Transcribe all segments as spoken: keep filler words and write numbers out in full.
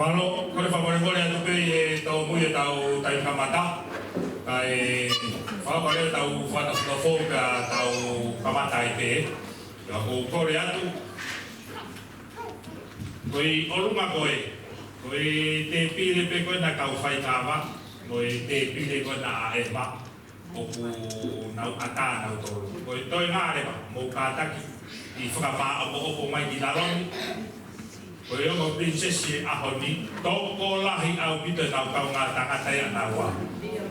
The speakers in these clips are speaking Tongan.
Mālō, kole fakamolemole atu pē ʻi he tōmui ʻetau taimi kamata. Kae fakakole ʻetau fakataha fou pea tau kamata ai pē. Pea ʻoku ou kole atu. Ko e ʻolunga ko ē, ko e tēpile pē ko ē naʻa tau faikava, ko e tēpile ko ē naʻa ʻEma, ʻoku nau ʻatā nautolu. Ko e toe ngata leva, mou kātaki ʻi he fakamāʻopoʻopo mai ki lalo ni. Ko e ongo princess ʻi he ʻaho ni, tokolahi ʻaupito ʻenau kaungā tangata ʻia naua.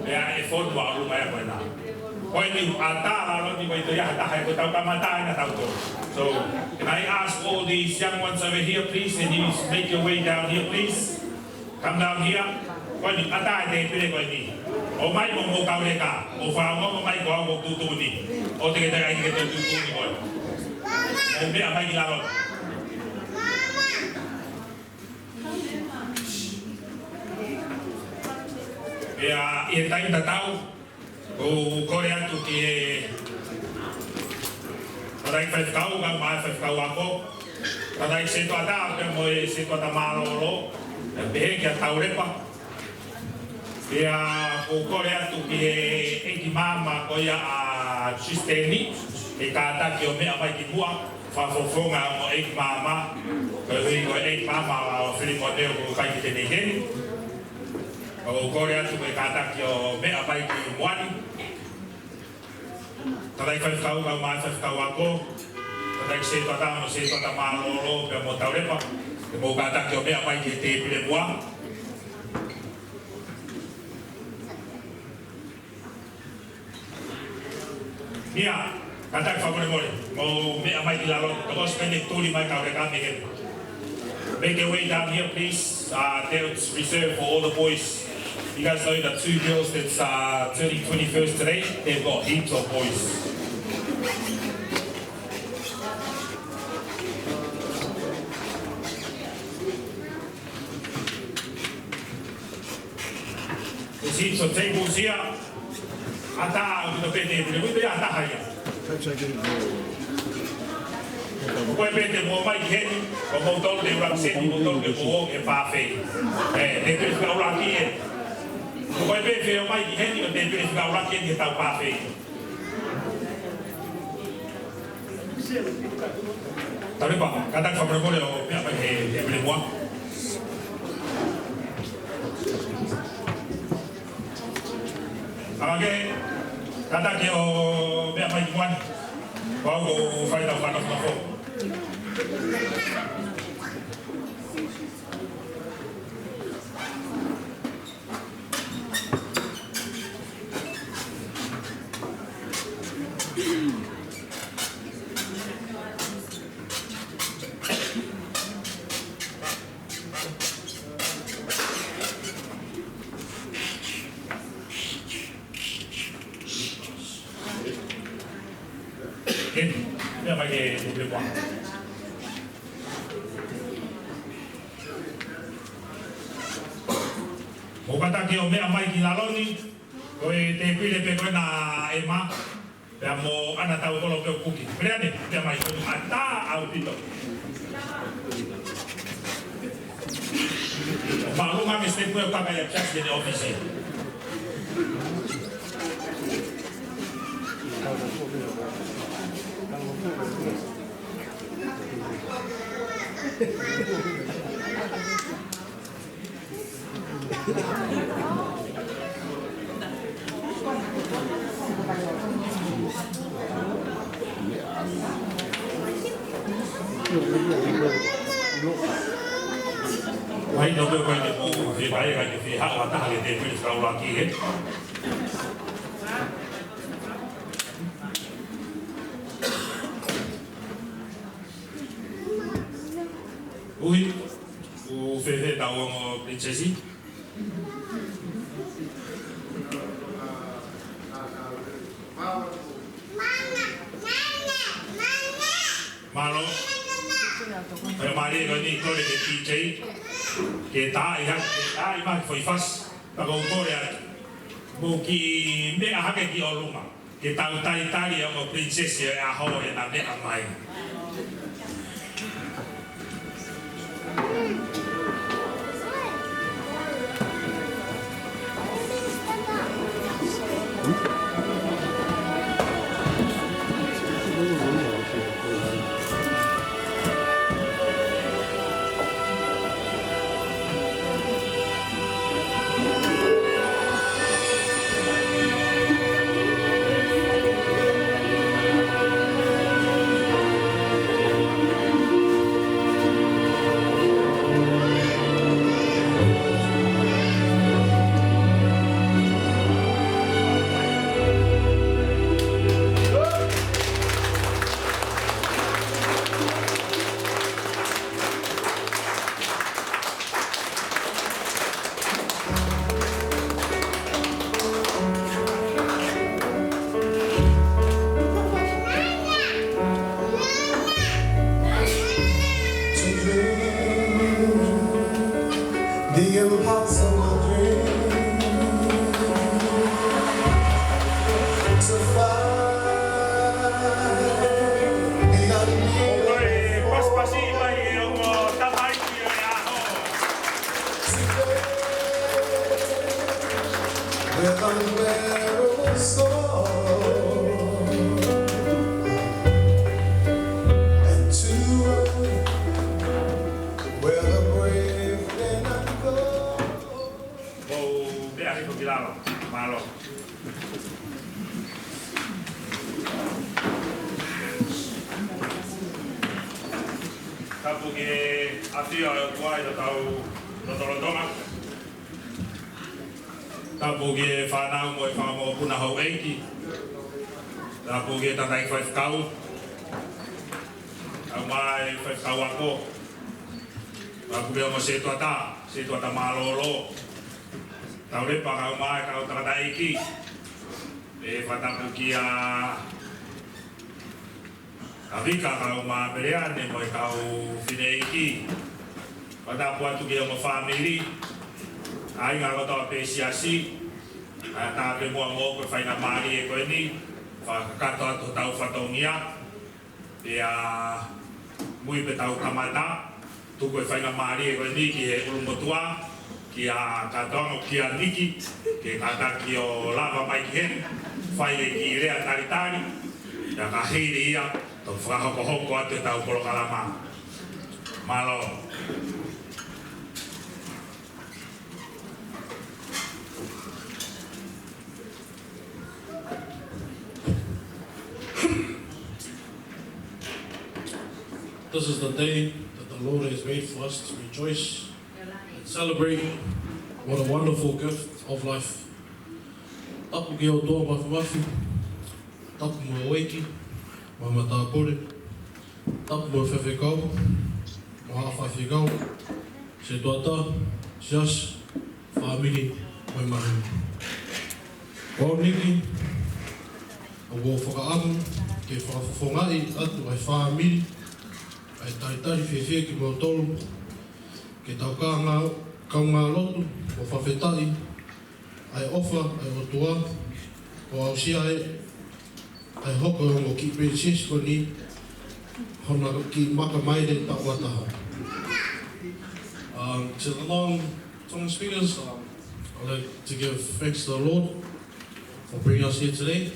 Pea ʻe fonu ʻa ʻolunga ia ko ena. Ko eni ʻatā lalo ni, ko e toe ʻatā he ko ʻetau kamata ʻena tautolu. So, can I ask all these young ones over here, please, and you make your way down here, please. Come down here. Ko eni, ʻatā e tēpile ko eni. ʻOmai mo mou kauleka. ʻO fakaongo mai ko au ʻoku tuʻutuʻuni. ʻOua te ke toe ʻai ke toe tuʻutuʻuni koe. ʻO meʻa mai ki lalo. Pea ʻi he taimi tatau, ʻoku ou kole atu ki he tangataʻeiki faifekau, kae ʻumaʻā e faifekau ako, tangataʻeiki setuata, pea mo e setuata mālōlō, pea pehē kia Taulepa. Pea ʻoku ou kole atu ki he ʻeiki maama ko ia ʻa Sisiteni, ke kātaki ʻo meʻa mai ki muʻa, fakafofonga mo e ʻeiki maama, koeʻuhi ko e ʻeiki maama ʻo Filimone ʻoku ʻikai ke ne ʻi heni. ʻOku ou kole atu ke kātaki ʻo meʻa mai ki muʻa ni. Tangataʻeiki faifekau, kae ʻumaʻā e faifekau ako, tangataʻeiki setuata mo e setuata mālōlō, pea mo Taulepa, ke mou kātaki ʻo meʻa mai ki he tēpile muʻa. Ia, kātaki fakamolemole, mou meʻa mai ki lalo, tokosiʻi pē ʻene tuli mai kauleka mei heni. Make your way down here, please. Uh, that's reserved for all the boys. You guys know the two girls that's, uh, turning twenty-first today? They've got heaps of boys. There's heaps of tables here. ʻAtā ʻaupito pē tēpile, ʻoku ʻi ai ha taha ia. Ko koe pē te mou ō mai ki heni, ko moutolu te represent, moutolu te mou ō ki he buffet. ʻE, tēpile fika ʻuluaki ē. Ko koe pē te ō mai ki heni, ko e tēpile fika ʻuluaki eni ʻetau buffet. Taulepa, kātaki fakamolemole ʻo meʻa mai he, he tēpile muʻa. ʻAkake, kātaki ʻo meʻa mai ki muʻa ni. Ko au ʻoku fai ʻetau fakanofonofo. Ke, meʻa mai ki he tēpile muʻa. Mou kātaki ʻo meʻa mai ki lalo ni, ko e tēpile pē ko ena ʻa ʻEma, pea mo ʻAna Taukolo pē ʻoku kuki. Peleane, meʻa mai ko eni ʻatā ʻaupito. Mālō ange step ʻo kaka ia just in the office. Mahino pē ko eni ʻoku fie ʻai, ʻikai ke fie haʻu ha taha ki he tēpile fika ʻuluaki ē. Ui, ʻoku fēfē ʻetau ongo princess? Mālō. Pea mālie ko eni, kole ki he D J ke tā ʻi hake, ke tā ʻi mai foʻi fasi. Pea ʻoku ou kole atu, mou kiʻi meʻa hake ki ʻolunga. Ke tau talitali ʻa e ongo princess ʻo e ʻaho ʻena meʻa mai. The impossible dream to find the unmeanable. Oi, pasipasi mai e ongo tamaiki ʻo e ʻaho. Today, with unbearable sorrow, and to where the brave cannot go. Mou meʻa hifo ki lalo. Mālō. Tapu ki he ʻafio ʻa e ʻOtua ʻi hotau lotolotonga. Tapu ki he fānau mo e fanga mokopuna houʻeiki. Tapu ki he tangataʻeiki faifekau. Kae ʻumaʻā e faifekau ako. Tapu ki he ongo setuata, setuata mālōlō. Taulepa kae ʻumaʻā e kau tangataʻeiki. ʻE fakatapu kia Avika kae ʻumaʻā Peleane mo e kau fineʻeiki. Fakatapu atu ki he ongo fāmili. ʻAi ngā kotoa pē siasi. ʻA e tāpē muʻa mo ko e faingamālie ko eni. Fakakakato atu hotau fatongia. Pea mui pē tau kamata, tuku e faingamālie ko eni ki he ʻulumotuʻa, kia Katoanga, kia Niki, ke kātaki ʻo lava mai ki heni, fai e kiʻi lea talitali, pea ka hili ia, toki fakahokohoko atu ʻetau polokalama. Mālō. This is the day that the Lord has made for us to rejoice and celebrate what a wonderful gift of life. Tapu ki he ʻOtua Mafimafi, tapu mo e houʻeiki, mo e matāpule, tapu mo e faifekau, mo e haʻa faifekau, setuata, siasi, fāmili, mo e maheni. Ko au Niki, ʻoku ou fakaʻamu ke fakafofongaʻi atu ʻa e fāmili, ʻa e talitali fiefia kimoutolu, ke tau kaungā-, kaungā lotu, mo fakafetaʻi, ʻa e ʻofa ʻa e ʻOtua, ʻo aʻusia ai ʻa e hoko ʻo e ongo kiʻi princess ko eni, hona kiʻi maka maile taʻu ʻa taha. Um, to the non-Tongan speakers, um, I'd like to give thanks to the Lord for bringing us here today.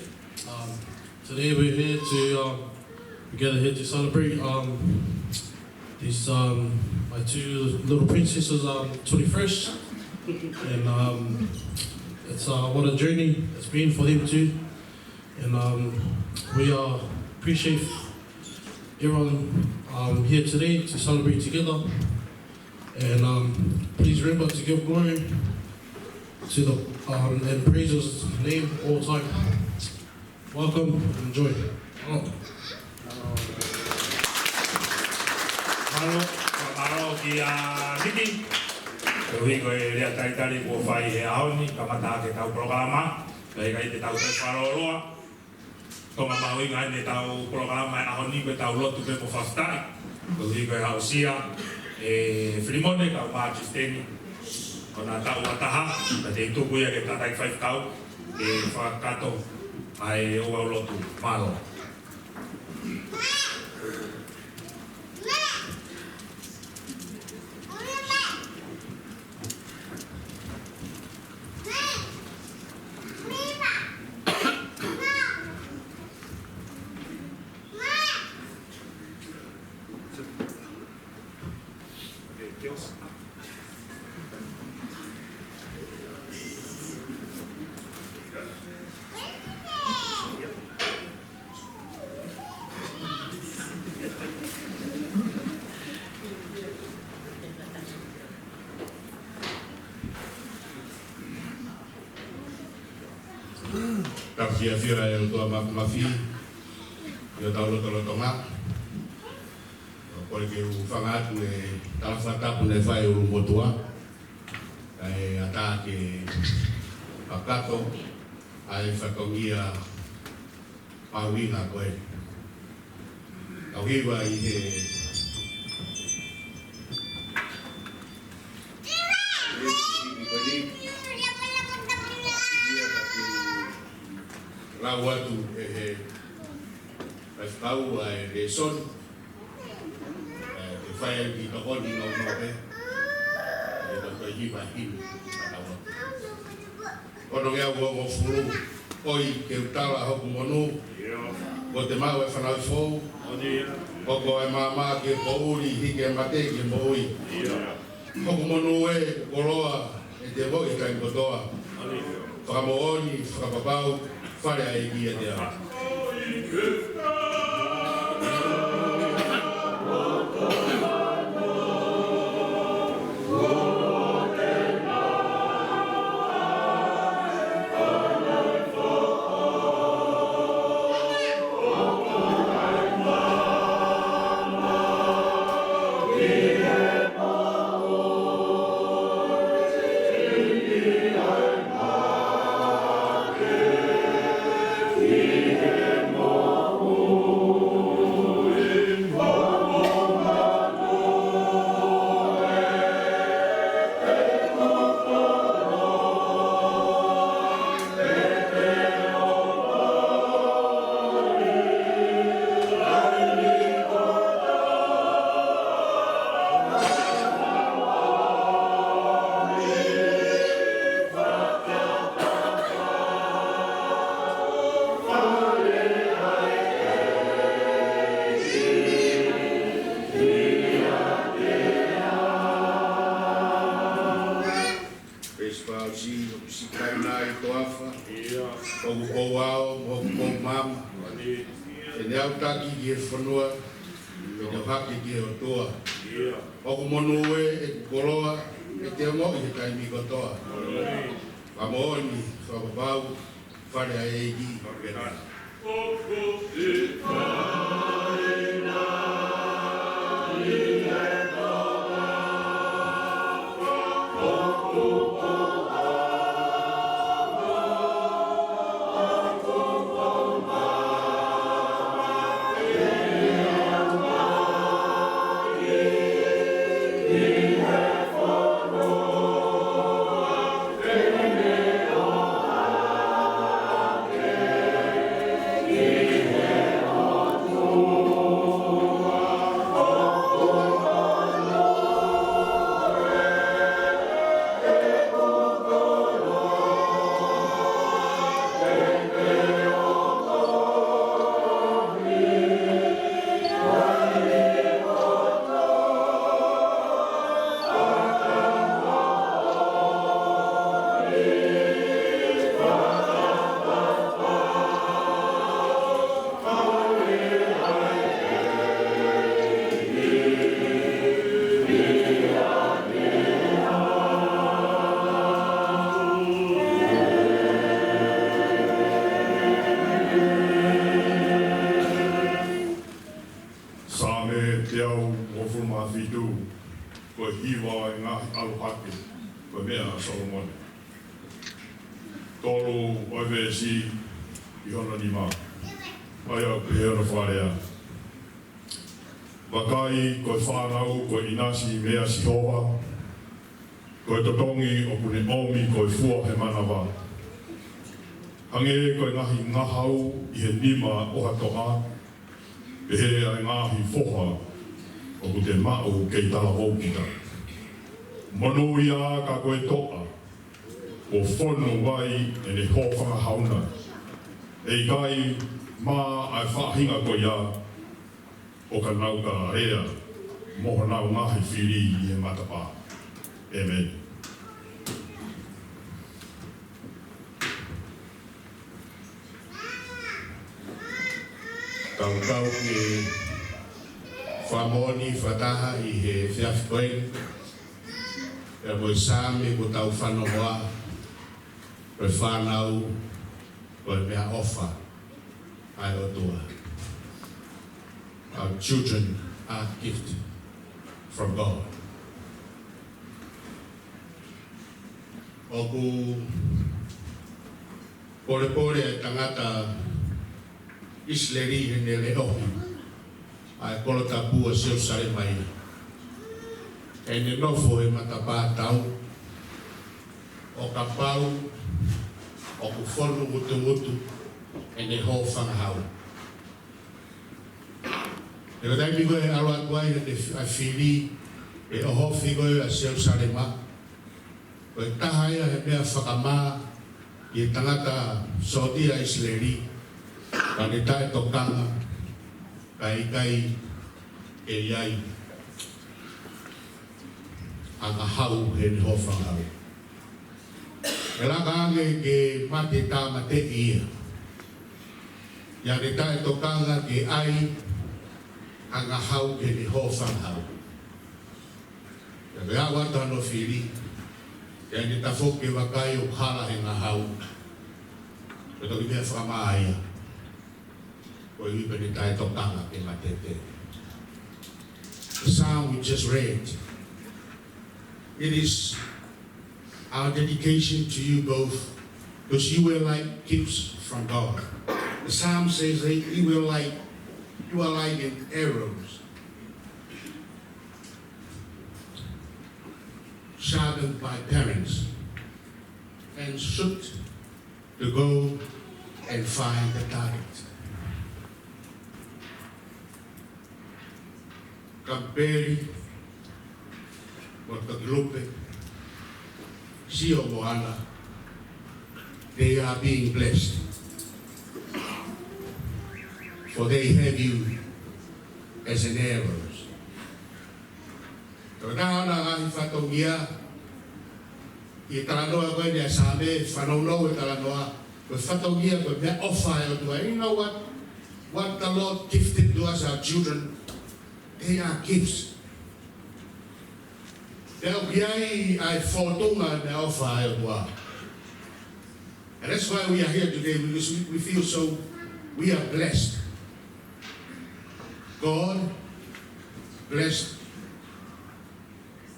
Um, Today we're here to, um, we gather here to celebrate, um, these, um, my two little princesses, um, twenty-first. And, um, it's, uh, what a journey it's been for them too. And, um, we, uh, appreciate everyone, um, here today to celebrate together. And, um, please remember to give glory to the, um, and praise His name all time. Welcome, enjoy. Mālō. Mālō, mālō kia Niki. Koeʻuhi ko e lea talitali kuo fai he ʻaho ni, kamata ʻaki ʻetau polokalama, pea ʻikai te tau toe fakalōloa. Ko e mahuʻinga ʻeni ʻetau polokalama he ʻaho ni ko ʻetau lotu pē mo fakafetaʻi. Koeʻuhi ko e aʻusia ʻe Filimone kae ʻumaʻā Tusiteni hona taʻu ʻa taha, pea te u tuku ia ki he tangataʻeiki faifekau ke fakakakato ʻa e ouau lotu. Mālō. Tapu ki he ʻafio ʻa e ʻOtua Mafimafi ʻi hotau lotolotonga. ʻOku ou kole ke u hūfanga atu he tala fakatapu naʻe fai ʻe he ʻulumotuʻa, kae ʻatā ke kakato ʻa e fatongia mahuʻinga ko ē. Kau hiva ʻi he, ʻi Kau atu ʻe he faifekau ʻa e lēsoni, ʻe, ke fai ai ki tokoni nau nau pē, ʻe tau kai ki vahi ni, kau atu. Ono ngeau uongofulu, ʻoi ke u tala hoku monū, kuo te maʻu e fanauʻi foʻou, hoko e maama ki he poʻuli, hiki e mate ki he moʻui. Hoku monū ē, koloa, ʻe te moʻui taimi kotoa. Fakamoʻoni, fakapapau, fale ʻa e ʻEiki ʻiate au. Pesi pausi, ʻoku sikaina ʻi toafa. ʻOku ou ao, ʻoku ou maama. ʻE ne au taki ki he fonua, ʻe ne au hake ki he ʻOtua. ʻOku monū ē, ʻeku koloa, ʻe te moʻui he taimi kotoa. Fakamoʻoni, fakapapau, fale ʻa e ʻEiki. Saame teau uofulu mā fitu, ko e hiva ʻo e ngaahi ʻalu hake, ko e meʻa ʻa Solomone. Tolu ʻo e veesi ʻi hono nima. ʻA ia ʻoku pehē hono fakalea. Vakai, ko e fānau, ko e ʻinasi meia Sihova, ko e totongi ʻoku ne ʻomi ko e fua he manava. Hangē ko e ngaahi ngahau ʻi he nima ʻo ha toʻa, pehē ʻa e ngaahi foha ʻoku te maʻu kei talavou kita. Monūʻia ka ko e toʻa, kuo fonu vai ʻene hōfangahau na. ʻE ʻikai mā ʻa e faʻahinga ko ia, ʻo ka nau ka lea mo honau ngaahi fili ʻi he matapā. ʻĒmeni. Tau kau ki he fakamoʻoni fakataha ʻi he efiafi ko eni. Pea mo e Saame kuo tau fanongoa, ko e fānau, ko e meʻaʻofa ʻa e ʻOtua. Our children are gift from God. ʻOku polepole ʻa e tangata ʻIsileli heʻene leʻohi ʻa e kolo tapu ʻo Selūsalema ia. Heʻene nofo he matapā tau, ʻo kapau ʻoku fonu ngutungutu, ʻene hōfangahau. He ko e taimi ko ē ʻe ʻalu atu ai ʻene fili, ʻe ʻohofi ko ē ʻa Selusalema, ko e taha ia he meʻa fakamā ki he tangata sōtia ʻIsileli, ka ne taʻetokanga, kae ʻikai ke ʻi ai ha ngahau heʻene hōfangahau. ʻE laka ange ke mate tāmateʻi ia, ʻi heʻene taʻetokanga ke ʻai ha ngahau ki heʻene hōfangahau. Pea ko e aʻu atu hono fili, ʻi heʻene tafoki ke vakai ʻoku hala he ngahau, ko e toki meʻa fakamā ia, koeʻuhi pē ʻene taʻetokanga ke mate pē. The psalm we just read, it is our dedication to you both, because you were like gifts from God. The psalm says that you were like, you are like an arrows sharpened by parents and shoot to go and find the target. Kapeli mo Tokilupe, Sio mo Ana, they are being blessed, for they have you as an arrows. Ko e taha ʻo e ngaahi fatongia ʻi he talanoa ko eni ʻa e Saame, fanongo he talanoa, ko e fatongia ko e meʻaʻofa ʻa e ʻOtua. You know what, what the Lord gifted to us, our children? They are gifts. Pea ʻoku ʻi ai ʻa e fōtunga meʻaʻofa ʻa e ʻOtua. And that's why we are here today, because we, we feel so, we are blessed. God blessed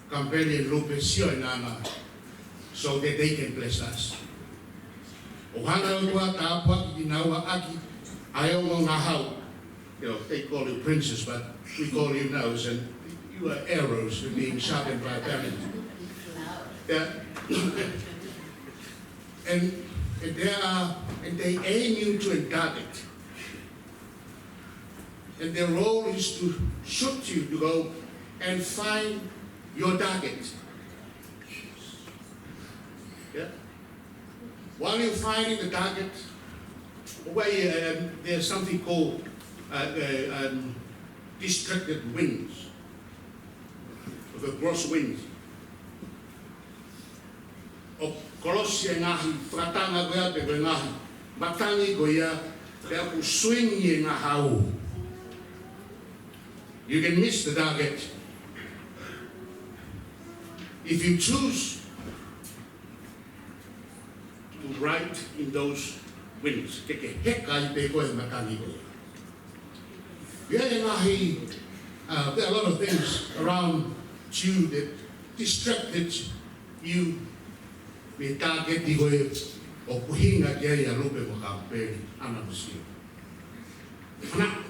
Kapeli and Lupe, Sio and Ana, so that they can bless us. ʻOku hanga ʻe he ʻOtua ʻo tāpuakiʻi kinaua ʻaki ʻa e ongo ngahau. You know, they call you princess, but we call you now, and you are arrows being sharpened by parents. Yeah. And, and they are, and they aim you to a target. And their role is to shoot you to go and find your target. Yeah? While you're finding the target, why, um, there's something called, uh, uh, um, distracted winds, the crosswinds. ʻOku kolosi e ngaahi fakatanga ko ia pe ko e ngaahi matangi ko ia, pea ʻoku swing e ngahau. You can miss the target if you choose to ride in those winds. Ke ke heka ai pē koe he matangi ko ia. There are ngaahi, uh, there are a lot of things around you that distracted you mei he tāketi ko ē ʻoku ʻuhinga ki ai ʻa Lupe mo Kapeli, Ana mo Sio. Fana,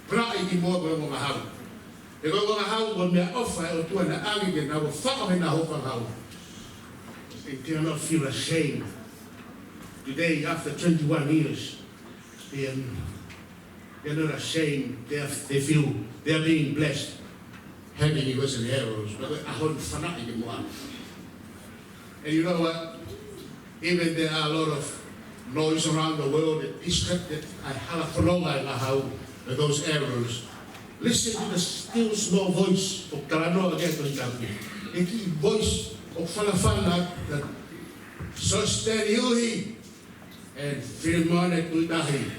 fana ʻi ki muʻa ko e ongo ngahau. He ko e ongo ngahau ko e meʻaʻofa ʻa e ʻOtua naʻe ʻange ke nau faʻo heʻenau hōfangahau. They do not feel ashamed today, after twenty-one years. They are, they are not ashamed. They are, they feel they are being blessed, having it was an arrows. But ʻaho ni fana ʻi ki muʻa. And you know what? Even there are a lot of noise around the world that distracted ʻa e hala fononga ʻa e ngahau, those arrows. Listen to the still small voice ʻoku talanoa ki ai e Tohi Tapu. E kiʻi voice ʻoku fanafana, that Sositeni Uhi and Filimone Tuʻitahi.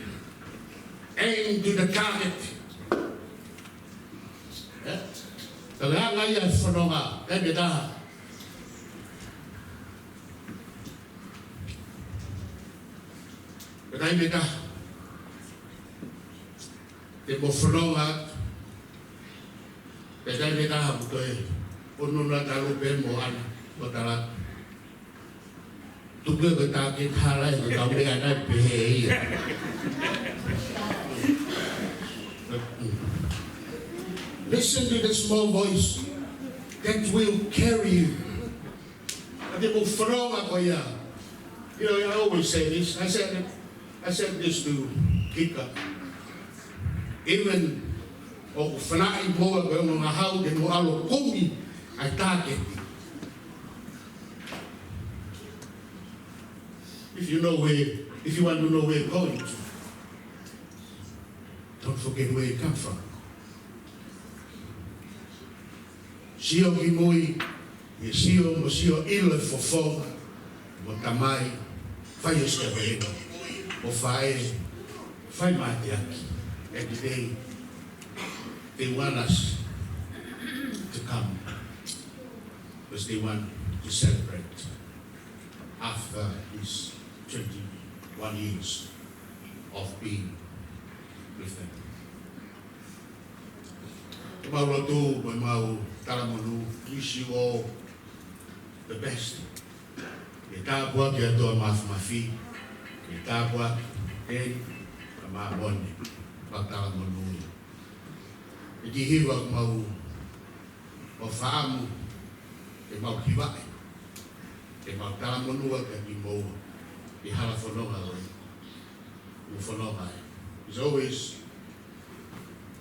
Aim to the target. Yeah? Talaange ia e fononga, taimi ʻe taha. Taimi ʻe taha. Te mo fononga. Taimi ʻe taha mo toe ʻunu na talu pē mo Ana, mo tala. Tuku e ko e tāketi hala ʻe ko e kau meʻa naʻe pehē ia. Listen to the small voice that will carry you. Ka te mo fononga ko ia. You know, I always say this. I said, I said this to Kika. Even ʻoku fanaʻi moa ko e ongo ngahau ke mo ʻalu ʻo kumi ʻa e tāketi. If you know where, if you want to know where you're going to, don't forget where you come from. Sio ki mui, ʻi he sio mo sio ʻilo e fofonga, mo tamai, fai ʻo sio ki he ʻilo. Mo faʻē, fai mateaki. Every day, they want us to come, because they want to celebrate after these twenty-one years of being with them. Ke mau lotu, mo mau talamonū, wish you all the best. ʻE tāpuaki ʻa e ʻOtua Māfimafi, ʻe tāpuaki ʻa e Tamai Māʻoniʻoni, mau talamonū. ʻE ki hiva mau ʻo fakaʻamu, ke mau hivaʻi, ke mau talamonū ʻaki kimoua, ʻi he hala fononga ʻo e, ʻo fononga ē. It's always,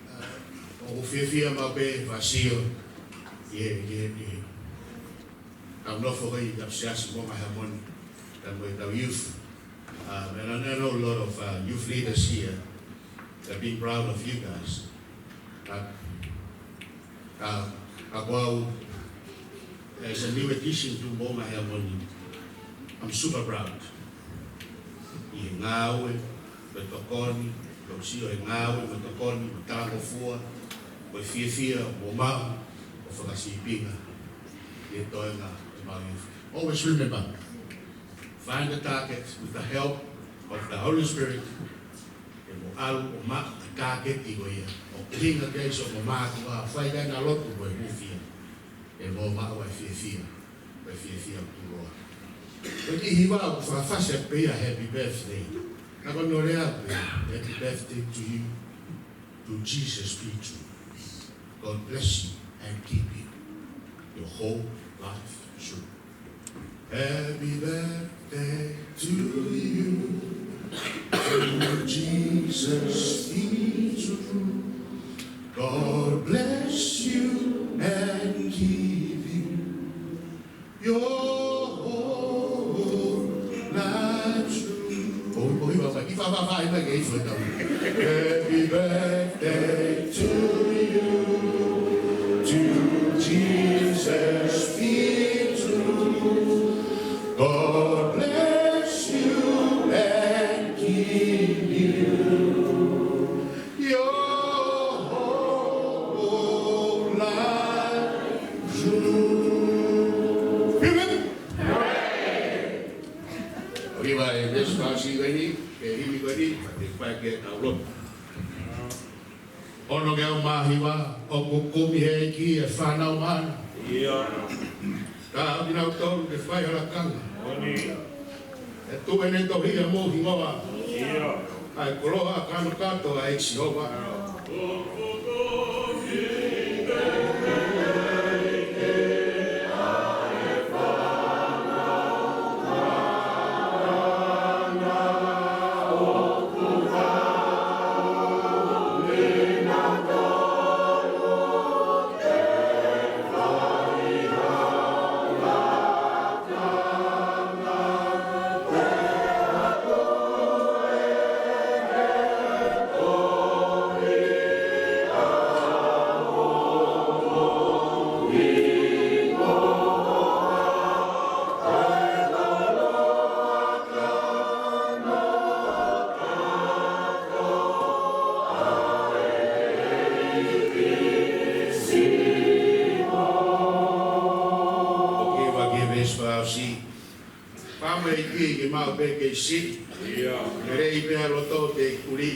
uh, ʻoku fiefia maʻu pē ʻa e sio, ʻi he, ʻi he, ʻi he, tau nofo ʻi he Siasi Moʻunga Heamoni, tau mo e tau youth. Uh, and I know a lot of, uh, youth leaders here. I've been proud of you guys. Ka, ka, ka ko au, as a new addition to Moʻunga Heamoni, I'm super proud. ʻI he ngāue, mo e tokoni, ʻoku ou sio he ngāue, mo e tokoni, mo e talangofua, mo e fiefia, mo maʻu, mo fakasīpinga ʻi he toenga ʻo e mau youth. Always remember, find the target with the help of the Holy Spirit. ʻE mo ʻalu ʻo maʻu ʻa e tāketi ko ia. ʻO kuhinga kei so mo mātuʻa, fai kai na lotu ko e hūfia. ʻE mo maʻu ʻa e fiefia, ʻa e fiefia ʻoku tuʻuloa. Ko e kiʻi hiva ʻoku fakafasi ʻaki pē ia happy birthday. Ka ko hono lea pē, happy birthday to you, to Jesus be true. God bless you and keep you your whole life through. Happy birthday to you. To Jesus be true. God bless you and keep you your whole life through. ʻOi, ʻoi, ʻoi, ʻoi, ʻoi, ʻoi, ʻoi, ʻoi, ʻoi, ʻoi, ʻoi. Happy birthday to you. To Jesus be true. God bless you and keep you your whole life through. Himi. ʻOi, ʻoi, ʻe Siasi ko eni, ʻe himi ko eni, ʻe fai ke tau lotu. Ono ngeau mā hiva, ʻoku kumi he ʻEiki e fānau mana. ʻIo. Ka ʻoku nau tolu ke fai ʻa e lakanga. Moʻoni. ʻE tuʻu ʻene tohi ʻi homou hingoa. ʻIo. ʻA e koloa kanokato ʻa e ʻEiki Sihova. ʻOku ʻi he veesi fakaʻosi. Pea mo e ʻEiki ke maʻu pē kei siʻi. ʻIo. Lelei pē ʻa e loto te kulī.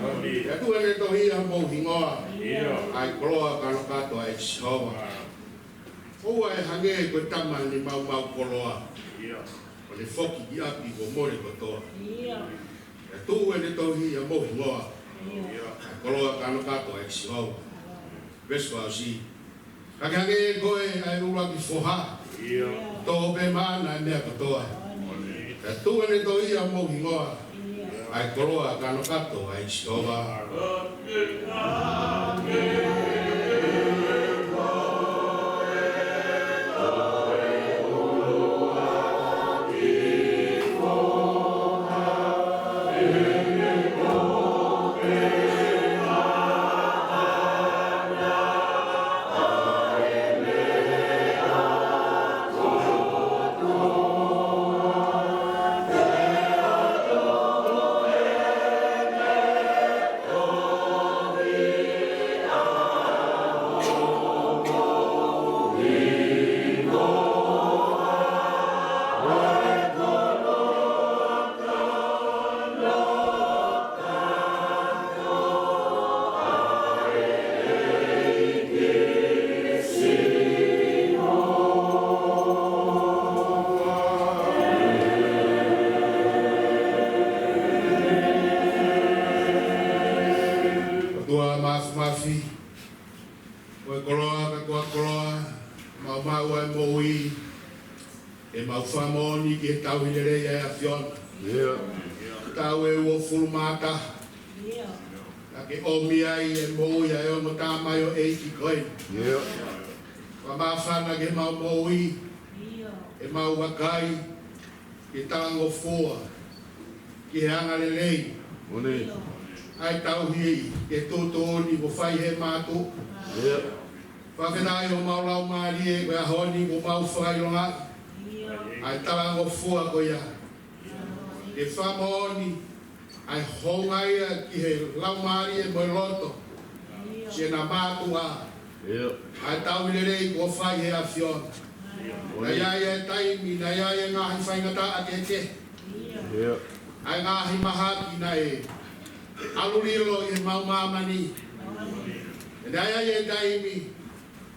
Moʻoni. ʻE tuʻu ʻene tohi ʻi homou hingoa. ʻIo. ʻA e koloa kanokato ʻa e ʻEiki Sihova. ʻOua ʻe hangē ko e tama ni maumau koloa. ʻIo. ʻO ne foki ki ʻapi kuo mole kotoa. ʻIo. ʻE tuʻu ʻene tohi ʻi homou hingoa. ʻIo. ʻA e koloa kanokato ʻa e ʻEiki Sihova. Veesi fakaʻosi. Ka ke hangē ko e ʻuluaki foha. ʻIo. Tō pē maʻana ʻa e meʻa kotoa. Moʻoni. ʻE tuʻu ʻene tohi ʻi homou hingoa. ʻIo. ʻA e koloa kanokato ʻa Sihova. ʻOtua Māfimafi, ko e koloa, ka ko e koloa, maumau ʻa e moʻui, ʻemau fakamoʻoni ki he tauhi lelei ʻa e ʻAfiona. ʻIo. Taʻu ʻe uofulu mā taha. ʻIo. Naʻa ke ʻomi ai e moʻui ʻa e ongo tamaioʻeiki ko eni. ʻIo. Fakamāfana ke mau moʻui, ʻIo. ʻemau vakai, ke talangofua ki he angalelei. Moʻoni. ʻA e tauhi ke tuʻutuʻuni kuo fai he mātuʻa. ʻIo. Fakafetaʻi homau laumālie ko e ʻaho ni kuo mau fakaʻilongaʻi ʻa e talangofua ko ia. Ke fakamoʻoni ʻa e houngaʻia ki he laumālie mo e loto siʻi mātuʻa. ʻIo. ʻA e tauhi lelei kuo fai he ʻAfiona. Naʻe ʻi ai e taimi, naʻe ʻi ai e ngaahi faingataʻa kehekehe. ʻIo. ʻA e ngaahi mahaki naʻe ʻalu lilo ʻi heʻemau māmani. Naʻe ʻi ai e taimi,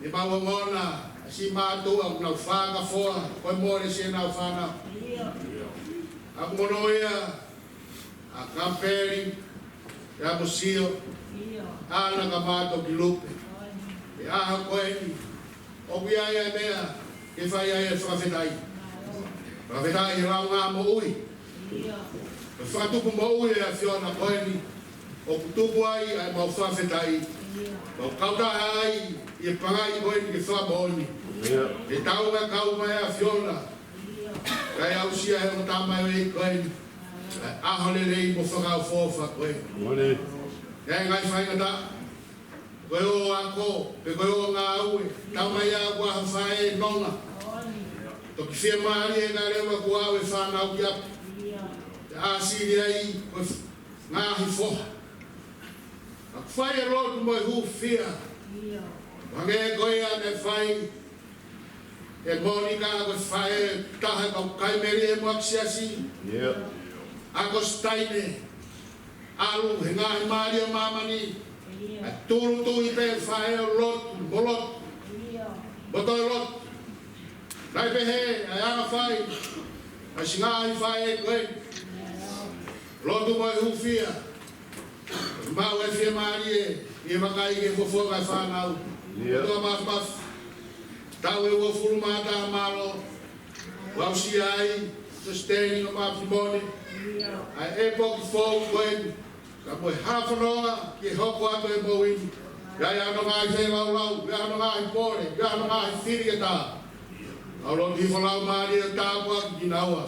naʻe mau ongona ʻa siʻi mātuʻa ʻoku nau fakafoa, ko e mole siʻenau fānau. ʻIo. ʻA ia ko e moʻoni ia, ʻa Kapeli, ʻa ia mo Sio, ʻIo. ʻa ia ko Mato ki Lupe. ʻI he ʻaho ko eni, ʻoku ʻi ai e meʻa ke fai ai e fakafetaʻi. Fakafetaʻi he launga moʻui. ʻIo. Ko e fakatupu moʻui ʻa e ʻAfiona ko eni, ʻoku tupu ai ʻa ʻemau fakafetaʻi. ʻIo. Mau kautaha ai ʻi he pangai ko eni ke fakamoʻoni. ʻIo. Ke tau ngā kau mai ʻa e ʻAfiona. ʻIo. Kae aʻusia he ongo tamaioʻeiki ko eni ʻa e ʻaho lelei mo fakaʻofoʻofa ko eni. Moʻoni. Kae ngaahi faingataʻa, ko e ʻo ako, pe ko e ʻo ngāue, tau mai ʻa ʻoku ʻi ai ha faʻē nonga. Toki fiemālie kae leva kuo ʻave e fānau ki ʻapi. ʻIo. ʻA sili ai ko e ngaahi foha. ʻA fai e lotu mo e hūfia. ʻIo. Hangē ko ia naʻe fai ʻe Monika ko e faʻē taha ʻo e kau kai melie ʻi he ʻapiako siasi. ʻIo. ʻA ko Sitaine, ʻalu he ngaahi mālie ʻo māmani. ʻIo. ʻA e tūʻulutui pē faʻē ʻo lotu, mo lotu. ʻIo. Mo toe lotu. Naʻe pehē ʻa e anga fai ʻa siʻi ngaahi faʻē ko eni. Lotu mo e hūfia. Mau ʻi he fiemālie ʻi he vakai ki he fofonga ʻo e fānau. ʻIo. ʻOtua Māfimafi, taʻu ʻe uofulu mā taha, mālō kuo aʻusia ai, Sositeni ʻo Mapimone, ʻa e ʻepoki foʻou ko eni, ka mo e hala fononga ki he hoko atu e moʻui ni. ʻI ai hano ngaahi feilaulau, ʻi ai hano ngaahi pole, ʻi ai hano ngaahi fili ke tā. Mau lotu hifo, laumālie ʻo tāpuakiʻi kinaua.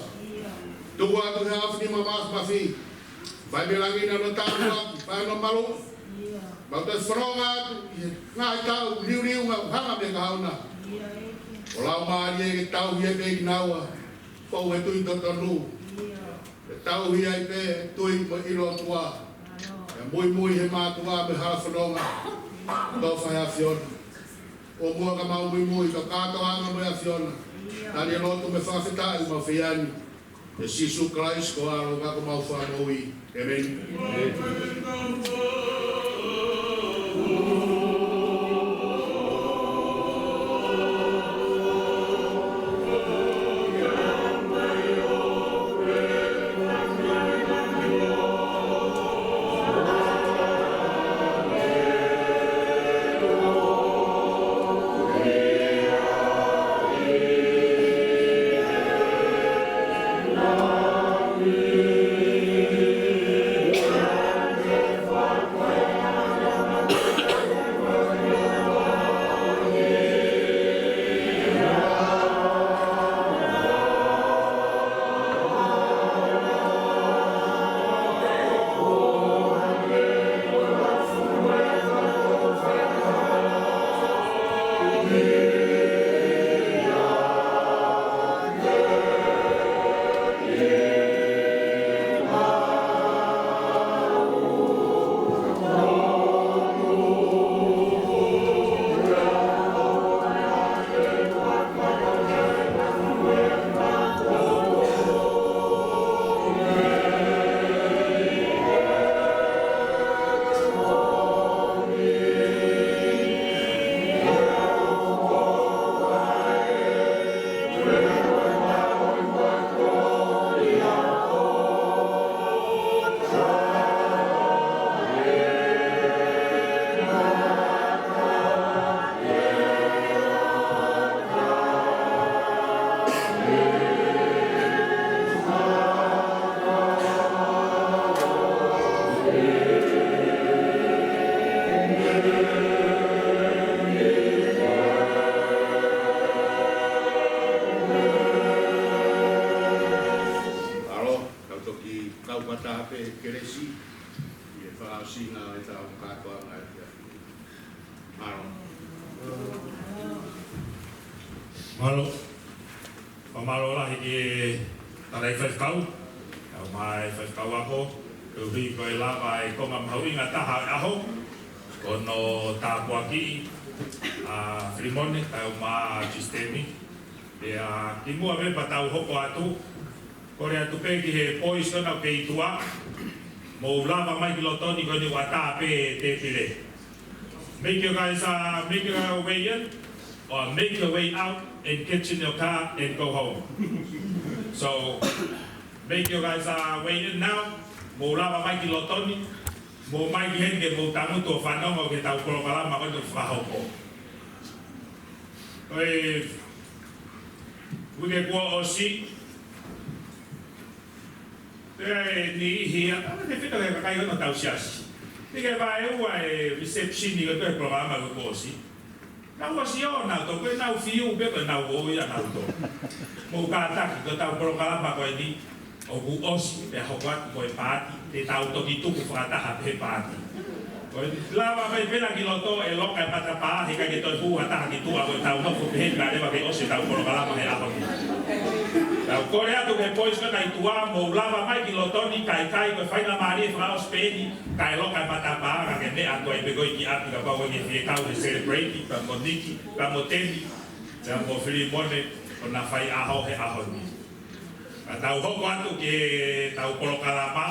Tuku atu he ʻAfiona Māfimafi, fai mei langi hano tāpuaki, fai hano malu. Mau toe fononga atu ʻi he ngaahi taʻu liuliu ʻoku hanga mei he kahaʻu na. ʻO laumālie ke tauhi ai pē kinaua, ko e tui totonu. Ke tauhi ai pē tui mo e ʻilo ʻOtua. Ke muimui he mātuʻa mo e hala fononga. Tofa he ʻAfiona. ʻO muʻa ka mau muimui, ka kātoanga mo e ʻAfiona. Tali e lotu mo e fakafetaʻi ʻoku mau fai ni ʻia Sīsū Kalaisi ko e ʻAlo ka ko homau Fakamoʻui. ʻĒmeni. Kelesi, ʻi he fakaʻosinga ʻo ʻetau kātoanga ʻi he efiafi ni. Mālō. Mālō. Fakamālō lahi ki he tangataʻeiki faifekau, kae ʻumaʻā e faifekau ako, koeʻuhi ko e lava e konga mahuʻinga taha ʻo e ʻaho, ko hono tāpuakiʻi ʻa Filimone, kae ʻumaʻā ʻa Sisiteni. Pea kimuʻa pē pea tau hoko atu, kole atu pē ki he boys ko ena ʻoku kei tuʻa, mou lava mai ki loto ni, ko eni ʻoku ʻatā pē e tēpile. Make your guys, uh, make your way in, or make your way out and get in your car and go home. So, make your guys, uh, way in now. Mou lava mai ki loto ni, mou mai ki heni ke mou tangutu ʻo fanongo ki heʻetau polokalama ko eni ʻoku fakahoko. ʻOi, uike kuo ʻosi, pea ʻe niʻihi ia, ʻa, tefito ki he kakai ʻo ʻetau siasi. Ni ke vaeua e reception ni ko e polokalama ko ē kuo ʻosi. Naʻa nau ʻosi ʻo naʻa nau tō, ko ʻenau fiu pē ko ʻenau ō ia naʻa nau tō. Mou kātaki, ko ʻetau polokalama ko eni, ʻoku ʻosi, pea hoko atu ko e paati, te tau toki tuku fakataha pē he paati. Ko e lava mai pē ena ki loto e loka e matapā, heʻikai ke toe hū ha taha ki tuʻa, ko ʻetau nofo pē heni kae lava ke ʻosi ʻetau polokalama he ʻaho ni. Tau kole atu ki he boys ko ena ʻi tuʻa, mou lava mai ki loto ni, kae ʻikai ko e faingamālie fakaʻosi pē eni, kae loka e matapā, ka ke meʻa atu ai pē koe ki ʻapi kapau ʻoku ke fie kau he celebrate, pea mo Niki, pea mo Teni, pea mo Filimone, ʻo na fai ʻaho he ʻaho ni. Ka tau hoko atu ki heʻetau polokalama,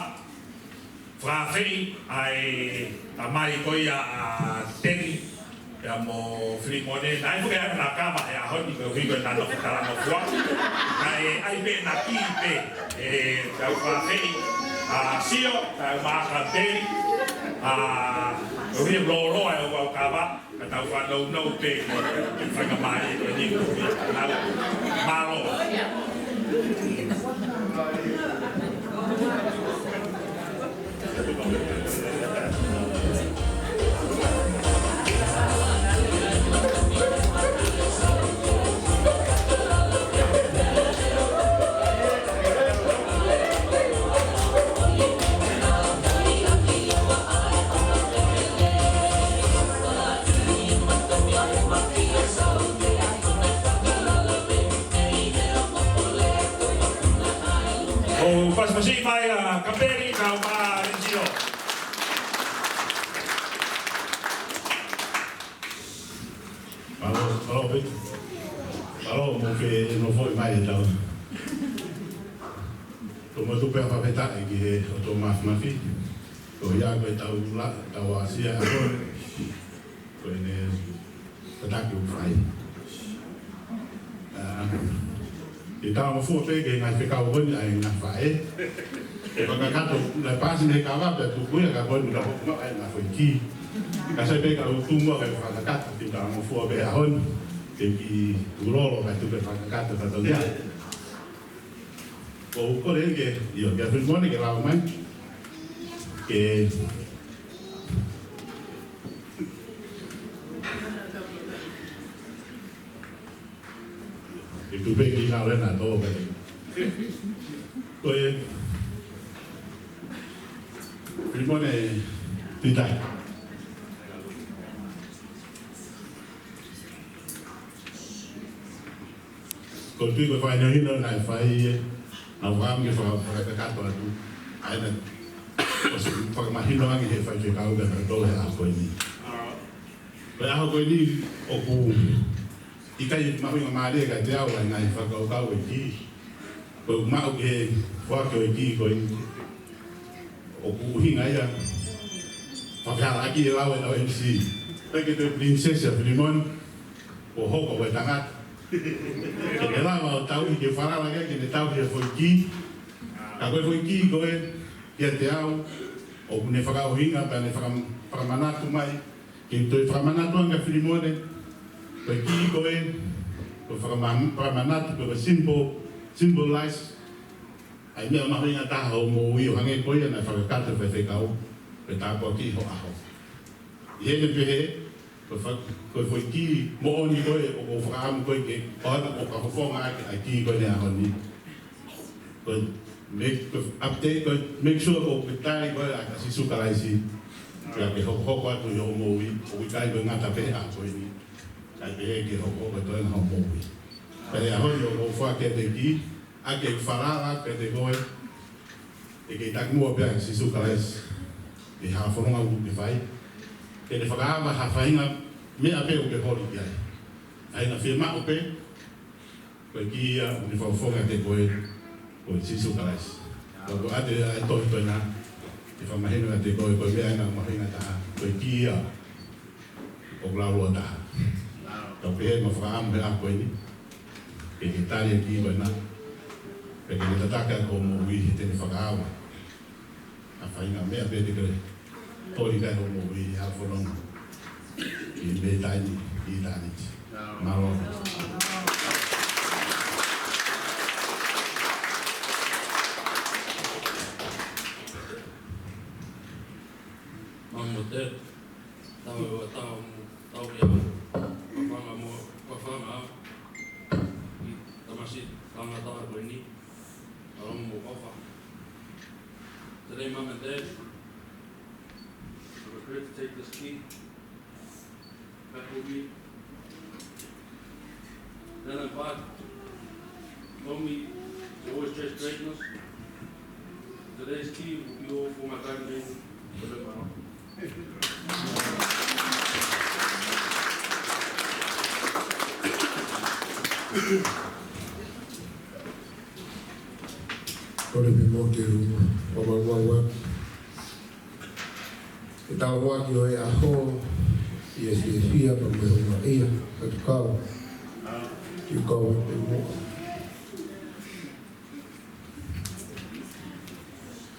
fakaafeʻi ʻa e tamai ko ia ʻa Teni, pea mo Filimone, naʻe fuke ana kava he ʻaho ni koeʻuhi ko ʻena nofo talangofua. Naʻe ʻai pē ʻena kī pē, ē, tau fakaafeʻi ʻa Sio, tau maaka peli, ʻa, koeʻuhi e lōloa e ʻū kava, ka tau fanongo pē ki he faingamālie ko eni kuo ʻi ai. Mālō. ʻO pasipasi mai ʻa Kapeli, kau mai Sio. Mālō, mālō pē. Mālō mo ke nofoʻi mai e tau. Tau motu pē ʻa e fakafetaʻi ki he ʻOtua Māfimafi. Ko ia ko e tau la, tau asia ʻa koe. Ko ʻene tataki ʻoku fai. ʻA, ʻi he talangofua pē ki he ngaahi fekau ko eni ʻa e ngaahi faʻē. ʻE fakakakato, naʻe paasi mei he kava pea tuku ia ka ko eni ka hoko mai ʻa e ngaahi foʻi kī. Ka sai pē ka u tumu ka fakakakato, ʻi he talangofua pē ʻaho ni. Ke ki ulolo ka tuku e fakakakato ka tau ia. Ko u kole ke, ʻio, ke Filimone ke lava mai. Ke, ke tupe ki na lena tō ke. Ko e, Filimone, tita. Ko e tui ko e fakahinohino naʻe fai ē, naʻa ku fakaʻamu ke faka-, fakakakato atu. ʻA ia naʻe, ʻosi fakamahino ange he faifekau ka naʻe tō he ʻaho ko eni. Ko e ʻaho ko eni ʻoku ʻikai mahuʻinga mālie kiate au ʻa e ngaahi fakakaukau ʻo e kī. Ko e maʻu ke foaki ʻo e kī ko eni. ʻOku ʻuhinga ia. Fakahalaʻaki e lau ʻenau M C. Pea ke toe princess ʻa Filimone. Kuo hoko ko e tangata. Ke ne lava ʻo tauhi ke falala ke, ke ne tauhi e foʻi kī. Ka ko e foʻi kī ko ē, kiate au, ʻoku ne fakaʻuhinga, pea ne faka-, fakamanatu mai, ke toe fakamanatu ange kia Filimone, ko e kī ko ē, ko e fakama-, fakamanatu, ko e symbol, symbolize, ʻa e meʻa mahuʻinga taha ʻo e moʻui ʻo hangē ko ia naʻe fakakakato ʻe he faifekau, ko e tāpuakiʻi ho ʻaho. ʻI heʻene pehē, ko e fa-, ko e foʻi kī moʻoni ko ē ʻoku ou fakaʻamu ko ē ke ʻoatu ʻo ka fofonga ʻaki ʻa e kī ko eni he ʻaho ni. Ko e Make update ko e, make sure ʻoku ke tali ko e ʻa Sīsū Kalaisi. Pea ke hokohoko atu ʻi hoʻo moʻui, ʻoku ʻikai ko e ngata pē ʻa ko eni. Kae pehē ke hokohoko atu ʻi hoʻo moʻui. Pea ʻi he ʻaho ni ʻoku ou foaki atu e kī, ʻa e kī ke falala kiate koe, ʻe kei takimuʻa pē ʻa Sīsū Kalaisi. ʻI he fononga ʻoku ke fai. Ke ne fakaava ha faʻahinga meʻa pē ʻoku ke holi ki ai. ʻA ia naʻa fiemaʻu pē, ko e kī ia ʻoku ne fakafofonga kiate koe, ko Sīsū Kalaisi. Ka ko e ʻoatu ʻa e tohi ko ena, ke fakamahino kiate koe, ko e meʻa ʻena mahuʻinga taha, ko e kī ia ʻoku laulōtaha. Tau pehē mo fakaʻamu he ʻaho ko eni, ke ke tali e kī ko ena, pea ke ne tataki ʻa hoʻo moʻui he te ne fakaava ha faʻahinga meʻa pē te ke holi ki ai hoʻo moʻui ʻi he fononga. ʻI he taimi ni, ʻi he taimi ni. Mālō. Mamo te, tau e wa tau mo, tau ia. Wa fanga mo, wa fanga. ʻI tamasiʻi, fanga tau ko eni. Alomu mo kofa. Today, Mom and Dad, I'm prepared to take this key. Back with me. Then I bought, told me to always chase greatness. Today's key will be all for my guardian angel, for the mama. Kole pē mo ke u, ʻo ma ua ua. Ke tau ua ki ʻo e ʻaho, ʻi he fiefia pea mo e houngaʻia, ka tu kau, ki kau e te mo.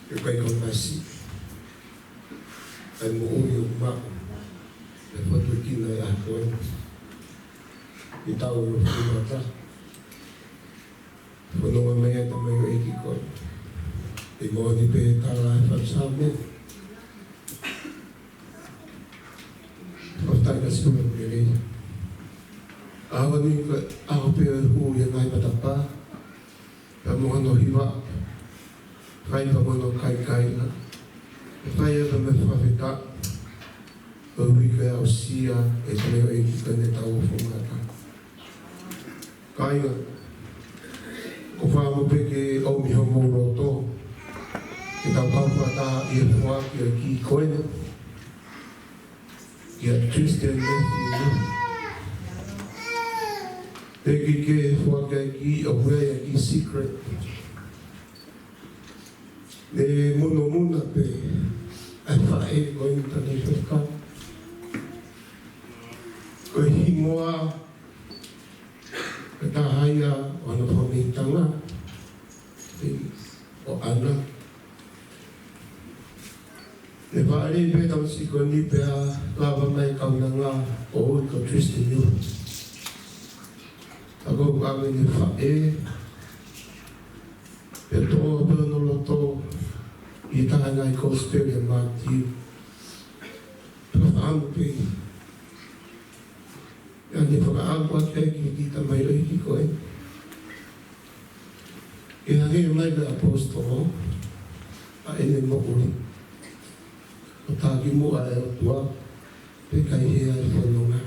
Ke kai kau nasi, kai mo ui o ma, e fotu kina e ʻaho, ke tau ua ki ʻo e ʻaho. Fononga mai ʻa e tamaioʻeiki ko ē. ʻI he moʻoni pē tala e fakasaame. Fakafetaʻi ka siu mo pele. ʻAho ni ko e ʻaho pē ʻo e hū ʻi he ngaahi matapā. Pea mo hono hiva. Fai pea mo hono kaikaila. Fai ʻa e tama fakafetaʻi. ʻOku ui ke aʻusia e tamaioʻeiki ko eni ʻetau ʻofa ngata. Kāinga, ʻoku ou fakaʻamu pē ke ʻomi homou loto, ke tau kau fakataha ʻi he foaki ʻo e kī ko eni, kia Tristan Matthew. Pea ke ke foaki ʻa e kī, ʻoku ʻi ai ʻa e kī secret. Ne munomuna pē ʻa e faʻē ko eni tani feka. Ko e hingoa ko e taha ia ʻo hono fakameʻitanga, ʻo ʻAna. Ne faʻa lea pē tamasiko ni pea lava mai kaunanga ʻo ui ko Tristan Yu. Ka ko ka me ne faʻē, pea toʻo pē hono loto ʻi he taha e ngaahi kosipeli ʻa Mātiu. Pea fakaʻamu pē. ʻA ia ne fakaʻamu ʻaki ʻa e kī ki he tamaioʻeiki ko ē. ʻE hangē mai ko e ʻaposetolo, ʻa ʻene moʻui. ʻO takimuʻa e ʻOtua, pea ʻikai hē ʻa e fononga.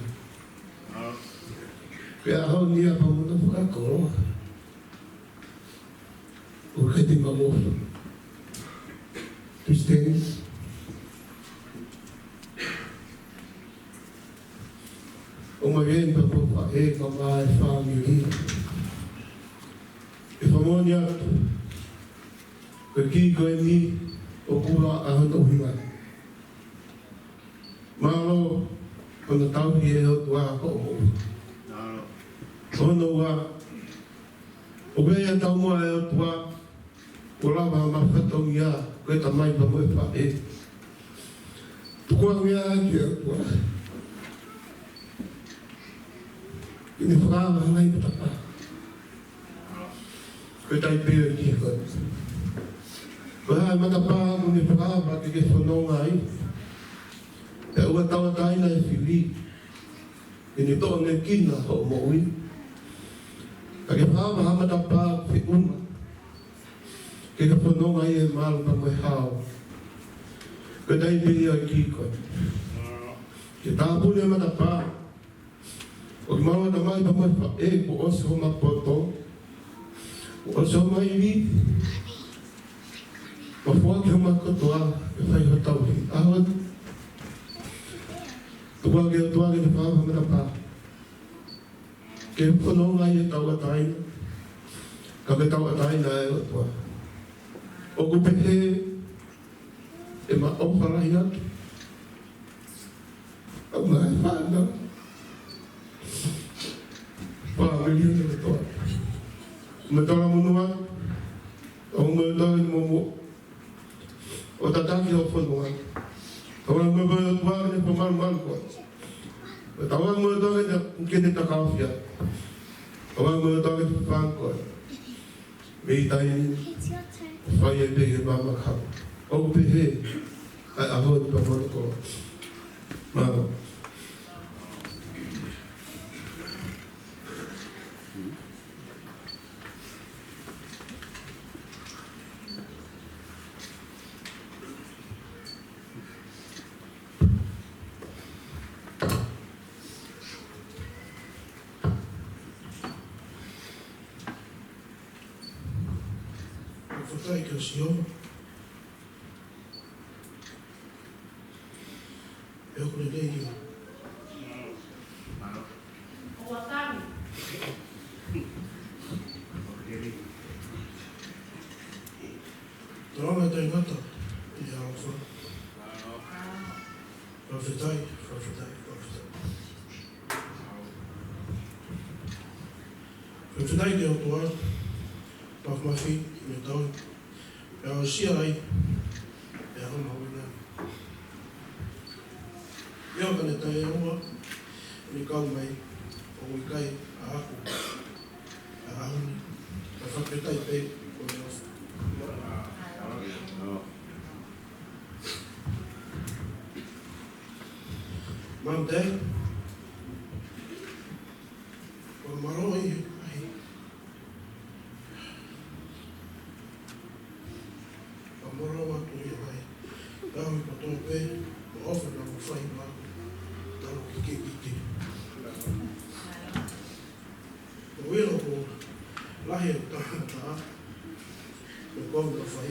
Pea ʻaho ni ʻa pa muna fakakoloa. ʻOku ʻikai te mau ʻofa. Tristan. ʻO mai eni pea mo e faʻē ka mo e fāmili. ʻE fakamoʻoni atu. Ko e kī ko eni ʻoku ʻi ai hono ʻuhinga. Mālō, hono tauhi ʻe he ʻOtua hoʻo moʻui. Mālō. Hono ua, ʻoku ʻi ai e taumuʻa ʻa e ʻOtua, kuo lava ha mafatongia, ko e tamai pea mo e faʻē. Tukuange ā ki he ʻOtua. Ke ne fakaava ha ngaahi matapā. Ko e taimi pē ʻo e kī ko ē. Ko e hā e matapā ʻoku ne fakaava ke ke fononga ai. Pea ʻoua tauʻatāina e fili. Ke ne toʻonekina hoʻo moʻui. Ka ke fakaava ha matapā ʻoku feʻunga. Ke ke fononga ʻi he malu pea mo e hao. Ko e taimi pē ia ʻo e kiko. Ke tāpuni e matapā. ʻOku mau ʻata mai pea mo e faʻē, kuo ʻosi homa poto. Kuo ʻosi homa ivi. Kuo foaki homa kotoa, ke fai hotau ʻaho ni. Tuku ke ʻOtua ke ne fakaava matapā. Ke fononga ʻi he tauʻatāina. Ka ke tauʻatāina ʻe ʻOtua. ʻOku pehē ʻema ʻofa lahi atu. ʻA e fānau. Fāmili ʻo e ʻOtua. Mo e talamonū atu. ʻOku mau tau ʻi he momo. ʻO tataki hoʻo fononga. ʻOku mau ʻOtua ke ne fakamalumalu koe. ʻOku mau ʻOtua ke ne, ke ne takaofia. ʻOku mau ʻOtua ke ne fanga koe. Mei taimi ni, fai ai pē ke mamakau. ʻOku pehē, ʻa e ʻaho ni pea mo e koloa. Mālō. Fakafetaʻi kia Sihova. ʻE ʻoku lelei ia. Tau anga taʻengata ʻi he ʻaloʻofa. Fakafetaʻi, fakafetaʻi, fakafetaʻi. Fakafetaʻi ki he ʻOtua, Māfimafi, ʻi he tau. Pea aʻusia ai, pea hona ʻuhinga. ʻIo ka ne taʻeʻaonga, ne kau mai, ʻoku ʻikai ʻaʻaku, ʻa e ʻaho ni, ka fakafetaʻi pē, ko e ʻofa. Mom, Dad, ʻoku mālō ʻi he ʻaho ni. Ka moro atu ia mai. Tau i kotoa pē, mo ʻofa na mo fai ma. Tau ki ke ʻike. Ko ia ko lahi e tangata. Mo ko na fai.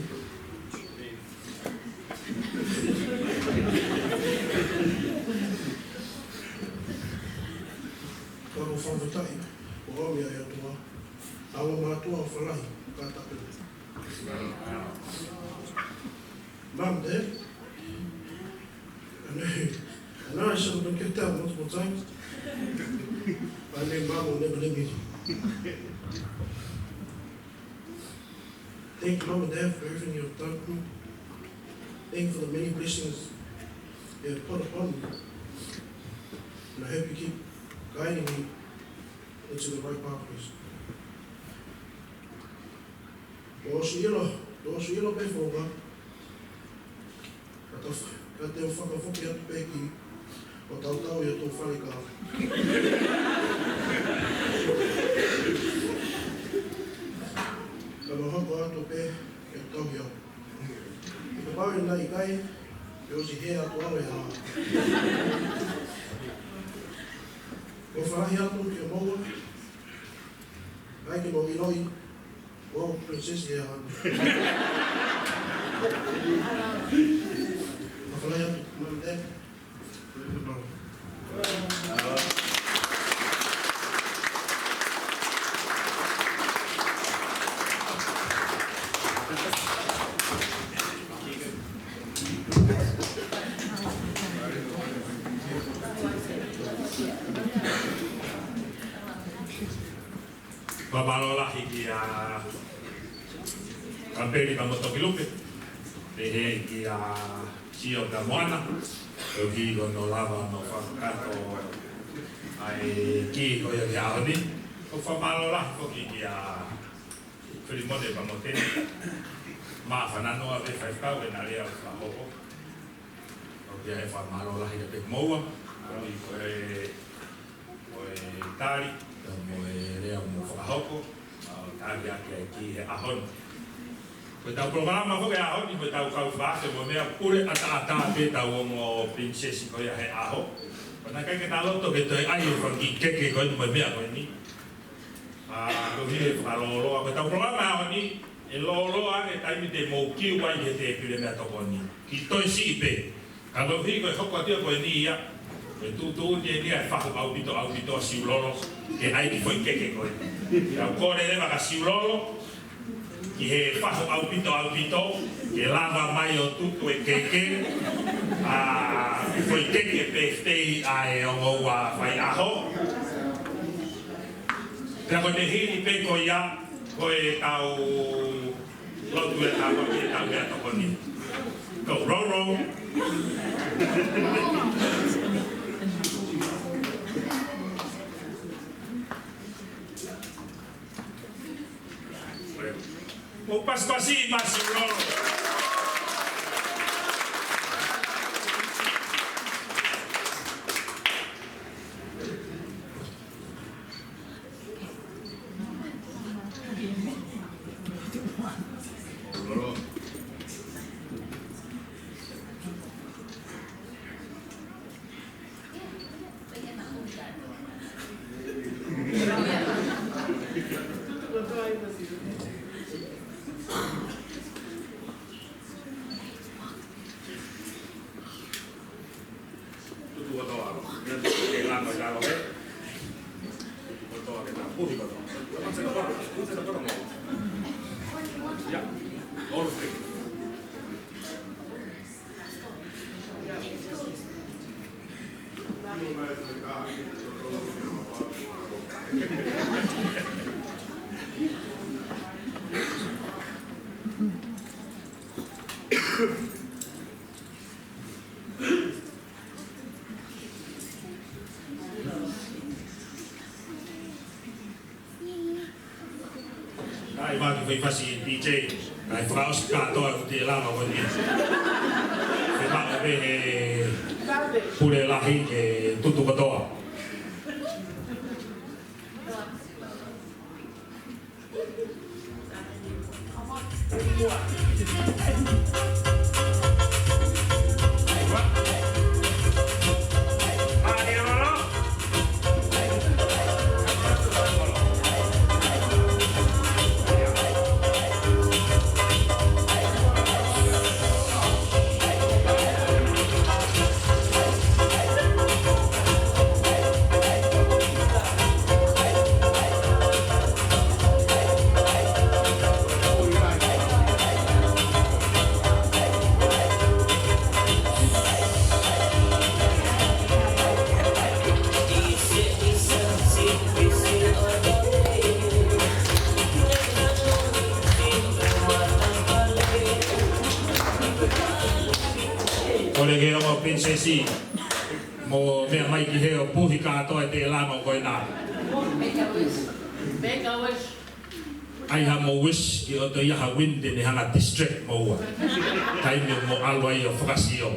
Ka ko fakafetaʻi, ko au ia e ʻOtua. Awa mātuʻa ʻofa lahi, ka tapu. Mom, Dad, I know, I know I should have been kicked out multiple times. My name, Mom will never leave me. Thank you, Mom and Dad, for everything you have done for me. Thank you for the many blessings you have put upon me. And I hope you keep guiding me into the right pathways. Kuo ʻosi ʻilo, kuo ʻosi ʻilo pē founga. Ka te u fa-, ka te u fakafoki atu pē ki, ʻo tautau ʻi hoto fale ka. Ka mau hoko atu pē, ʻe tau ia. ʻI he pau ʻe na ʻikai, ʻe ʻosi hē atu au ʻe ha. Ko e falahi atu ke moua, ʻai ke mau ʻiloʻi, ʻo Princess ia. Ka falahi atu, Mom and Dad. Fakamālō lahi kia Kapeli pea mo Tokilupe. Pehē kia Sio pea mo Ana. ʻOku ʻikai ke nau lava ʻo fakakakato ʻa e kī ko ia ki he ʻaho ni. ʻOku fakamālō lahi foki kia Filimone pea mo Teni. Māfana noa pē faifekau ʻena lea ʻoku fakahoko. ʻOku ʻi ai e fakamālō lahi kiate kimoua. ʻOku ʻi ai ko e, ko e tali, pea mo e lea ʻoku mou fakahoko. ʻOku tali ʻaki ʻa e kī he ʻaho ni. Ko ʻetau polokalama foki he ʻaho ni, ko ʻetau kau fakaafe mo e meʻa, pule ʻataʻatā pē ʻetau ongo pilinisesi ko ia he ʻaho. Ko e naʻe ʻikai ke ta loto ke toe ʻai e fanga kiʻi keke ko eni mo e meʻa ko eni. ʻA, koeʻuhi ʻe fakalōloa. Ko ʻetau polokalama he ʻaho ni, ʻe lōloa ange e taimi te mou kiu ai he tēpile meʻatokoni. Kiʻi toe siʻi pē. Ka koeʻuhi ko e hoko atu ia ko eni ia, ko e tuʻutuʻuni eni ia e fahu ʻaupito ʻaupito ʻa Siulolo ke ʻai e kiʻi foʻi keke ko ē. Tau kole leva kia Siulolo ki he fahu ʻaupito ʻaupito ke lava mai ʻo tutu e keke, ʻa, foʻi keke pēfitei ʻa e ongo ua faiʻaho. Pea ko ʻene hili pē ko ia, ko ʻetau lotu ʻe taha ki heʻetau meʻatokoni. Go, roll, roll. Mou pasipasi, masi, roll. Tutu kotoa. Meʻa tutu ke langa ʻi lalo hē. Tutu kotoa ke ta puhi kotoa. Tutu kotoa. Tutu kotoa mo. Yeah. All the things. Kae ʻai mai e kiʻi fasi D J, kae fakaʻosi kātoa e tēlama ko eni. Ke maʻu pē he pule lahi ke tutu kotoa. Kole ke ongo pilinisesi mo meʻa mai ki hē ʻo puhi kātoa e tēlama ko ena. Make a wish. ʻAi haʻamou wish ke ʻoua toe ʻi ai ha wind te ne hanga distract moua. Taimi ʻoku mou ʻalu ai ʻo fakasio.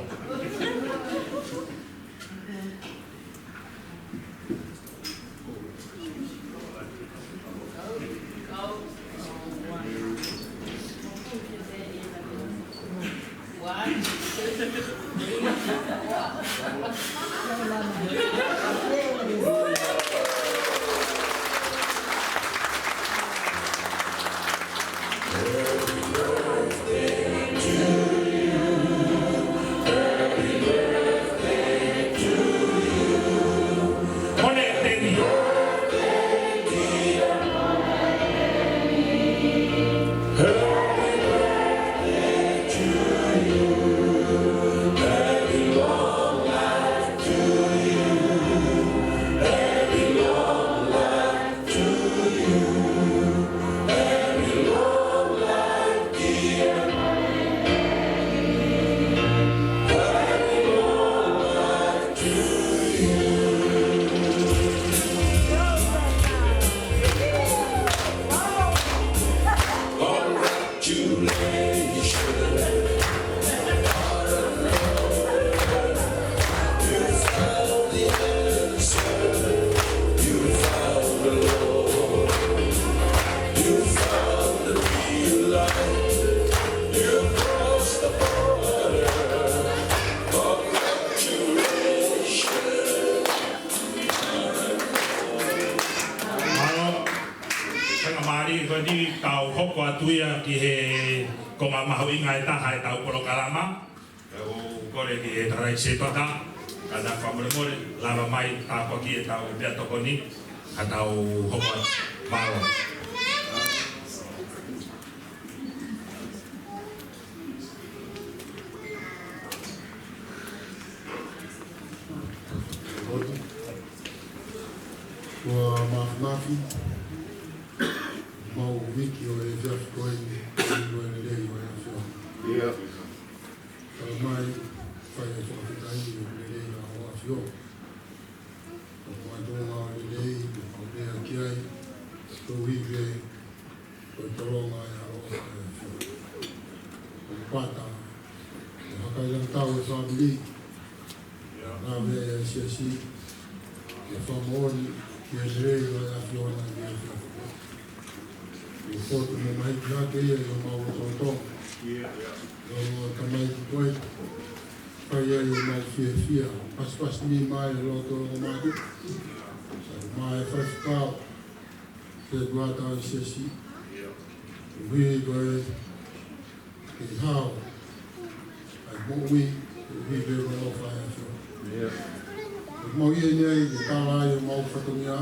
Mālie ko eni, tau hoko atu ia ki he konga mahuʻinga ʻe taha ʻetau polokalama. ʻOku ou kole ki he tangataʻeiki sētuata, ka ta fakamolemole, lava mai, tāpuaki ʻetau meʻatokoni, ka tau hoko atu. Mālō. Lotu. Ko e māfimafi, mau viki ʻo e efiafi ko eni, ko e lelei ʻo e ʻAfiona. ʻIo. Tau mai, fai e fakafetaʻi ʻi he lelei ʻa e ʻAfiona. ʻOku mau tō ʻa e lelei, ʻoku mau lea ki ai, tau ive, ʻo e tolonga ʻa e ʻAlo ʻo e ʻAfiona. ʻOku pata, ʻe hakaila tau e fāmili, ʻa e siasi, ʻe fakamoʻoni ki he lelei ʻo e ʻAfiona ʻi he efiafi. ʻOku fotu mo mahiki hake ia ʻi homau lotolotonga. ʻIo, ʻio. ʻIo, mo tamaiki ko ē. Fai ai ʻemau fiefia, pasipasi nima ʻi loto ʻo mātuʻa. Sai, mo e faifekau, sētuata ʻo e siasi. ʻIo. ʻUhi ko e, ke hao ʻa e moʻui, ʻuhi pē mo e ʻofa ʻa e ʻAfiona. ʻIo. Ko e moʻui eni ia ke tala ai ʻemau fatongia,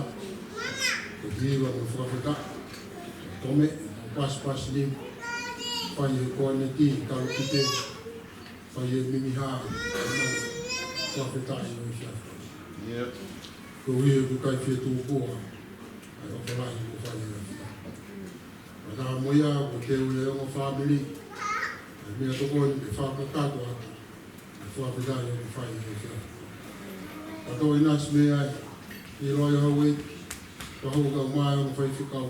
ko e hiva mo e fakafetaʻi. Tome, pasipasi nima, fai e konitiniti, talu ki te, fai e minihā, fakafetaʻi ʻo e efiafi. ʻIo. Koeʻuhi ʻoku ʻikai fie tupua ʻa e ʻofa lahi kuo fai ʻe he ʻAfiona. Pea mo ia, ʻoku teu ʻi he ongo fāmili, ʻa e meʻatokoni ke fakakakato atu ʻa e fakafetaʻi ʻoku fai ʻe he ʻAfiona. Pea toe ʻinasi mei ai, ʻi loa ia Hauiti, pea hoko mai ongo faifekau.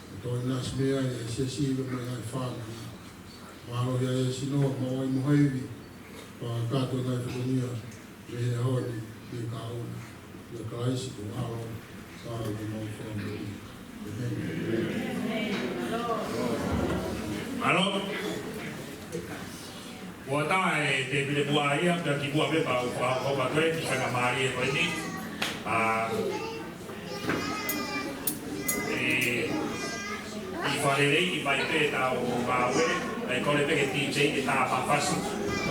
Pea toe ʻinasi mei ai e siasi mo e ngaahi fāmili. Mālō ia e sino, mo e mohevi, pea kakato ngaahi fatongia, mei he ʻaho ni ki he kahaʻu ni, ʻia Kalaisi ko e ʻAlo, pea mo homau Fakamoʻui. ʻĒmeni. Mālō. Kuo tā e tēpile muʻa ia, pea kimuʻa pē pea u fakahoko atu e kiʻi faingamālie ko eni. ʻA, ʻE, ʻi faleleiʻi mai pē ʻetau ngāue, ʻai kole pē ke DJ ke tā fafasi.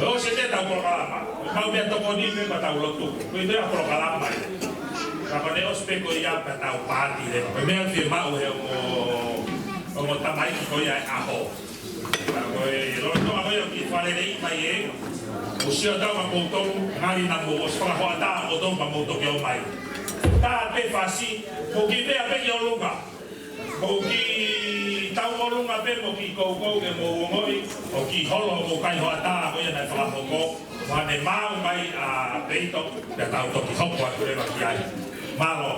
ʻOsi ʻetau polokalama. Mau meʻatokoni pē pea tau lotu. Ko e meʻa polokalama ia. Ka ko ʻene ʻosi pē ko ia pea tau paati leva. Ko e meʻa fiemaʻu he ongo, ongo tamaiki ko ia ʻo e ʻaho. Ka ko e lolotonga ko ia ʻo kiʻi faleleiʻi mai ē. ʻOsi ʻa tautolu, ngali naʻa mou ʻosi fakahoʻatā ʻa tautolu pea mou toki ō mai. Tā pē fasi, mou kiʻi meʻa pē ki ʻolunga. Mou kiʻi tauʻolunga pē mo kiʻi koukou ke mou ongoʻi, ʻo kiʻi holo mou kai hoʻatā ko ia naʻe fakahoko. Mou ʻanemaʻu mai ʻa Peito, pea tau toki hoko atu leva ki ai. Mālō.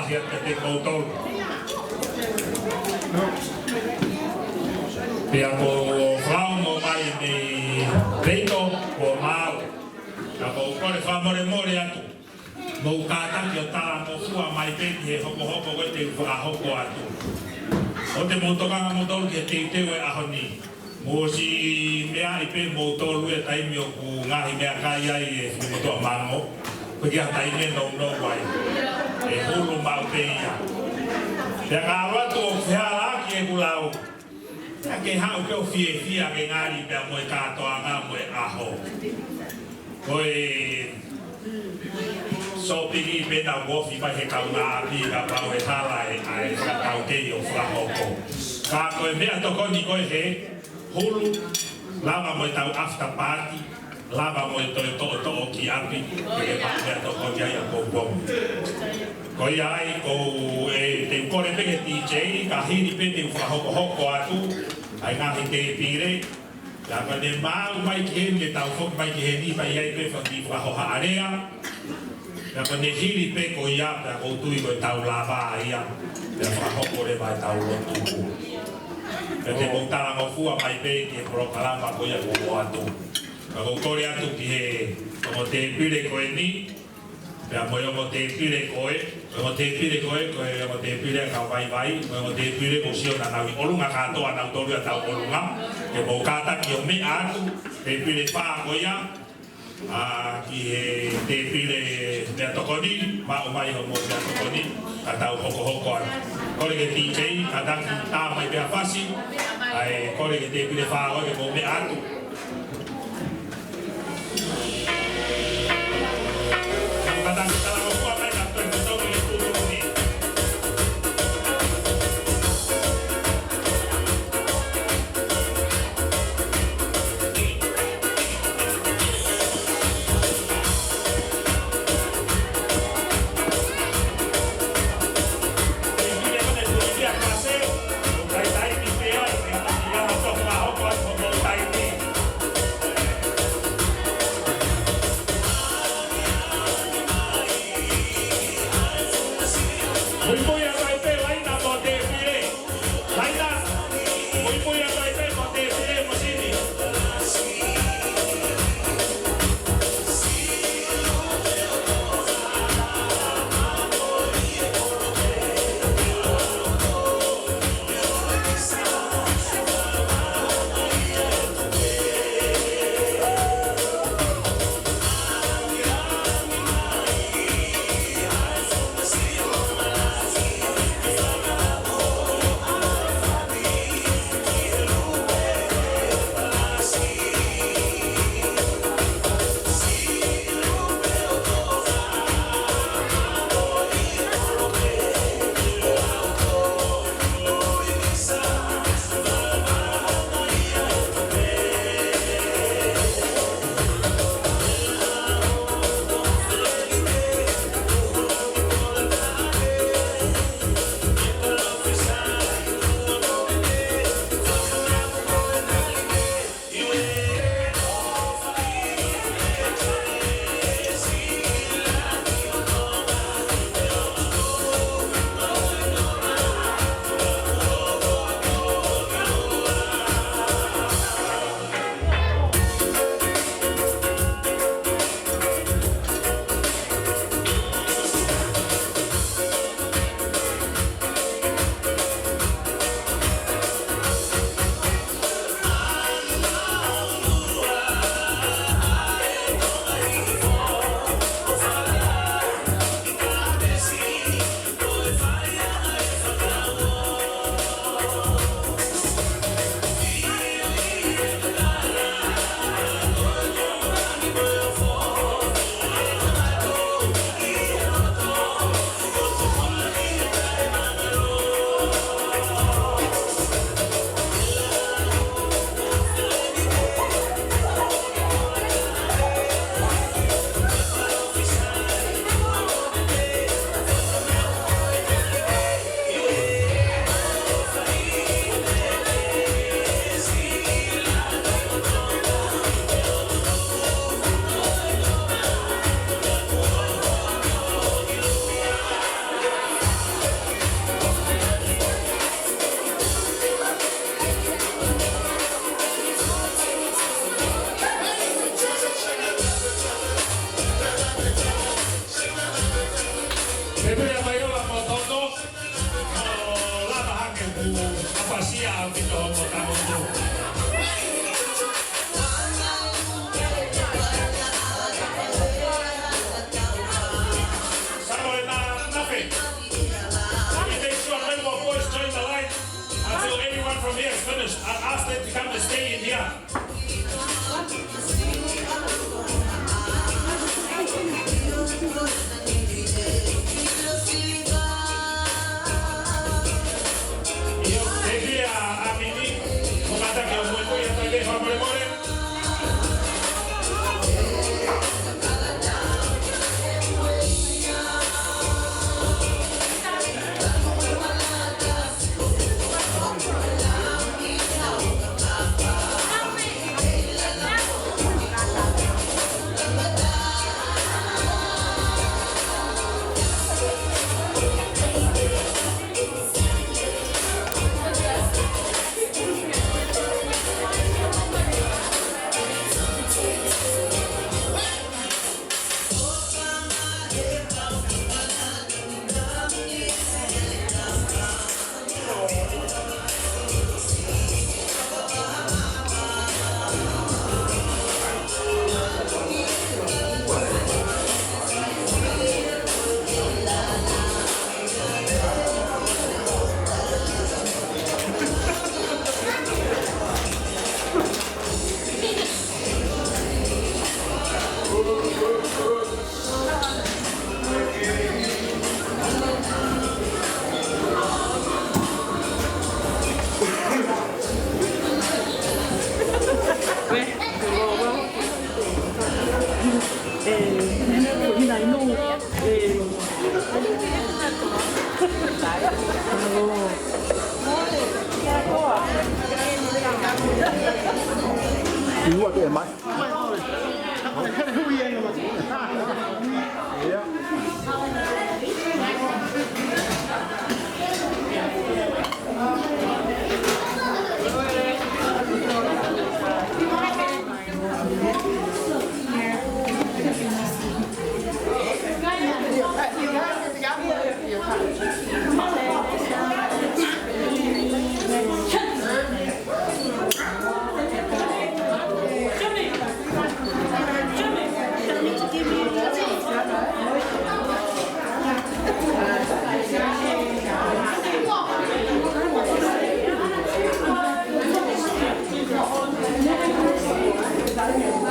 Kiate kimoutolu. Pea ko Flau mo mai mei Leito, ko Maau. Ka ʻoku ou kole fakamolemole atu. Mou kātaki ʻo talangofua mai pē ki he hokohoko ko ē te u fakahoko atu. ʻOua te mou tokanga moutolu ki he teuteu ʻo e ʻaho ni. Mou ʻosi meaʻi pē moutolu he taimi ʻoku ngaahi meʻakai ai e fuʻu motuʻa mango. Ko e kiʻi taimi ʻe nounou ai. ʻE hulu maʻu pē ia. Pea ka ʻalu atu ʻo fehālaaki ʻeku lau. Pea ke haʻu pē ʻo fiefia ke ngali pea mo e kātoanga mo e ʻaho. Ko e sōpingi pē naʻa ku ofi mai he kaungāʻapi kapau ʻe hala e, ʻa e fakataukei ʻo fakahoko. Ka ko e meʻatokoni ko ē he hulu, lava mo e tau after party, lava mo e toe toʻotoʻo ki ʻapi, ke ke maʻu meʻatokoni ai ʻapongipongi. Ko ia ai, ko e te u kole pē ki he D J, ka hili pē te u fakahokohoko atu ʻa e ngaahi tēpile, pea ka ne maʻu mai ki heni, ke tau foki mai ki heni, pea ʻi ai pē faki fakahoha alea. Pea ka ne hili pē ko ia, pea ʻoku ou tui ko e tau lava ia, pea fakahoko leva ʻetau lotu. Pea te mou talangofua mai pē ki he polokalama ko ia kuo ʻoatu. Pea ʻoku ou kole atu ki he ongo tēpile ko eni, pea mo e ongo tēpile ko ē, ongo tēpile ko ē, ko e ongo tēpile ʻa e kau vaivai, mo e ongo tēpile ʻoku sio naʻa nau ʻi ʻolunga kātoa nautolu ʻi hotau ʻolunga, ke mou kātaki ʻo meʻa atu, tēpile fā ko ia, ʻa, ki he tēpile meʻatokoni, maʻu mai hoʻomou meʻatokoni, ka tau hokohoko atu. Kole ki he D J, kātaki tā mai pē ha fasi, ʻa e kole ki he tēpile fā ko ē ke mou meʻa atu. Samoa, nothing. It takes one member of boys join the line until everyone from here is finished. I ask them to come and stay in here. ʻIo, ʻe pia ʻa Mimi, mo kātaki ʻo muimui atu ai, fakamolemole. Thank you.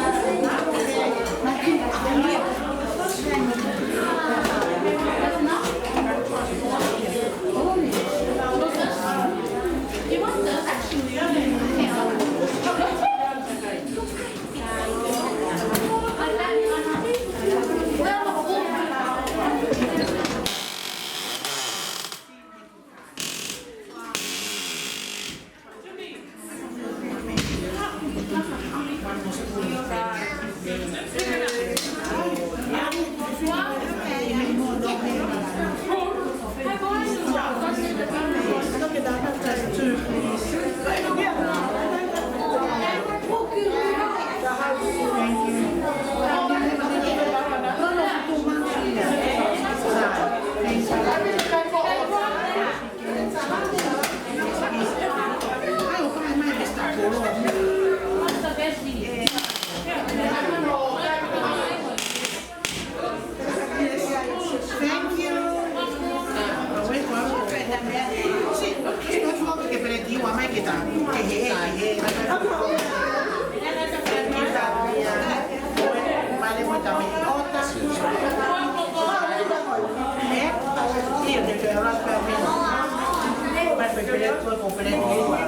Sio, sio, ke peleti ua mai kita. Ke he, ke he. Vale, mo tami ota. Eh? Sio, ke peleti ua. Mai peleti ua, ko peleti ua.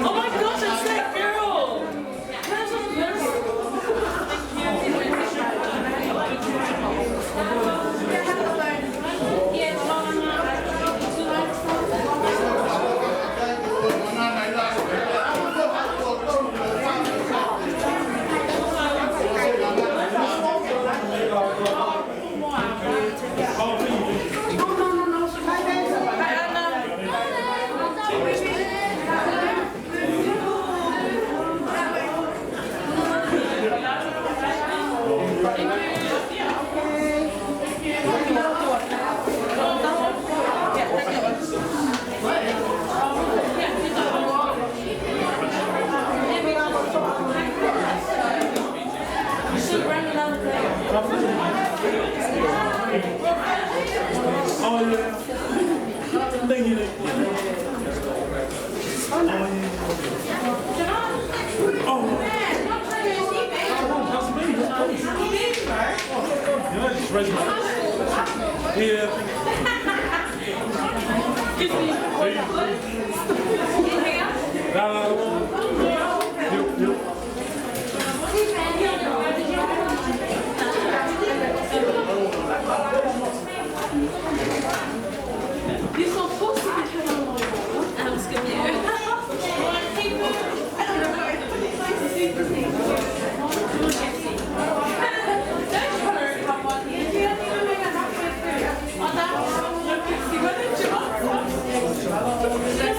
Oh my gosh, it's that girl! You're supposed to be turning on. I was confused. I don't know how I put it.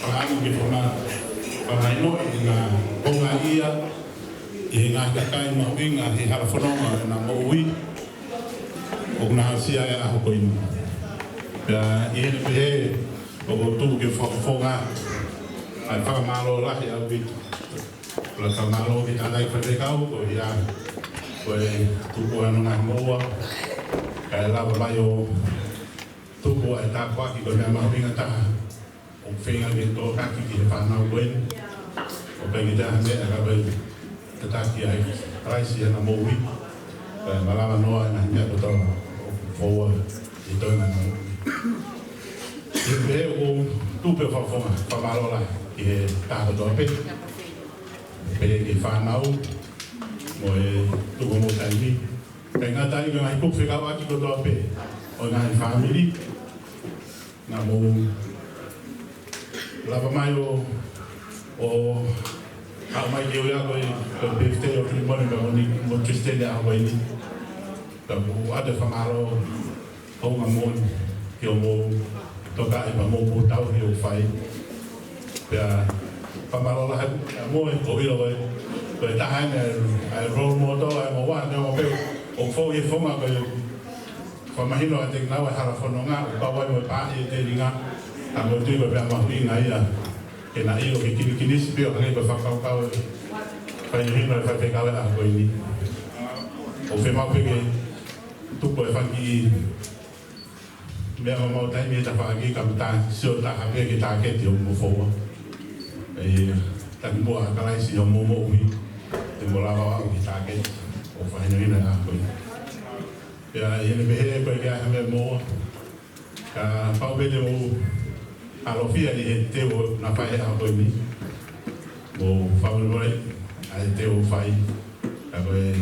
Fakaʻamu ke faka-, fakahinoʻi ʻi he ngaahi konga ia, ʻi he ngaahi kakai mahuʻinga he hala fononga ʻo ʻena moʻui, ʻoku na aʻusia he ʻaho ko eni. Pea ʻi heʻene pehē, ʻoku ou tuku ke fakafofonga ʻa e fakamālō lahi ʻaupito. Ko e fakamālō ki he tangataʻeiki faifekau, ko ia, ko e tuku hono ngaahi moʻua, kae lava mai ʻo tuku ʻa e tāpuaki ko e meʻa mahuʻinga taha ʻoku feinga ke tokoni ki he fānau ko eni. ʻOku ʻikai ke ʻi ai ha meʻa ka ʻoku tataki ai ʻa Kalaisi ʻi heʻena moʻui. Kae malava noa ʻa e ngaahi meʻa kotoa ʻoku foua ʻi he toenga ʻo ʻena moʻui. ʻI he pehē ʻoku ou tuku pē ʻo fakafofonga, fakamālō lahi ki he taha kotoa pē. Pehē ki he fānau, mo e tuku homou taimi. Kae ngata ai ki he ngaahi kupu fekauʻaki kotoa pē ʻo e ngaahi fāmili. Naʻa mou lava mai ʻo, ʻo haʻu mai ke ui ʻa e, ko e, ko e birthday ʻo Filimone pea mo Ni-, mo Tristan he ʻaho ko eni. Pea ʻoku ou ʻoatu e fakamālō houngaʻia moʻoni ki hoʻomou tokaʻi pea mo hoʻomou tauhi ʻoku fai. Pea fakamālō lahi ʻaupito mo e, ʻoku ʻilo ko e, ko e taha eni ʻa e role model ʻa e moʻua, neongo pē ʻoku fou he fonga ko e fakamahino ʻa e tekinaua e hala fononga, ʻoku kau ai mo e paʻi e telinga, ka ʻoku ou tui ko e meʻa mahuʻinga ia ke na ʻilo ke kinikinisi pē ʻo hangē ko e fakakaukau e fakamahino e faifekau he ʻaho ko eni. ʻOku fiemaʻu pē ke tuku e fanga kiʻi meʻa maumau taimi he tafaʻaki ka mou sio taha pē ki he tāketi ʻoku mou foua. ʻE, taki muʻa ʻa Kalaisi ʻi hoʻomou moʻui, te mou lava ʻo aʻu ki he tāketi ʻoku fakahinohino he ʻaho ko eni. Pea ʻi heʻene pehē ʻoku ʻikai ke ʻi ai ha meʻa moʻua, kapau pē te mou ʻalofia ʻi he teu naʻa fai he ʻaho ko eni, mou fakamolemole ʻa e teu ʻoku fai, ka ko e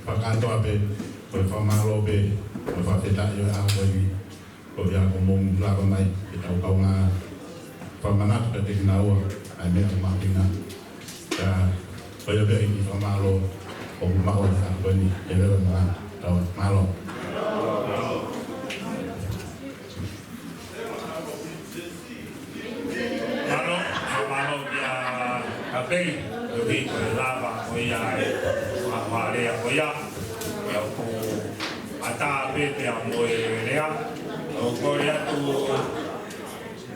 fakakātoa pē, ko e fakamālō pē, ko e fakafetaʻi ʻo e ʻaho ko eni, ko ia ʻoku mou lava mai ke tau kaungā fakamanatu kiate kinaua ʻa e meʻa mahuʻinga. Ka ko ia pē ʻa e kiʻi fakamālō ʻoku maʻu he ʻaho ko eni, ke leva mai, tau mālō. Mālō, mālō kia Kapeli, ʻoku ʻi he lava ko ia e fakalea ko ia, ko ia ʻoku ʻatā pē pea mo e lea, ʻoku kole atu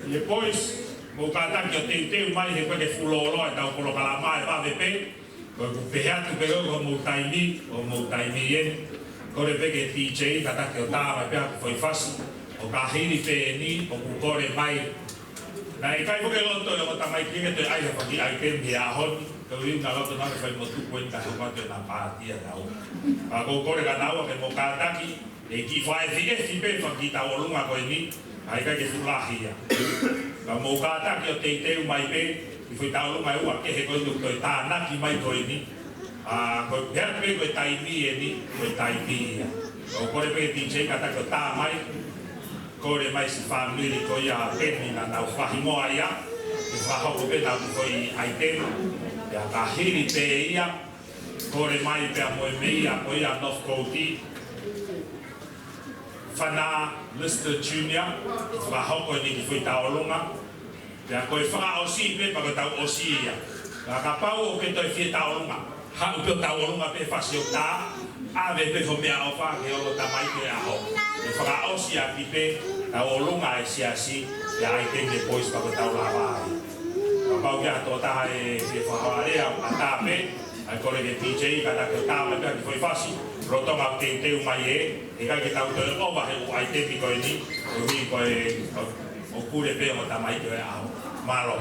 ʻi he boys, mou kātaki ʻo teuteu mai he ʻoku ʻikai ke fuʻu lōloa ʻetau polokalama ʻe vave pē, ko ʻeku pehē atu pē ʻoku hoʻomou taimi, hoʻomou taimi eni. Kole pē ki he D J, kātaki ʻo tā mai pē haʻaku foʻi fasi, ʻo ka hili pē eni, ʻoku kole mai. Naʻe ʻikai foki ke loto e ongo tamaiki ke toe ʻai ha fanga kiʻi ʻaitemi he ʻaho ni, koeʻuhi naʻe loto naʻa ke fai mo tuku eni ka hoko atu ʻena pātia naua. Ka ʻoku ou kole kia naua ke mou kātaki, ʻe kiʻi fakaefiefi pē fanga kiʻi tauʻolunga ko eni, ʻa ia ʻikai ke fuʻu lahi ia. Ka mou kātaki ʻo teuteu mai pē, kiʻi foʻi tauʻolunga ʻe ua kehe ko eni ʻoku toe tānaki mai ko eni. ʻA, ko e pehē pē ko e taimi eni, ko e taimi ia. ʻOku kole pē D J kātaki ʻo tā mai, kole mai siʻi fāmili ko ia Peni naʻa nau fakahingoa ia, ke fakahoko pē ʻenau kiʻi foʻi ʻaitemi, pea ka hili pē ia, kole mai pea mo e meia ko ia North Coast, Fana Lister Junior, fakahoko eni kiʻi foʻi tauʻolunga. Pea ko e fakaʻosi pē pea ko e tauʻosi ia. Ka kapau ʻoku ke toe fie tauʻolunga, haʻu pē ʻo tauʻolunga pē fasi ʻoku tā, ʻave pē ho meʻaʻofa ki he ongo tamaiki he ʻaho. ʻE fakaʻosi ʻaki pē tauʻolunga e siasi, pea ʻai ke ne pois pea ko e tau lava ai. Kapau ʻoku ʻi ai ha tokotaha ʻe fie fakahoa lea, ʻatā pē, ʻAi kole ke P J, ka ta ke tā mai pē ha kiʻi foʻi fasi, lolotonga ʻoku teuteu mai ē, ʻikai ke tau toe ʻova he ʻū ʻaitemi ko eni, ʻo ui ko e, ʻo, ʻo kule pē ʻo tamaiki ʻo e ʻaho. Mālō.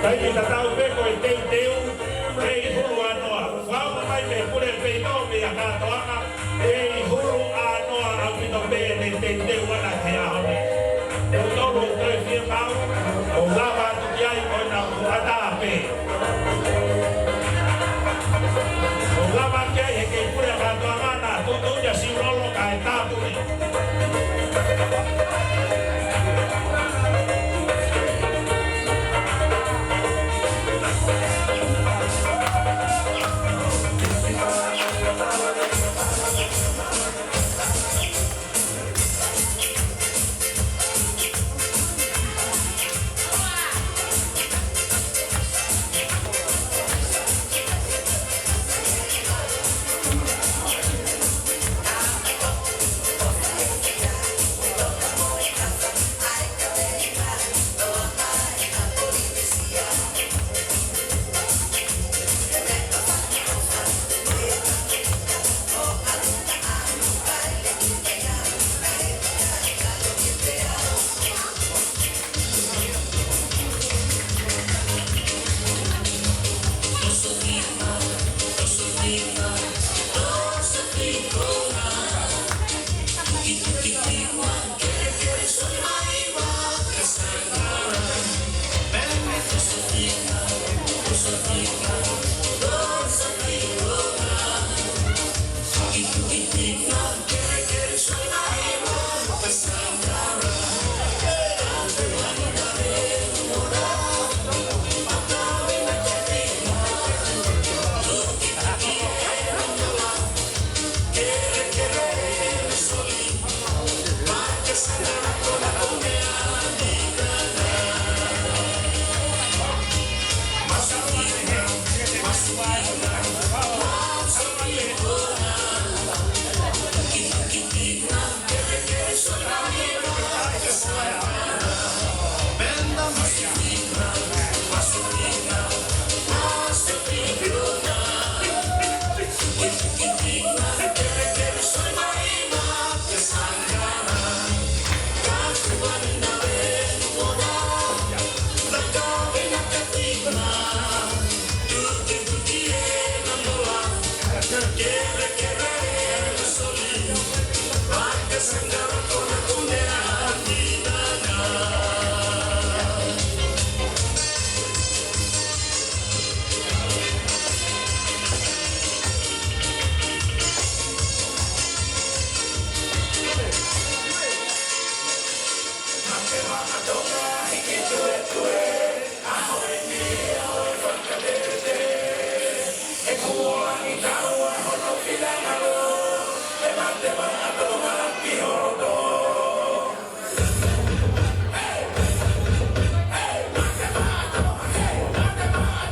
Taimi tatau pē ko e teuteu, ʻe ʻi hulu ʻanoa. Fakaʻamu mai pē pule pē ʻi tō pē ʻa kātoanga, ʻe ʻi hulu ʻanoa ʻaupito pē ʻene teuteu ʻana he ʻaho ni. ʻOku tolu ʻoku toe fiemaʻu, ʻo lava atu ki ai ko ena ʻoku ʻatā pē. ʻO lava ki ai he kei pule kātoanga na, tuʻutuʻuni ʻa Siulolo kae tāpuni.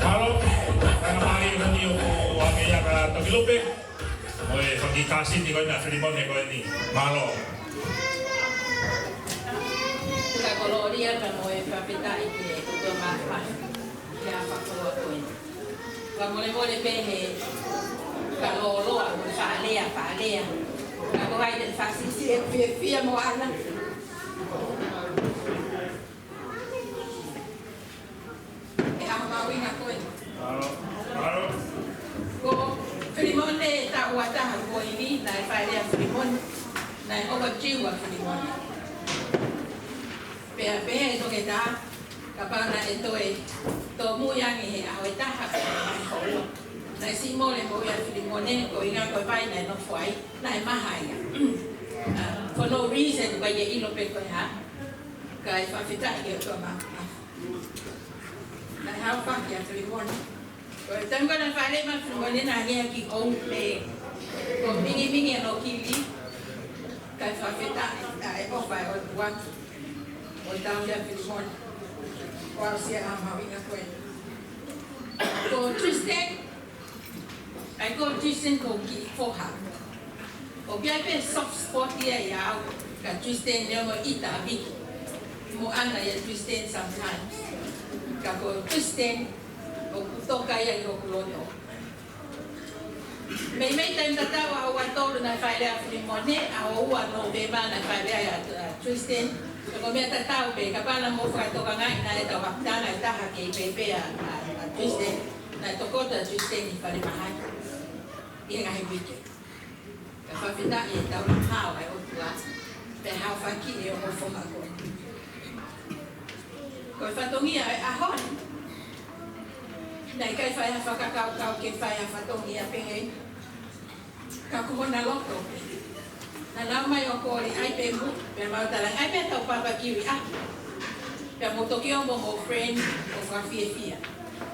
Mālō, faingamālie ko eni ʻoku ʻoange ia kia Toki Lupe, mo e fakakāsiti ko ena ʻa Filimone ko eni. Mālō. Ka ko e kolōlia pea mo e fakafetaʻi ki he ʻOtua Māfimafi, ʻi he ʻaho fakaloloa ko eni. Fakamolemole pē he fakaloloa, mo e fakalea, fakalea. Ka ko hai te ne fakasisi e fiefia mo ʻAna. ʻE ʻaho mahuʻinga ko eni. Ko Filimone taʻu ua taha ko eni, naʻe fai lea Filimone, naʻe overdue ʻa Filimone. Pea pehē ʻe he toketā, kapau naʻe toe tōmui ange he ʻaho ʻe taha, ko e ʻaho ʻe ua. Naʻe siʻi mole moʻui ʻa Filimone, ko e ʻuhinga ko e vai naʻe nofo ai, naʻe maha ia. Ah, for no reason, ʻikai ke ʻilo pe ko e hā. Kae fakafetaʻi ki he ʻOtua Māfimafi. Naʻe haofaki ʻa Filimone. Ko e taimi ko ē naʻe fāʻeleʻi mai ʻa Filimone naʻe hangē ia ko e ʻomi pē. Ko e mingimingi hono kili. Kae fakafetaʻi ʻa e ʻofa ʻa e ʻOtua ʻo tauhi ʻa Filimone. ʻO aʻusia ʻa e mahuʻinga ko ē. Ko Tristan, ʻa ia ko Tristan ko e kiʻi foha. ʻOku ʻi ai pē soft spot ia ʻiate au, kia Tristan neongo ʻita ʻa Viki mo ʻAna ʻia Tristan sometimes. Ka ko Tristan, ʻoku toka ia ʻi hoku loto. Meimei taimi tatau ʻaho ua tolu naʻe fāʻeleʻi ai ʻa Filimone, ʻaho ua Nōvema naʻe fāʻeleʻi ai ʻa, ʻa Tristan. Ka ko e meʻa tatau pē, kapau naʻa mou fakatokangaʻi naʻe tau hapitanga ʻe taha kei pēpē ʻa, ʻa, ʻa Tristan, naʻe tokoto ʻa Tristan ʻi falemahaki ʻi he ngaahi uike. Kae fakafetaʻi ʻetau hao ʻa e ʻOtua, pea haofaki ʻe he ongo foha ko ē. Ko e fatongia ʻo e ʻaho ni, naʻe ʻikai fai ha fakakaukau ke fai ha fatongia pehē. Ka ko hona loto pē. Naʻa nau ō mai ʻo kole ai pē mo, pea mau tala ai pē tau papakiu ʻi ʻapi. Pea mou toki ō mo hoʻomou friend ʻo fakafiefia.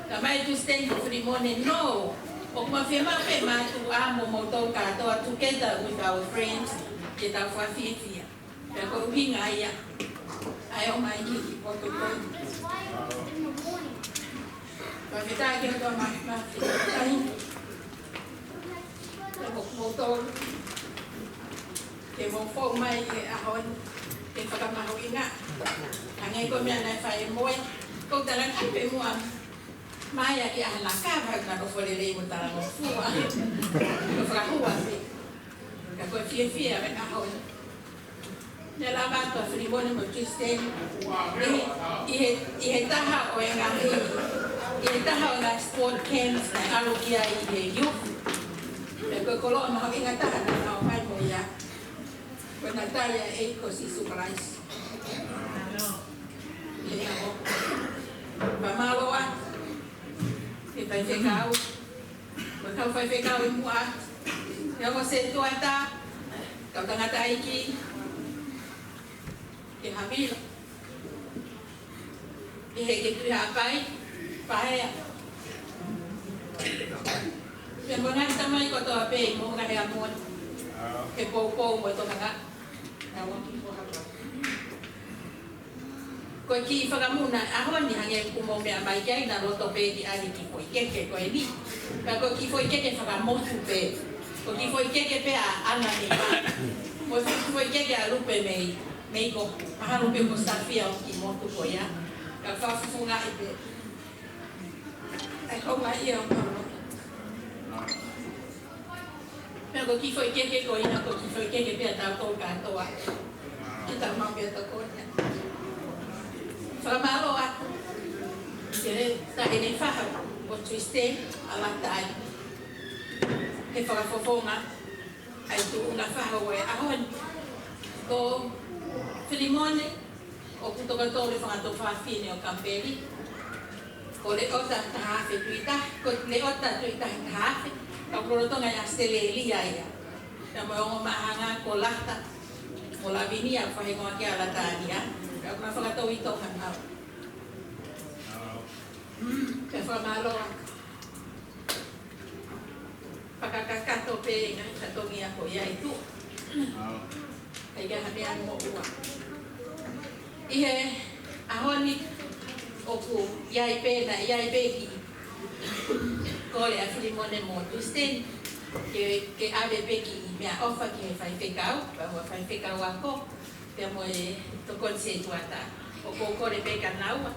Ka mai Tristan mo Filimone, no. ʻOku ma fiemaʻu pē mātuʻa mo moutolu kātoa together with our friends ke tau fakafiefia. Pea ko e ʻuhinga ia ʻa e ō mai ki he ʻaho ko eni. Fakafetaʻi ki he ʻOtua Māfimafi. Pea mo kimoutolu ke mou fou mai he ʻaho ni ke fakamahuʻingaʻi. Hangē ko e meʻa naʻe fai ʻe Moe. Ko e talange pē muʻa mai ʻa ki ʻAna ka vaha ka nofo lelei mo talangofua. Ko e fakahua pē. Ka ko e fiefia ʻo e ʻaho ni. Naʻe lava atu ʻa Filimone mo Tristan ʻi he, ʻi he, ʻi he taha ʻo e ngaahi, ʻi he taha ʻo e ngaahi sport camps naʻe ʻalu ki ai ʻi he youth. Pea ko e koloa mahuʻinga taha naʻa nau ō mai mo ia, ko e Natalia ʻEiki ko Sīsū Kalaisi. ʻI he ʻaho. Fakamālō atu ki he faifekau. Ko e kau faifekau ʻi muʻa, ʻa e ongo sētuata, kau tangataʻeiki, ki he Havila, ʻi he Kei Tuʻi Haʻapai, Paea. Pea mo e ngaahi tamai kotoa pē ʻi Moʻunga Heamoni, he poupou mo e tokangaʻi. Naʻa mou kiʻi foha. Ko e kiʻi fakamuna ʻaho ni hangē ʻoku mou meʻa mai ki ai, naʻa loto pē ki ai kiʻi foʻi keke ko eni. Ka ko e kiʻi foʻi keke fakamotu pē. Ko e kiʻi foʻi keke pē ʻa ʻAna ni pā. Mo e kiʻi foʻi keke ʻa Lupe mei, mei ko. Mahalo pē ko Safia ʻoku kiʻi motu ko ia. Ka fakafofongaʻi pē. ʻAi homa ia ʻo maua. Pea ko e kiʻi foʻi keke ko ena, ko e kiʻi foʻi keke pē ʻa tautolu kātoa. Ke tau maʻu pē ʻa tautolu ia. Fakamālō atu ki he taʻahine fahu ʻo Tristan, ʻa Lata ai. He fakafofonga ʻa e tuʻunga fahu ʻo e ʻaho ni. Ko Filimone, ʻoku tokatolu e fanga tuofāfine ʻo Kamipeli. Ko Leota Tahafe Tuita, ko Leota Tuita Tahafe, ka ʻoku lolotonga ʻi ʻAositelēlia ia. Pea mo e ongo māhanga ko Lata, mo Lavinia, faʻahinga kia Latania. Pea ʻoku nau fakatau ʻi Tonga nau. Pea fakamālō atu. Fakakakato pē ngaahi fatongia ko ia ʻi tuʻa. ʻIkai ha meʻa moʻua. ʻI he ʻaho ni ʻoku ʻi ai pē, naʻe ʻi ai pē kiʻi kole ʻa Filimone mo Tristan ke, ke ʻave pē kiʻi meʻaʻofa ki he faifekau, pea mo e faifekau ako. Pea mo e tokoni sētuata. ʻOku ou kole pē kia naua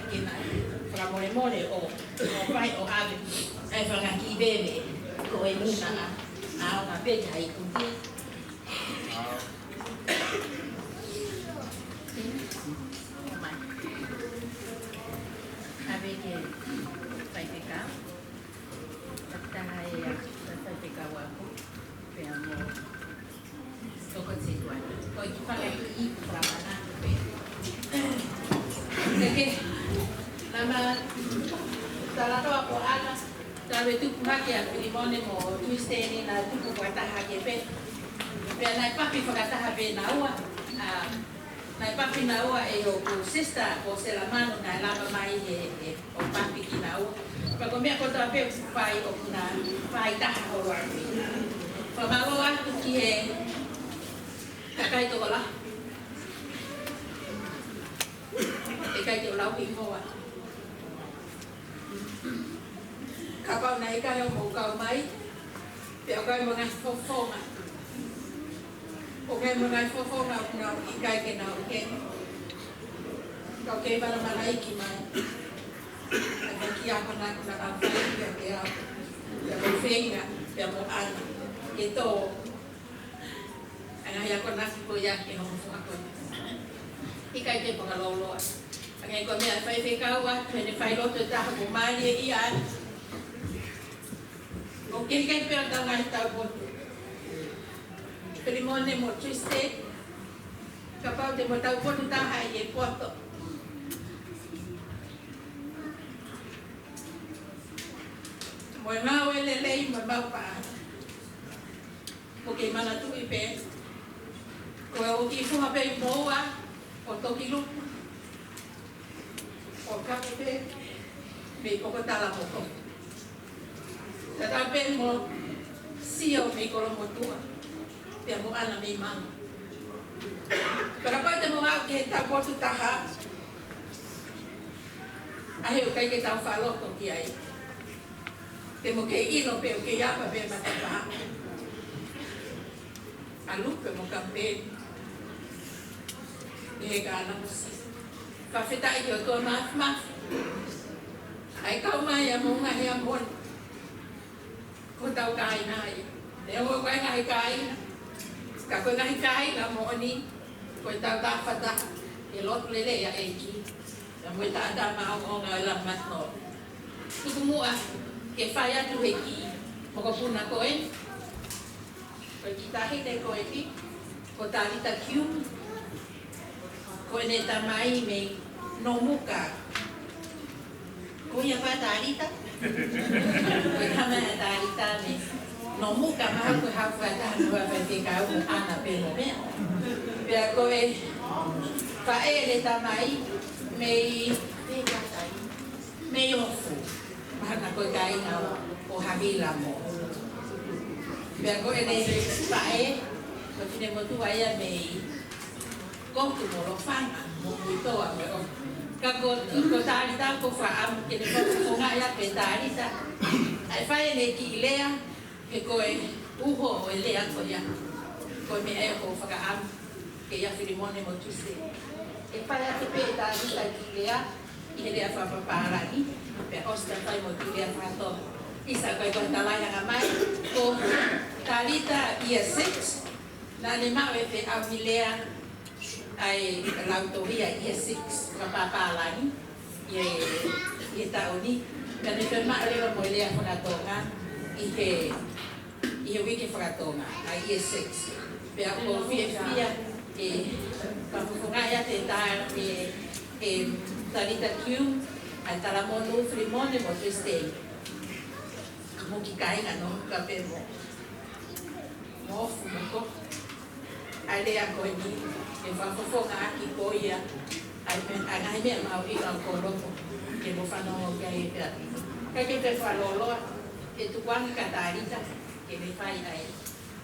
ke na fakamolemole ʻo, ʻo fai ʻo ʻave ʻa e fanga kiʻi veve ko eni naʻa, naʻa ʻaonga pē ki ai kuti. ʻAve ki he faifekau. Takitaha ʻa e faifekau ako. Pea mo Tokoni sētuata. Ko e kiʻi fanga kiʻi ipu fakamanatu pē. Ke, ke. Naʻa ma talanoa ko ʻAna, talu e tupu hake ʻa Filimone mo Tristan naʻe tupu fakataha hake pē. Pea naʻe papi fakataha pē naua. ʻA, Naʻe papi naua ʻe hoku sister ko Selamano, naʻe lava mai he, he ʻo papi kinaua. Pea ko e meʻa kotoa pē ʻoku fai ʻoku na fai taha holo atu. Fakamālō atu ki he kakai tokolahi. ʻIkai ke u lau ki hoa. Kapau naʻe ʻikai ke mou kau mai, pea ʻoku ʻi ai mo e ngaahi fofonga. ʻOku ʻi ai mo e ngaahi fofonga ʻoku nau ʻikai ke nau ʻi heni. Kau kei malamalaiki mai. ʻA e kiʻi akonaki naʻa nau fai kiate au. Pea mo Feinga, pea mo ʻAna. Ke tō ʻa e ngaahi akonaki ko ia ke hoko atu. ʻIkai ke fakalōloa. Hangē ko e meʻa ʻa e faifekau ʻa ʻene failotu ʻe taha ko Malia ia. ʻOku kehekehe pē ʻetau ngaahi taupotu. Filimone mo Tuesday. Kapau te mo taupotu taha ʻi he poto. Mo e ngāue lelei mo e maʻu paʻanga. Mo ke manatuʻi pē, ko e ʻoku kiʻi foha pē ʻi moua, ʻo toki luku, ʻo kapu pē mei Pokotala mo Koko. Tatau pē mo Sio mei Kolomotuʻa, pea mo ʻAna mei Malu. Pea kapau te mo aʻu ki he taupotu taha, ʻa ē ʻoku ʻikai ke tau faʻa loto ki ai. Te mo kei ʻilo pē ʻoku kei apa pē matapā. ʻAlu pē mo kampeni. ʻI he kānanga. Fakafetaʻi ki he ʻOtua Māfimafi. ʻA e kau mai ʻa Moʻunga Heamoni. Ko hotau kāinga ia. Neongo ko e ngaahi kāinga. Ka ko e ngaahi kāinga moʻoni. Ko ʻetau tafa taha. ʻE lotu lelei ʻa e ʻEiki. Pea mo e taʻataʻa maʻongoʻonga ʻo e Lami Mātono. Tuku muʻa ke fai atu he kiʻi mokopuna ko eni. Ko e kiʻi taʻahine ko eni, ko Talita Kiumi. Ko ʻene tamai mei Nomuka. Ko ia ko Talita. Ko e tamai ʻa Talita mei Nomuka, mahalo ko e haʻu fakataha mo e faifekau ʻAna pē mo meʻa. Pea ko e faʻē ʻene tamai mei, mei Ofu. Mahalo ko e kāinga ʻo Havila mo. Pea ko ʻene faʻē, ko e finemotuʻa ia mei Kotu mo Lofanga, mo Muitoa mo. Ka ko, ko Talita ʻoku ou fakaʻamu ke ne fakafofongaʻi ʻa Talita. ʻA e fai ʻene kiʻi lea, he ko e uho ʻo e lea ko ia. Ko e meʻa ia ʻoku ou fakaʻamu, ke ʻia Filimone mo Tuesday. ʻE fai atu pē ʻe Talita kiʻi lea, ʻi he lea fakapapālangi, pea ʻosi ta fai mo e kiʻi lea fakatonga. ʻIsa ko e ko e talai anga mai, ko Talita year six, naʻa ne maʻu e feʻauhi lea ʻa e lautohi ʻa e year six fakapapālangi ʻi he, ʻi he taʻu ni. Ka ne toe maʻu leva mo e lea fakatonga ʻi he, ʻi he uike fakatonga ʻa e year six. Pea ʻoku ou fiefia ke fakafofongaʻi atu ʻe Ta-, ʻe, ʻe Talita Kiumi ʻa e talamonū Filimone mo Tuesday. Mo e kiʻi kāinga Nomuka pea mo, mo Ofu mo Koko. ʻA e lea ko eni, ʻe fakafofongaʻaki ko ia ʻa e meʻa, ʻa e ngaahi meʻa mahuʻinga ʻoku ou loto ke mo fanongo ki ai pea. Ka ke te fakalōloa, ʻe tukuange kia Talita ke ne fai ʻa e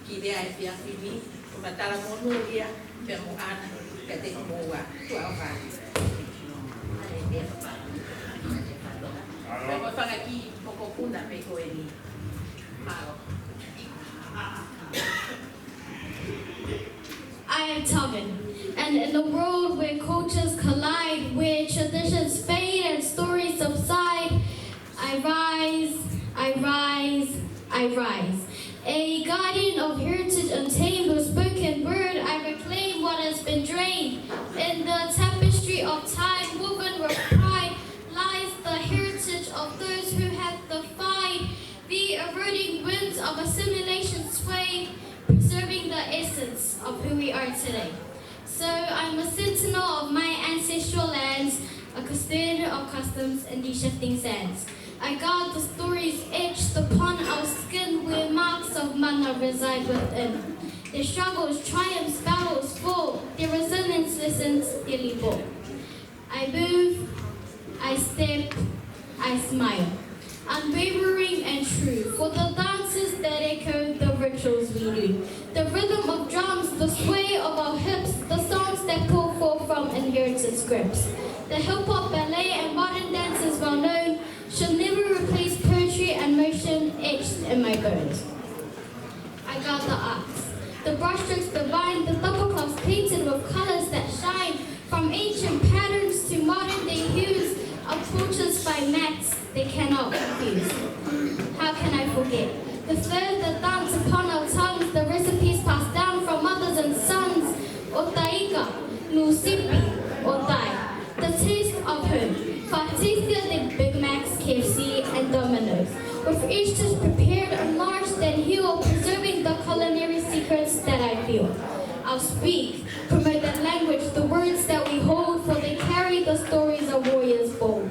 kiʻi lea he efiafi ni, ko e talamonū ia pea mo ʻAna, kiate kimoua, tuʻa ʻofa. Pea mo e fanga kiʻi mokopuna pē ko eni. Mālō. I am Tongan, and in a world where cultures collide, where traditions fade and stories subside, I rise, I rise, I rise. A guardian of heritage untamed with spoken word, I reclaim what has been drained. In the tapestry of time, woven with pride, lies the heritage of those who have defied the eroding winds of assimilation sway, preserving the essence of who we are today. So I'm a sentinel of my ancestral lands, a custodian of customs in these shifting sands. I guard the stories etched upon our skin where marks of mana reside within. Their struggles, triumphs, battles, fall, their resilience lessons, their libor. I move, I step, I smile. Unwavering and true, for the dances that echo the rituals we do. The rhythm of drums, the sway of our hips, the songs that pour forth from inherited scripts. The hip-hop, ballet, and modern dances well known should never replace poetry and motion etched in my bones. I got the arts, the brushstrokes divine, the double cloths painted with colors that shine, from ancient patterns to modern day hues, of cultures by mats they cannot confuse. How can I forget? The flavor that dance upon our tongues, the recipes passed down from mothers and sons, ʻo taika, nusipi, ʻo tai. The taste of home, fātisia de Big Macs, K F C, and Domino's. With each dish prepared, enlarged, and healed, preserving the culinary secrets that I feel. I'll speak, promote that language, the words that we hold, for they carry the stories of warriors bold.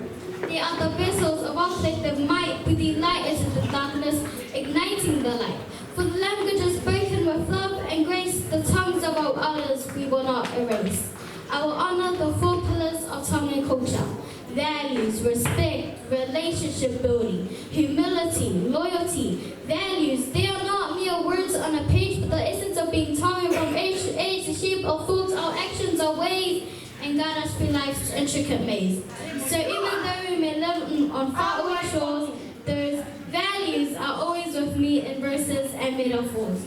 They are the vessels of our collective might, breathing light into the darkness, igniting the light. For the language is spoken with love and grace, the tongues of our elders we will not erase. I will honor the four pillars of Tongan culture: values, respect, relationship building, humility, loyalty. Values, they are not mere words on a page, but the essence of being Tongan. From age to age, they shape our thoughts, our actions, our ways, and guide us through life's intricate maze. So even though we may live on faraway shores, those values are always with me in verses and metaphors.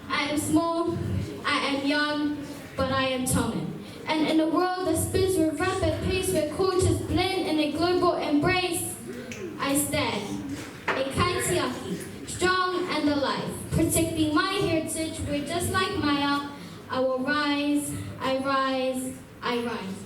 I am small, I am young, but I am Tongan. And in a world that spins with rapid pace, where cultures blend in a global embrace, I stand, a kaitiaki, strong and alive, protecting my heritage where, just like Maia, I will rise, I rise, I rise.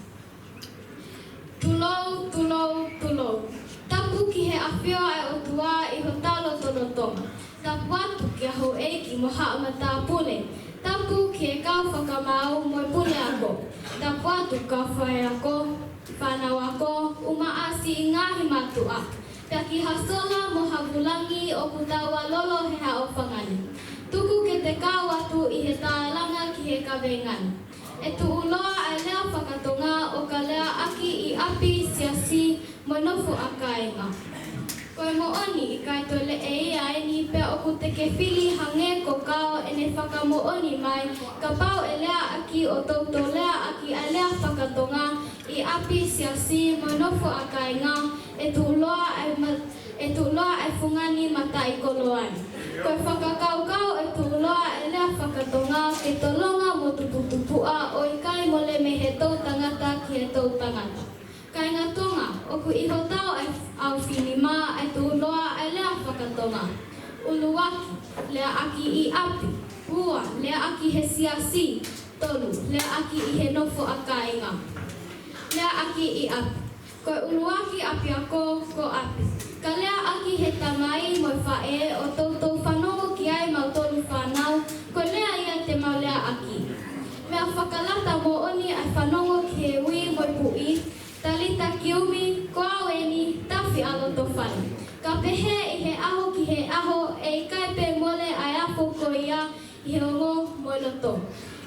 Tulou, tulou, tulou. Tapu ki he ʻafio ʻa e ʻOtua ʻi hotau lotolotonga. Tapu atu ki he houʻeiki mo haʻa matāpule. Tapu ki he kau fakamaau mo e puleako. Tapu atu kau faiako, fānau ako, ʻumaʻā siʻi ngaahi mātuʻa. Pea ki ha sola mo ha vūlangi ʻoku taualolo he haʻofanga ni. Tuku ke te kau atu ʻi he tālanga ki he kaveinga ni. ʻE tuʻuloa ʻa e lea fakatonga ʻo ka leaʻaki ʻi ʻapi, siasi, mo e nofo ʻa kāinga. Ko e moʻoni ʻikai toe leʻeia eni pea ʻoku te ke fili hangē ko Kao ʻene fakamoʻoni mai, kapau ʻe leaʻaki ʻo toutou leaʻaki ʻa e lea fakatonga ʻi ʻapi, siasi, mo e nofo ʻa kāinga, ʻe tuʻuloa ʻa e ma-, ʻe tuʻuloa ʻa e fungani mataʻikoloa ni. Ko e fakakaukau ʻe tuʻuloa ʻa e lea fakatonga ke tolonga mo tuputupuʻa ʻo ʻikai mole mei he toʻutangata ki he toʻutangata. Kāinga Tonga, ʻoku ʻi hotau ʻa e ʻaofinima ʻa e tuʻuloa ʻa e lea fakatonga. ʻUluaki, leaʻaki ʻi ʻapi. Ua, leaʻaki he siasi. Tolu, leaʻaki ʻi he nofo ʻa kāinga. Leaʻaki ʻi ʻapi. Ko e ʻuluaki ʻapiako ko ʻapi. Ka leaʻaki he tamai mo e faʻē ʻo toutou fanongo ki ai mautolu fānau, ko e lea ia te mau leaʻaki. Meʻa fakalata moʻoni ʻa e fanongo ki he ui mo e puʻi, Talita kiumi, ko au eni, tafi ʻa loto fale. Ka pehē ʻi he ʻaho ki he ʻaho, ʻe ʻikai pē mole ʻa e afo ko ia, ʻi he ongo mo e loto.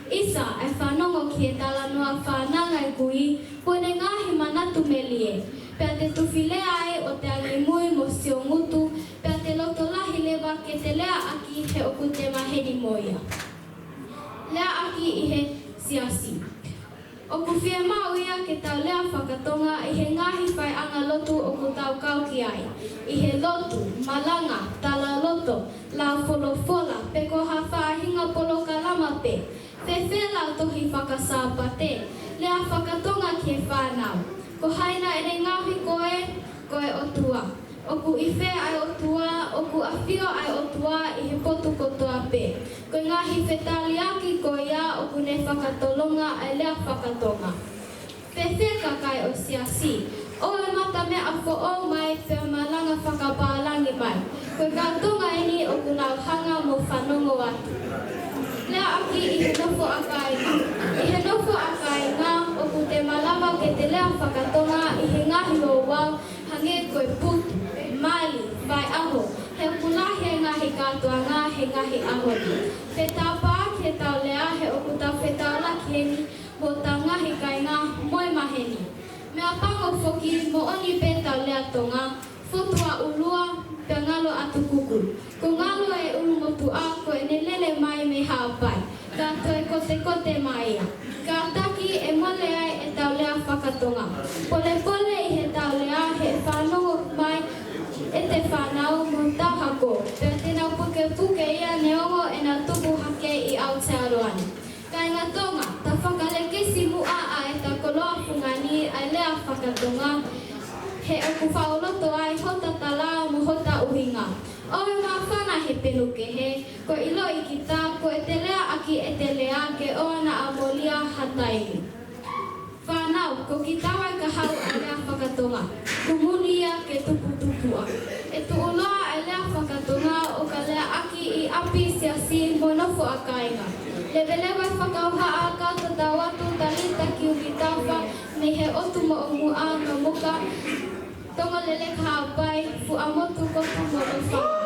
ʻIsa, ʻa e fanongo ki he talanoa fānanga ʻa e kui, mo ʻene ngaahi manatu melie. Pea te tufi lea ai ʻo te angi mui mo sio ngutu, pea te loto lahi leva ke te leaʻaki he ʻoku te maheni mo ia. Leaʻaki ʻi he siasi. ʻOku fiemaʻu ia ke tau lea fakatonga ʻi he ngaahi faiʻanga lotu ʻoku tau kau ki ai, ʻi he lotu, malanga, talaloto, lau folofola, pe ko ha faʻahinga polokalama pē. Fēfē lau tohi fakasāpate, lea fakatonga ki he fānau. Ko hai naʻa ne ngaohi koe? Ko e ʻOtua. ʻOku ʻi fē ʻa e ʻOtua? ʻOku ʻafio ʻa e ʻOtua ʻi he potu kotoa pē. Ko e ngaahi fetaliaki ko ia ʻoku ne fakatolonga ʻa e lea fakatonga. Fēfē kakai ʻo e siasi? ʻOua ʻe mata meʻa foʻou mai pea malanga fakapālangi mai. Ko e kau Tonga eni ʻoku nau hanga mo fanongo atu. Leaʻaki ʻi he nofo ʻa kāinga. ʻI he nofo ʻa kāinga ʻoku te malava ke te lea fakatonga ʻi he ngaahi ouau, hangē ko e putu, mali, faiʻaho, he ʻoku lahi e ngaahi kātoanga he ngaahi ʻaho ni. Fetāpāaki he tau lea he ʻoku tau fetaulaki heni mo hotau ngaahi kāinga mo e maheni. Meʻapango foki moʻoni pē tau lea Tonga, fotu ʻa ʻUlua pea ngalo ʻa Tukuku. Ko Ngalo ʻi ʻUlumotuʻa ko ʻene lele mai mei Haʻapai, ka toe kotekote mai ia. Kātaki ʻe mole ai ʻetau lea faka-Tonga. Polepole ʻi heʻetau lea he fanongo mai ʻete fānau mo hotau hako, pea te nau pukepuke ia neongo ʻenau tupu hake ʻi Aotearoa ni. Kāinga Tonga, tau fakalekisi muʻa ʻa ʻeta koloa fungani ʻa e lea faka-Tonga, he ʻoku faʻu loto ai hota tala mo hota ʻuhinga. ʻOua ʻe māfana he penu kehe, ko e ʻiloʻi kita, ko ʻete lea ʻaki ʻete lea ke ʻoua naʻa mole ia ha taimi. Fānau, ko kitaua e kahaʻu ʻa e lea faka-Tonga, kuo muli ia ke tuputupuʻa. ʻE tuʻuloa e lea faka-Tonga ʻo ka leaʻaki ʻi ʻapi, siasi mo e nofo ʻa kāinga. Leveleva e fakauhaʻa, kau tatau atu, talitaki uki tafa, mei he ʻotu moʻunga ʻa Namuka, Tonga lele ka Haʻapai, fuaʻamotu kotu mo e fanga.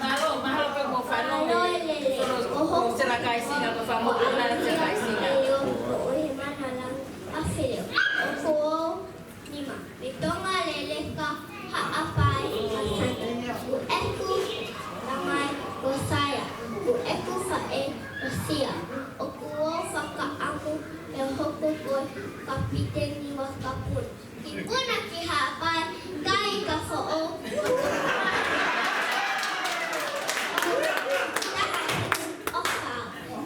Mālō, mālō pē ko e fanongo. Mālō e lele. Ko hoku Sela Kaisina, ko e fakamoʻoni ʻa Sela Kaisina. ʻE o ko e mana lang a fele. ʻOku ou nima. Mei Tonga lele ka Haʻapai Masani. Ko ʻeku tamai ko Saia. Ko ʻeku faʻē ko Sia. ʻOku ou fakaʻamu ʻe hoku ko e kapiteni vakapuna. Ki Puna ki Haʻapai, kai ka foʻou. Taha, ʻofa.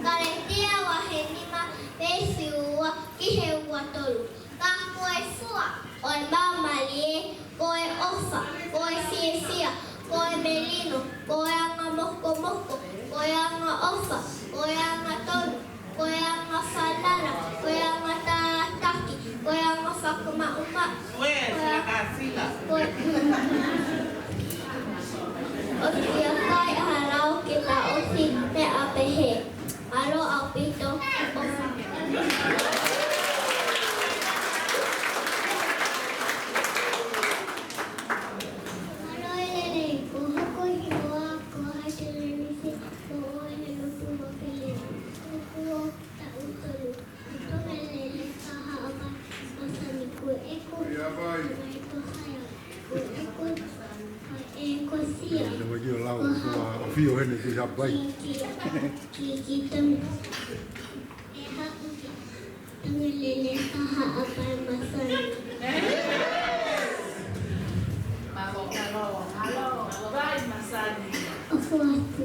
Kalētia vahe nima, veesi ua ki he ua tolu. Ka ko e fua ʻo e Laumālie, ko e ʻofa, ko e fiefia, ko e melino, ko e anga mokomoko, ko e anga ʻofa, ko e anga tonu, ko e anga falala, ko e anga tataki, ko e anga fakamaʻumaʻu, ko e anga, ko e ʻoku ʻi ai ʻa e lau ke taʻofi meʻa pehē. Mālō ʻaupito. Mālō e lele, ko hoku hingoa ko Haite Lenisi, ko au ʻi he lotu Makelele. ʻOku ou taʻu tolu. Tonga lele ka Haʻapai Masani. Ko ʻeku tamai ko Saia. Ko ʻeku faʻē ko Sia. Ko haʻu ki, ki, ki Tonga. ʻE haʻu ki Tonga lele ka Haʻapai Masani. Mālō, mālō, mālō, Haʻapai Masani. ʻOfa atu.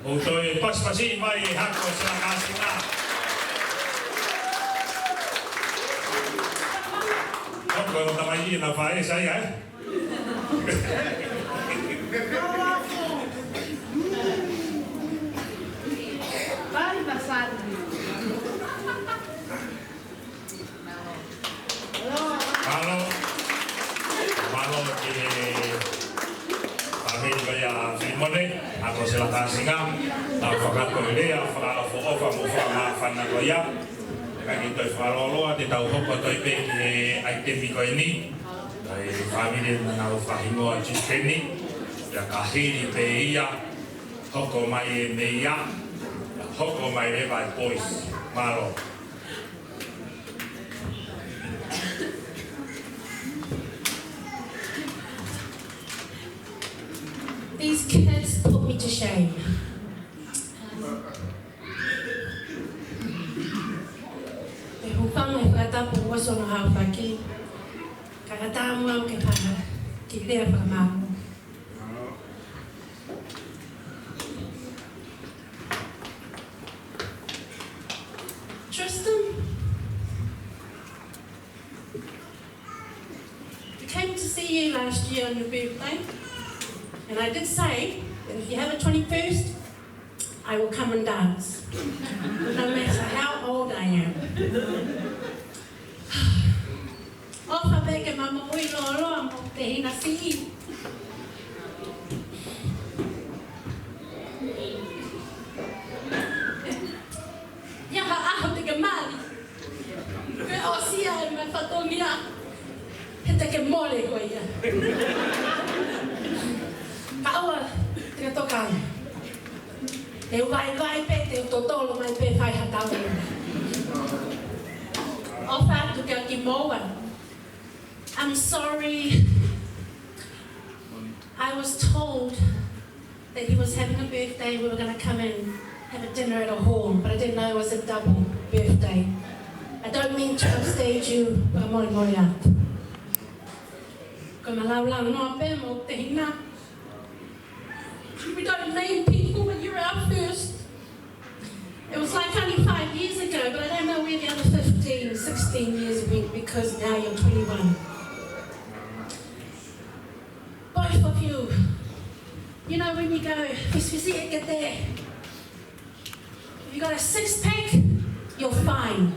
ʻOku toe pasipasi mai e hako Sela Kaisina. ʻOku ʻo tamai ʻi he faʻē Saia, ē? Haʻapai Masani. Mālō. Mālō ki he fāmili ko ia Filimone, hako Sela Kaisina, tau fakakoloa, fakaʻofoʻofa mo fakamāfana ko ia. Kae toe fakalōloa, te tau hoko atu pē ki he ʻaitemi ko eni. Ko e fāmili naʻa nau fakahingoa Titeni, ia ka hili pē ia, hoko mai e meia, ia hoko mai leva e boys. Mālō. These kids put me to shame. ʻE hūfanga he fakatapu ʻoku ʻosi hono haofaki. Ka ka tamu au ke faka-, ke lea fakamālō. Tristan, we came to see you last year on your birthday, and I did say that if you have a twenty-first, I will come and dance, no matter how old I am. ʻOfa pē ke ma moʻui lōloa mo te hina siʻi. Vaivai pē te u totolo mai pē fai ha tau. ʻOfa atu kia Kimoua. I'm sorry. I was told that he was having a birthday. We were gonna come and have a dinner at a hall, but I didn't know it was a double birthday. I don't mean to upstage you, but fakamolemole atu. Ko e malaulau noa pē mo e tehina. We don't name people, but you're our first. It was like only five years ago, but I don't know where the other fifteen, sixteen years went because now you're twenty-one. Both of you, you know, when you go, fisifisiʻi e kete, if you got a six pack, you're fine.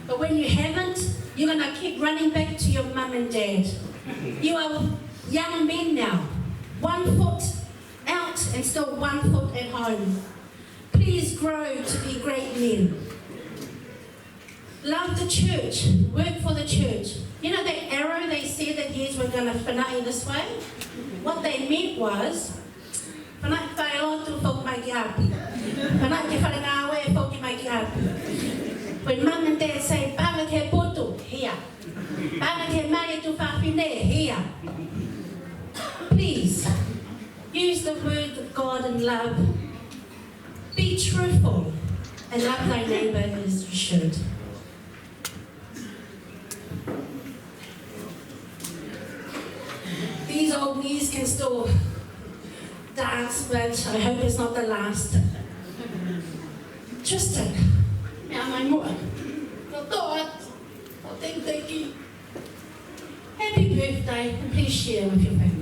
But when you haven't, you're gonna keep running back to your mum and dad. You are young men now. One foot out and still one foot at home. Please grow to be great men. Love the church. Work for the church. You know that arrow they said that years were gonna fanaʻi this way? What they meant was, fanaʻi fai lotu, foki mai ki ʻapi. Fanaʻi ki he fale ngāue, foki mai ki ʻapi. When mum and dad say, "Paʻanga ki he putu," here. "Paʻanga ki he mali ʻa e tuofāfine," here. Please, use the word of God in love. Be truthful and love thy neighbor as you should. These old knees can still dance, but I hope it's not the last. Tristan, meʻa mai muʻa. Loto atu, ʻo thank you. Happy birthday, and please share with your family.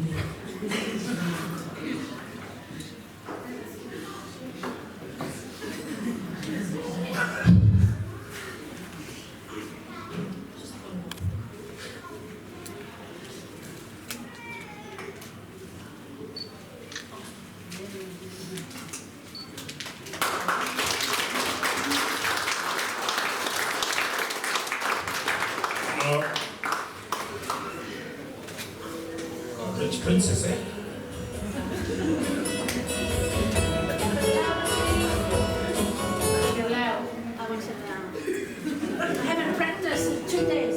Rich princess, eh? I haven't practiced in two days.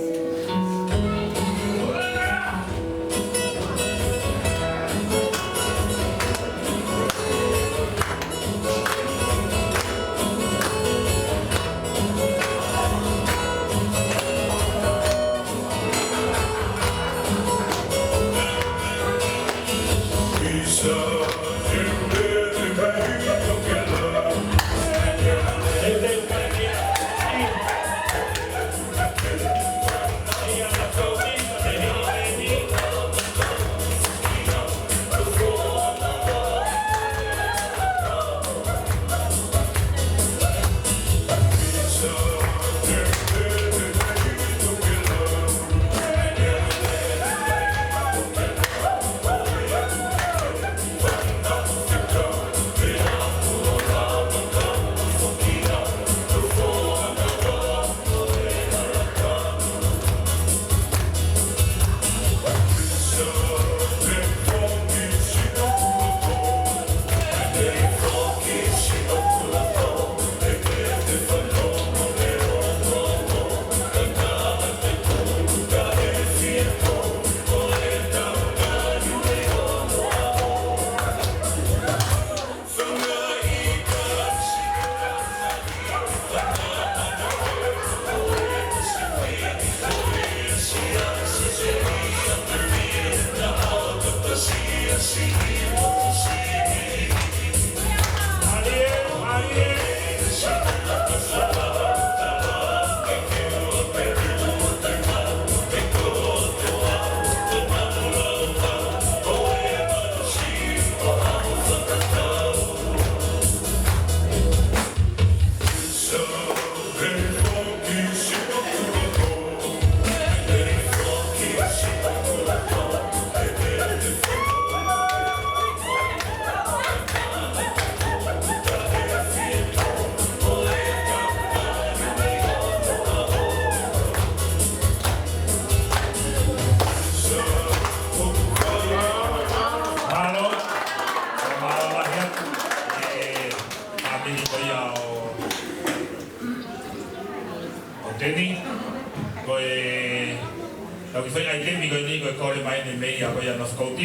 Foʻi ʻaiteni ko eni ko e kole mai eni mei a ko ia North Coast,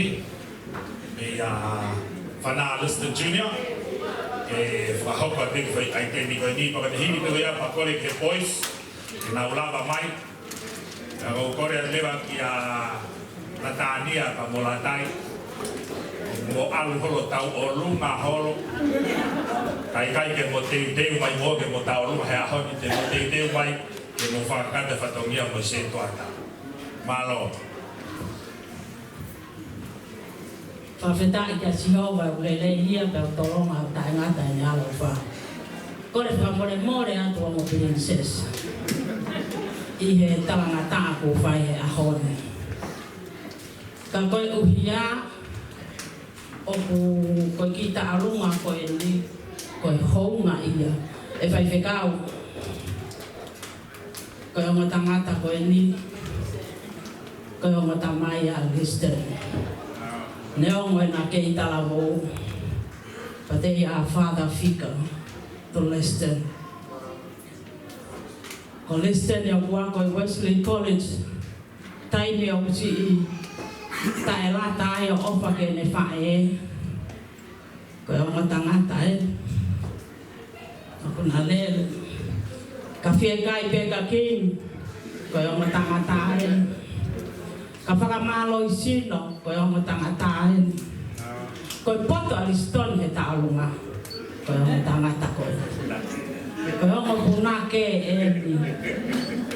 mei a Fana Liston Junior. Ke fakahoko atu e foʻi ʻaiteni ko eni, pea ko e hili pē ko ia pea kole ki he boys ke nau lava mai. Ka ʻoku ou kole atu leva kia Latania pea mo Latai, mo ʻalu holo tauʻolunga holo. Kae ʻikai ke mo teuteu mai mo ke mo tauʻolunga he ʻaho ni, te mo teuteu mai ke mo fakakakato e fatongia mo e sētuata. Mālō. Fakafetaʻi kia Sihova ʻoku lelei ia pea ʻoku tolonga ʻo taʻengata ʻene ʻaloʻofa. Kole fakamolemole atu ongo princess ʻi he talangataʻa kuo fai he ʻaho ni. Ka koeʻuhi ʻoku ko e kiʻi taʻolunga ko eni, ko e houngaʻia. ʻE faifekau, ko e ongo tangata ko eni, ko e ongo tamai ʻa Liston. Neongo ʻena kei talavou, but they are father figure to Liston. Ko Liston ʻoku ako ʻi Wesley College, taimi ʻoku siʻi taʻelata ai ʻo ʻofa ki heʻene faʻē. Ko e ongo tangata ē. ʻOku na lele. Ka fiekaia pē ka king. Ko e ongo tangata ē. Ka fakamālohisino. Ko e ongo tangata ē. Ko e poto ʻa Liston he taʻolunga. Ko e ongo tangata ko ē. Ko e ongo punake eni.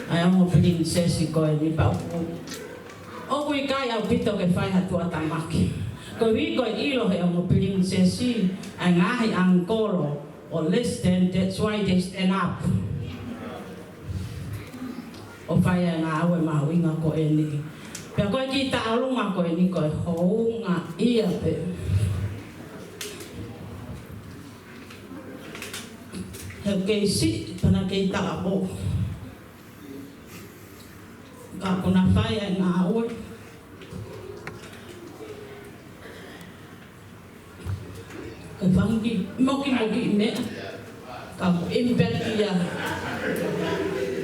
ʻA e ongo princess ko eni pea ʻoku ʻoku ʻikai ʻaupito ke fai ha tuʻutāmaki. Koeʻuhi ko e ʻilo he ongo princess ʻa e ngaahi ʻangikolo ʻo Liston, that's why they stand up ʻo fai ʻa e ngāue mahuʻinga ko eni. Pea ko e kiʻi taʻolunga ko eni ko e houngaʻia pē. He ʻoku kei siʻi pea na kei talavou. Ka ʻoku na fai ʻa e ngāue. Ko e fanga kiʻi mokimoki meʻa. Ka ʻoku impact ia.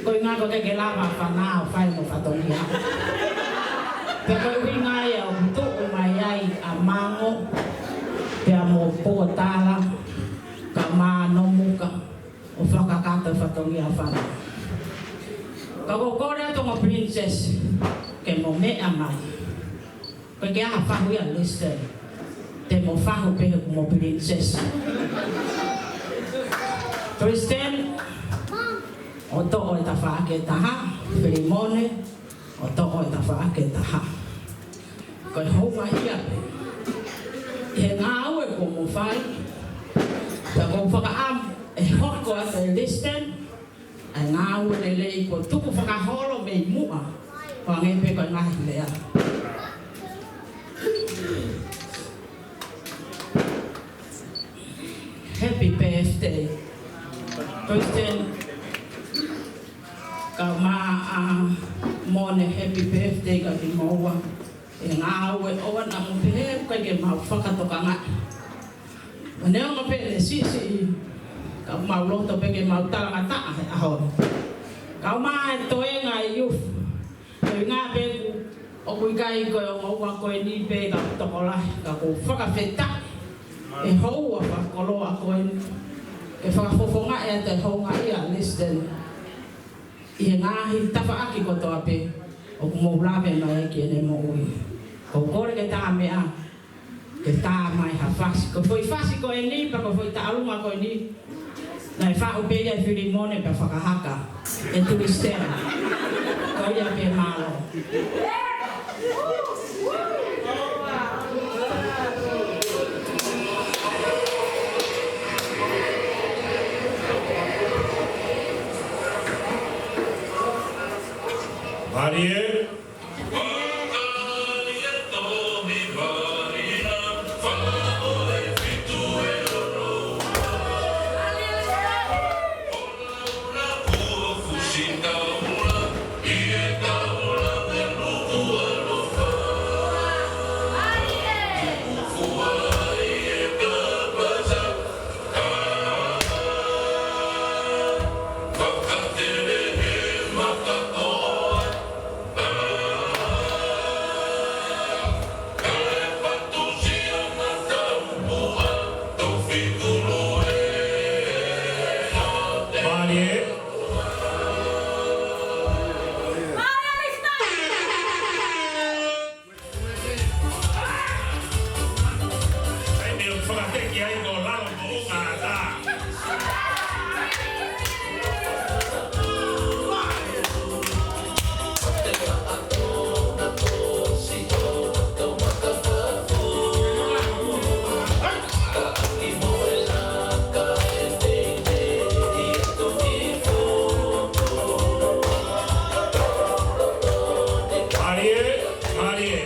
Ko e ʻuhinga ʻoku ʻikai ke lava ʻa Fana ʻo fai mo fatongia. Pea ko e ʻuhinga ia ʻoku tuʻu mai ai ʻa Mango, pea mo Potala, ka Manomuka. ʻO fakakakato e fatongia ʻa Fana. Ka ʻoku ou kole atu ongo princess ke mo meʻa mai. Ko e ke aha fahu ia Liston. Te mo fahu pē he mo princess. Kristen, ʻo toʻo e tafaʻaki ʻe taha, Filimone, ʻo toʻo e tafaʻaki ʻe taha. Ko e houngaʻia pē. He ngāue kuo mo fai. Pea ʻoku ou fakaʻamu ʻe hoko atu ʻe Liston ʻa e ngāue lelei kuo tuku fakaholo mei muʻa. ʻO hangē pē ko e ngaahi lea. Happy birthday. Kristen, kae ʻumaʻā ʻa Mone, happy birthday kia kimoua. ʻE ngāue ʻoua naʻa mo pehē ʻoku ʻikai ke mau fakatokangaʻi. Neongo pē ʻene siʻisiʻi, ka mau loto pē ke mau talangataʻa he ʻaho ni. Kae ʻumaʻā e toenga e youth. Ko e ʻuhinga pē ʻoku ʻikai ko e ongo ua ko eni pē ka tokolahi, ka ʻoku ou fakafetaʻi ʻe houa fakakoloa ko eni. Ke fakafofongaʻi atu e houngaʻia Liston ʻi he ngaahi tafaʻaki kotoa pē ʻoku mou lave mai ai ki heʻene moʻui. ʻOku ou kole ke tā meʻa, ke tā mai ha fasi. Ko e foʻi fasi ko eni, pea ko e foʻi taʻolunga ko eni. Naʻe faʻu pē ia ʻe Filimone pea fakahaka ʻe Tulistela. Ko ia pē, mālō. Mālie. Fakateki ai ko lalo ko unga ata. Mālie, mālie.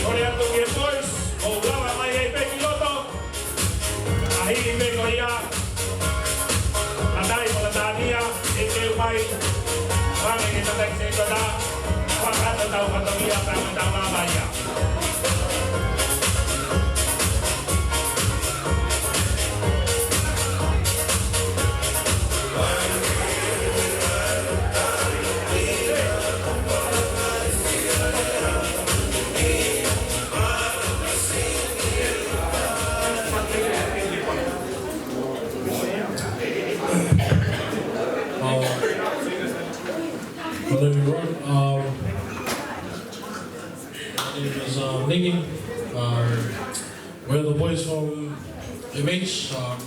Kole atu ki he boys, ʻo lava mai ai pē ki loto. ʻA hili pē ko ia. Natai mo Natania, ʻe keu mai. Fanga ke tatai se kota. Fakatatau fatongia, fakatatau lava ia. Um, hello, everyone. Um, my name is, uh, Niki. Um, we're the boys from M H. Um,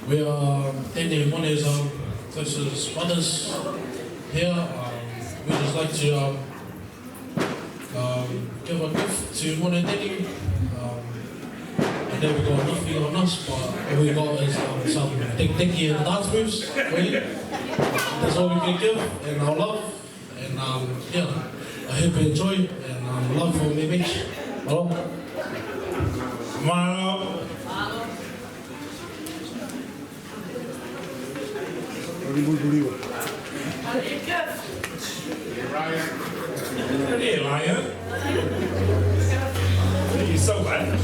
we are Tene Mone's, um, closest brothers here. Um, we just like to, um, Um, give a gift to Mone Tene. Um, I know we got nothing on us, but all we got is, um, some tiki tiki and dance moves for you. That's all we can give, and our love. And, um, yeah, I hope you enjoy, and, um, love from M H. Hello. Mālō. Hey, Ryan. You're so bad.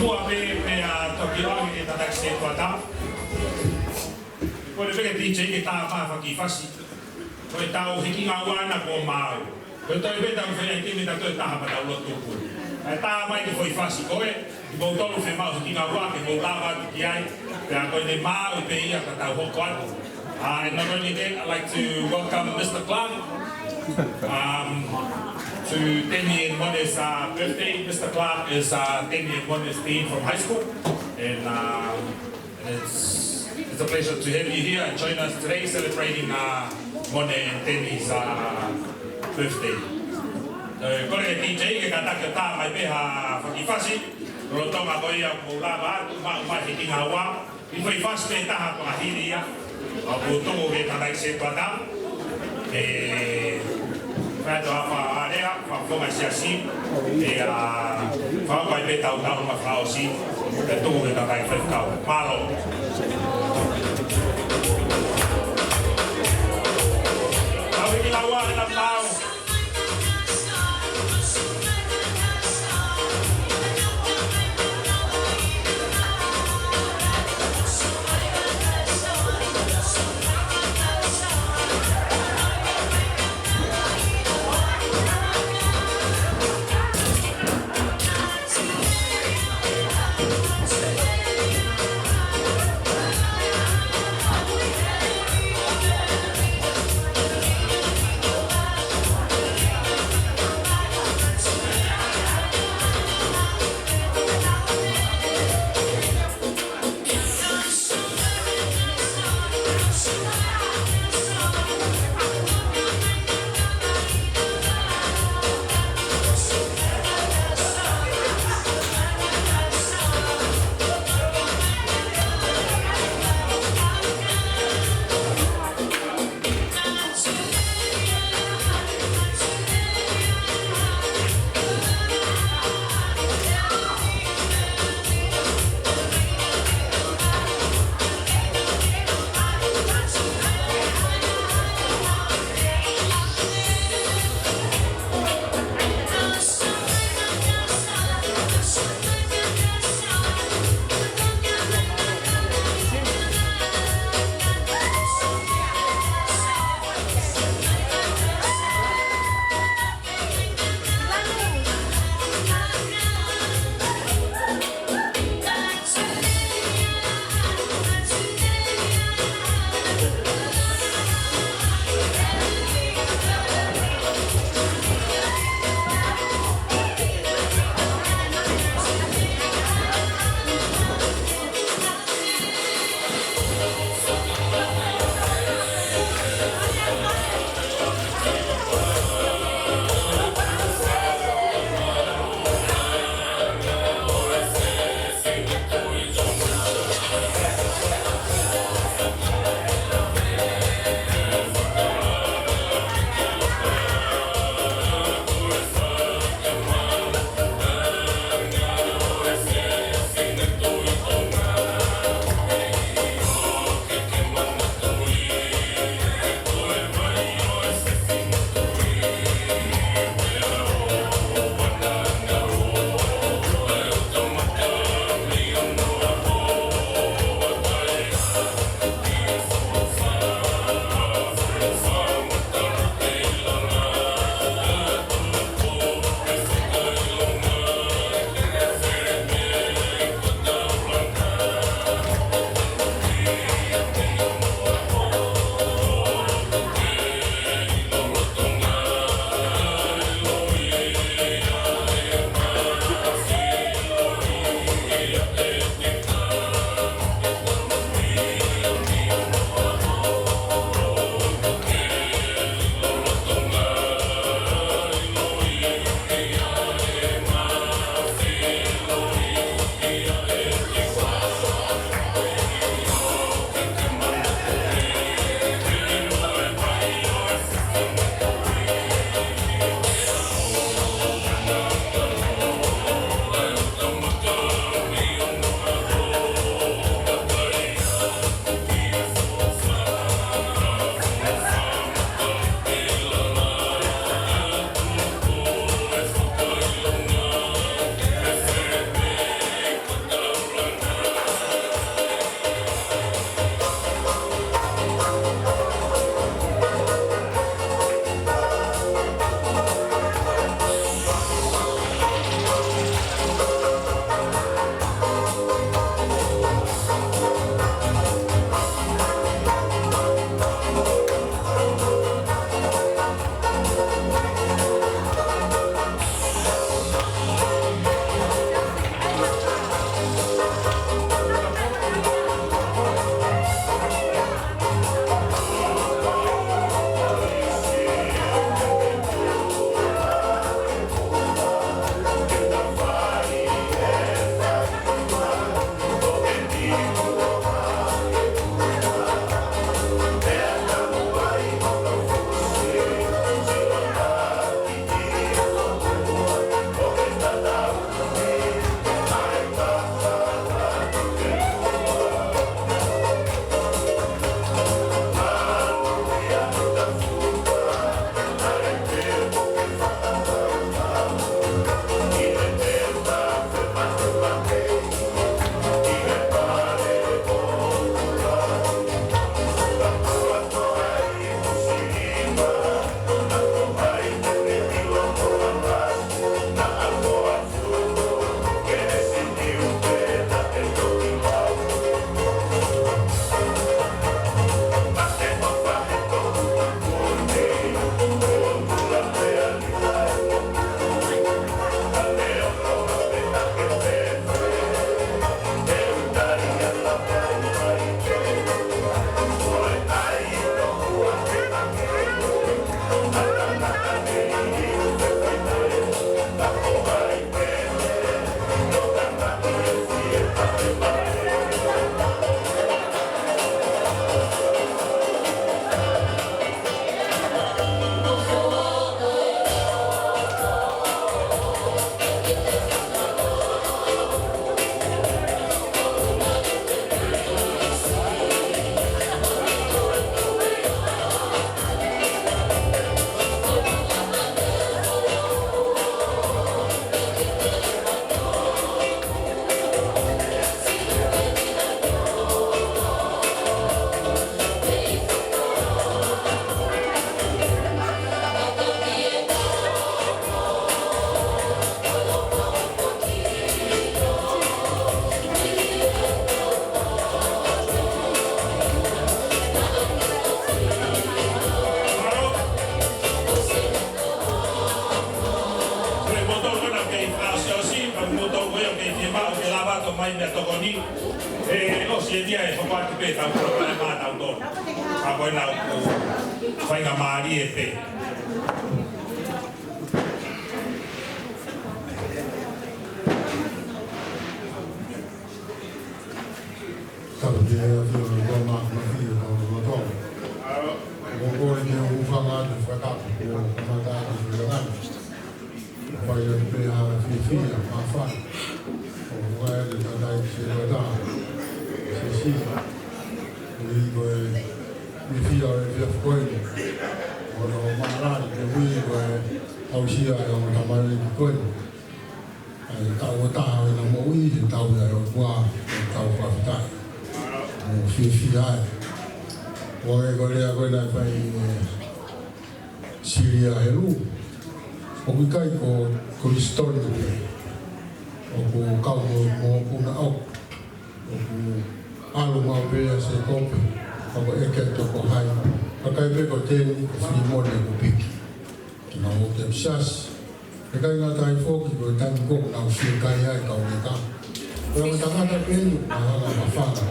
Mua pē, pea toki ʻoange ʻe he tataki sētuata. Ko e peke D J ke tā mai ha kiʻi fasi. Ko ʻetau hikingaua ʻana ko Maui. Ko e toe pē ʻetau fai ai ke me ta toe taha pea tau lotu pē. ʻE tā mai ki he foʻi fasi ko ē, kimoutolu fiemaʻu hikingaua ke mou lava atu ki ai. Pea ko ʻene maau pē ia ka tau hoko atu. Uh, and not only that, I'd like to welcome Mister Clark, um, to Teni and Mone's, uh, birthday. Mister Clark is, uh, Teni and Mone's dean from high school. And, um, and it's, it's a pleasure to have you here and join us today celebrating, uh, Mone and Teni's, uh, birthday. So, kole ki he D J ke kātaki ʻo tā mai pē ha kiʻi fasi, lolotonga ko ia ʻoku mou lava atu, maʻu mai e hikingaua. ʻI he foʻi fasi pē taha ko ē hili ia, ʻoku tuku ki he tataki sētuata. ʻE, fai atu ha fakalea, fakafofonga siasi. ʻE, ʻa, fakaʻosi pē ʻetau tauhi mo e fakaʻosi. ʻE tuku ki he tataki faifekau. Mālō. Tau hikingaua ʻe na tau. ʻAto mai meʻatokoni, ʻe ʻosi eni ia ʻe hoko atu pē ʻetau koloa pea maʻatautolu. Ka ko ena ʻoku faingamālie pē. Tapu te ʻafio ʻi he koloa mafimafi ʻo e koloa. ʻOku ou kole ke u hūfanga atu he fakatapu kuo kamata ʻaki ʻe he ngaahi. Fai atu pē ha fiefia, māfana. ʻO fai atu e tangataʻeiki Sekelitali, Siasi. Ui ko e fiefia ʻo e efiafi ko eni. ʻO ne mālali ke ui ko e aʻusia ʻa e ongo tamaioʻeiki ko eni. ʻA e taʻu ʻe taha ʻo ʻena moʻui, he taʻu ia ʻo e ʻOtua, he taʻu fakafetaʻi. Mo fiefia ai. ʻOku ʻi ai ko e lea ko ē naʻe fai ʻe Silia Helu, ʻoku ʻikai ko Kulisitoni pē ʻoku kau mo, mo ʻena ʻoku, ʻoku ʻalu maʻu pē ʻa Sēkope, ka ko ʻEke toko hai, ka ʻikai pē ko Teni, ko Filimone ʻoku piki. Ke nau ō ki he Siasi. Pea ʻikai ngata ai foki ko e taimi ko ē ʻoku nau fiekaia ai kau leka. Pea mo e tangata pē ʻoku nau hanga ʻo fafanga.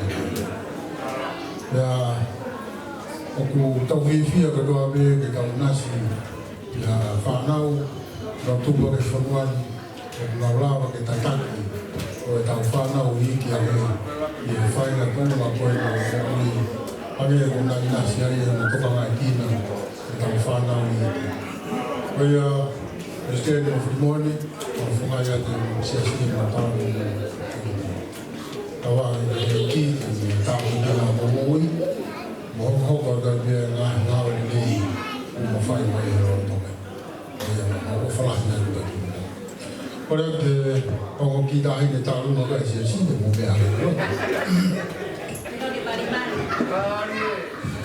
Pea ʻoku tau fiefia kotoa pē ke tau ʻinasi ʻa e fānau, nau tupu ʻi he fonua ni, ʻoku nau lava ke tataki ʻo ʻetau fānau iiki ange, ʻi he faʻahinga konga ko ē ʻo e moʻui. Hangē ko ʻena ʻinasi ai ʻena tokangaekina ʻetau fānau iiki. Ko ia, Palesiteni mo Filimone, ʻoku ou fakaʻamu atu ki he Siasi ni mo e Tama ni. Kau ai ki he ʻEiki, ke ne tāpuekina hoʻomou moʻui, mo hokohoko atu pē ʻa e ngaahi ngāue lelei kuo mou fai mai he lolotonga ni. Ko ia, ʻoku ou fakaʻamu atu ki he ʻEiki. Kole atu ki he ongo kiʻi taʻahine tālunga ko ē ʻa e Siasi, te mou meʻa hake.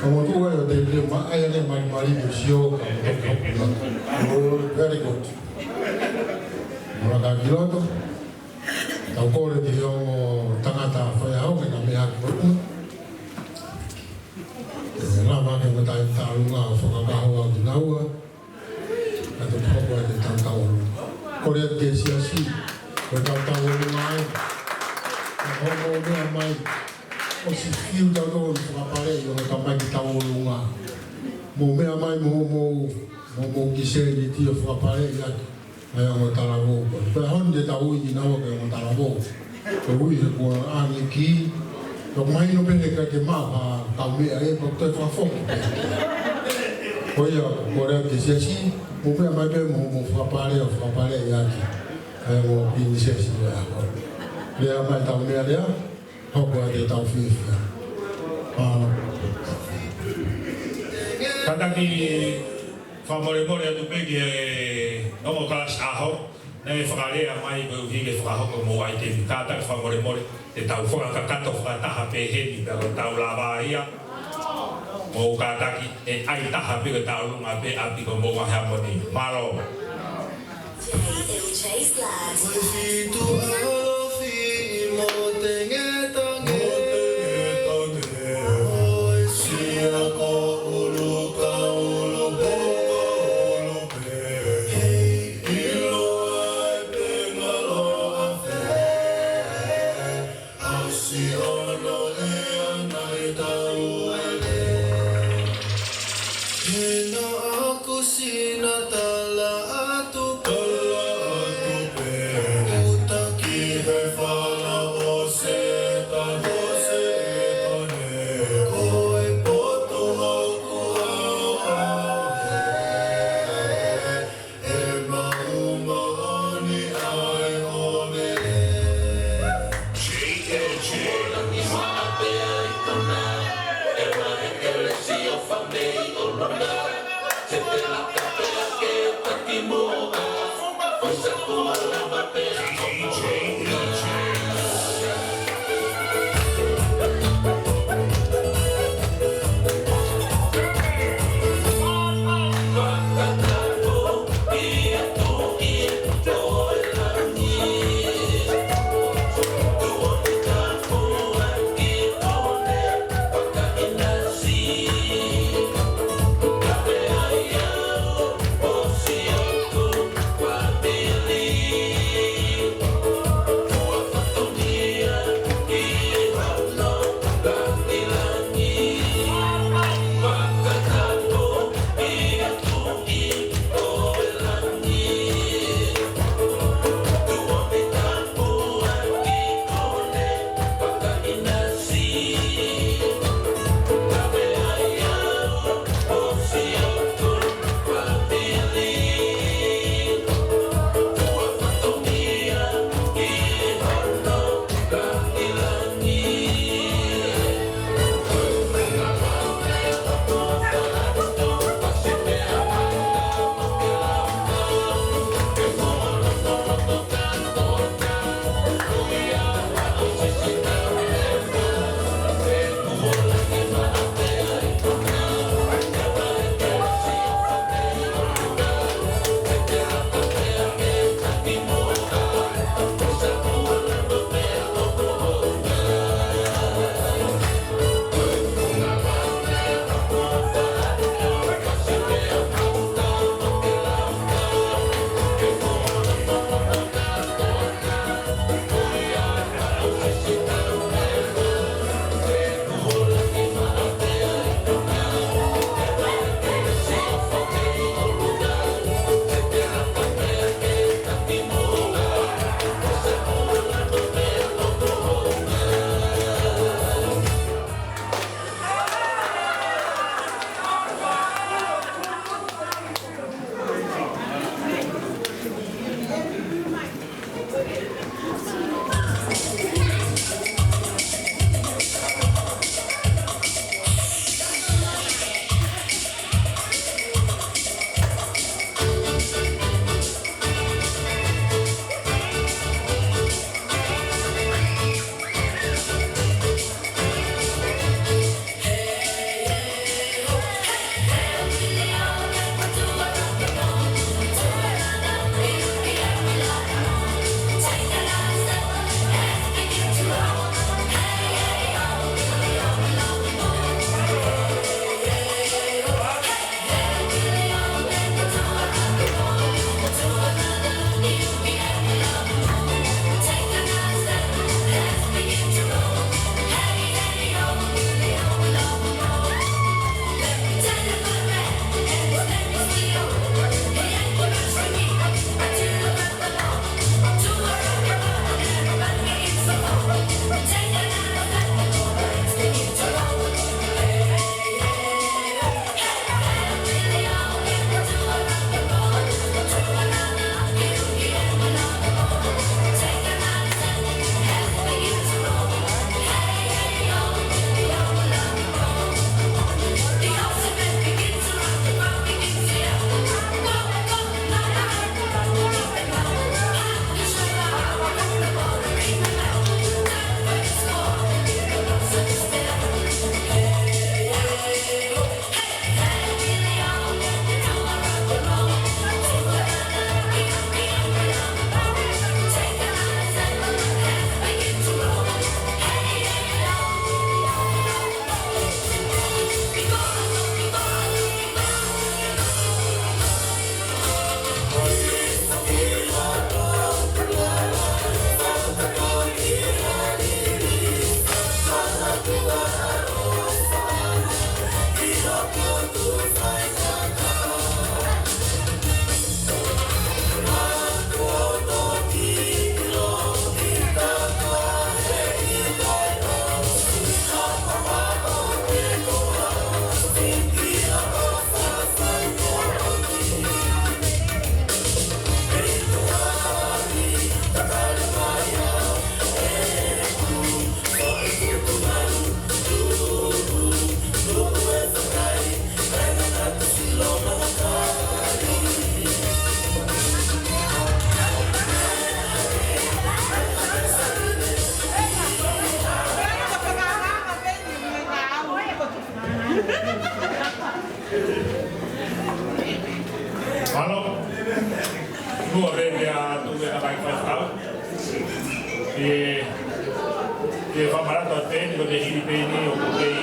Ko e motuʻa ʻo Tēvita, ma ai ane malimali ke sio ka mo toki hoki la. Oh, very good. Mou laka ki loto. Tau kole ki he ongo tangata faiʻaho ke na meʻa hake. ʻE lava ke mo e taʻahine tālunga ʻo fakakaukau kinaua. Ka tau hoko atu ʻetau tauʻolunga. Kole atu ki he Siasi, ko ʻetau tauʻolunga ai. Ka ko hoʻomou meʻa mai, ʻosi fiu tautolu ʻo fakapaleʻi ʻo tamaiki tauʻolunga. Mou meʻa mai mo hoʻomou, mo hoʻomou kiʻi sēniti ʻo fakapaleʻi atu ʻa e ongo talavou ko ē. Pea honi te tau ui kinaua ko e ongo talavou. Ko e ui he kuo ʻange ki, ʻoku mahino pē he ʻikai ke maʻu ha kaumeʻa ʻe, pea toe fakafoki pē. Ko ia, kole atu ki he Siasi, mou meʻa mai pē mo, mo fakapale, ʻo fakapaleʻi ʻaki ʻa e ongo pilinisesi ko ia. Lea mai ʻetau meʻalea, hoko atu ʻetau fiefia. Ā. Kātaki fakamolemole atu pē ki he ongo kalasi ʻaho, naʻe fakalea mai koeʻuhi ke fakahoko homou ʻaitemi. Kātaki fakamolemole, te tau fakakakato fakataha pē heni pea ʻoku tau lava ia. Mou kātaki, ʻe ʻai taha pē ko e tauʻolunga pē ʻapi ko homou ngaahi hamo ni. Mālō. T L J Slide. Hina aku sina tala atu pē. Tala atu pē. Uta ki he fala ʻo Sētane. Ko Sētane. Ko e potu hoku ʻaoʻao. E maʻu moʻoni ʻa e ʻomi. J J. Ua pē pea tuku e kakai faifekau. ʻE, ʻe fakamanatu atu pē eni ko e hili pē eni ʻoku kei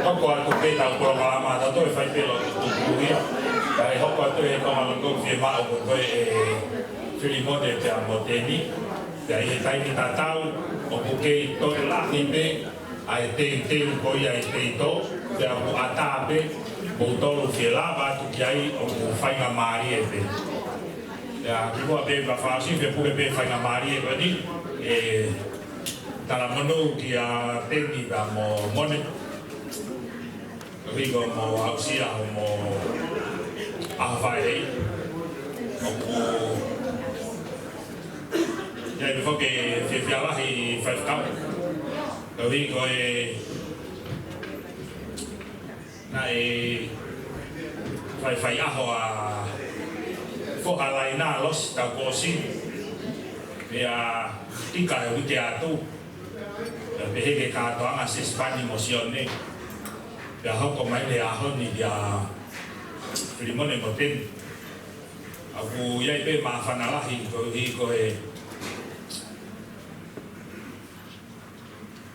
hoko atu pē ʻetau polokalama, tautolu ʻe fai pē lotu tuku ia. Kae hoko atu e konga lotu fiemaʻu ko ē ʻe Filimone pea mo Teni. Pea ʻi he taimi tatau ʻoku kei toe lahi pē ʻa e teuteu ko ia ʻi he peito, pea ʻoku ʻatā pē, ʻoku totonu ke lava atu ki ai ʻoku faingamālie pē. Pea kimuʻa pē ka fasi pē puke pē faingamālie ko eni, ʻe talamonū kia Teni pea mo Mone. Koeʻuhi ko hoʻomo aʻusia hoʻomo ʻaho fāʻeleʻi. ʻOku ʻi ai pē foki e fiefia lahi faifekau. Koeʻuhi ko e naʻe faifai ʻaho ʻa Foha Laina Losi taʻu kuo ʻosi. Pea tika e uike atu. Pea pehē ki he kātoanga Sisipani mo Sione. Pea hoko mai he ʻaho ni kia Filimone mo Teni. ʻOku ʻi ai pē māfana lahi koeʻuhi ko e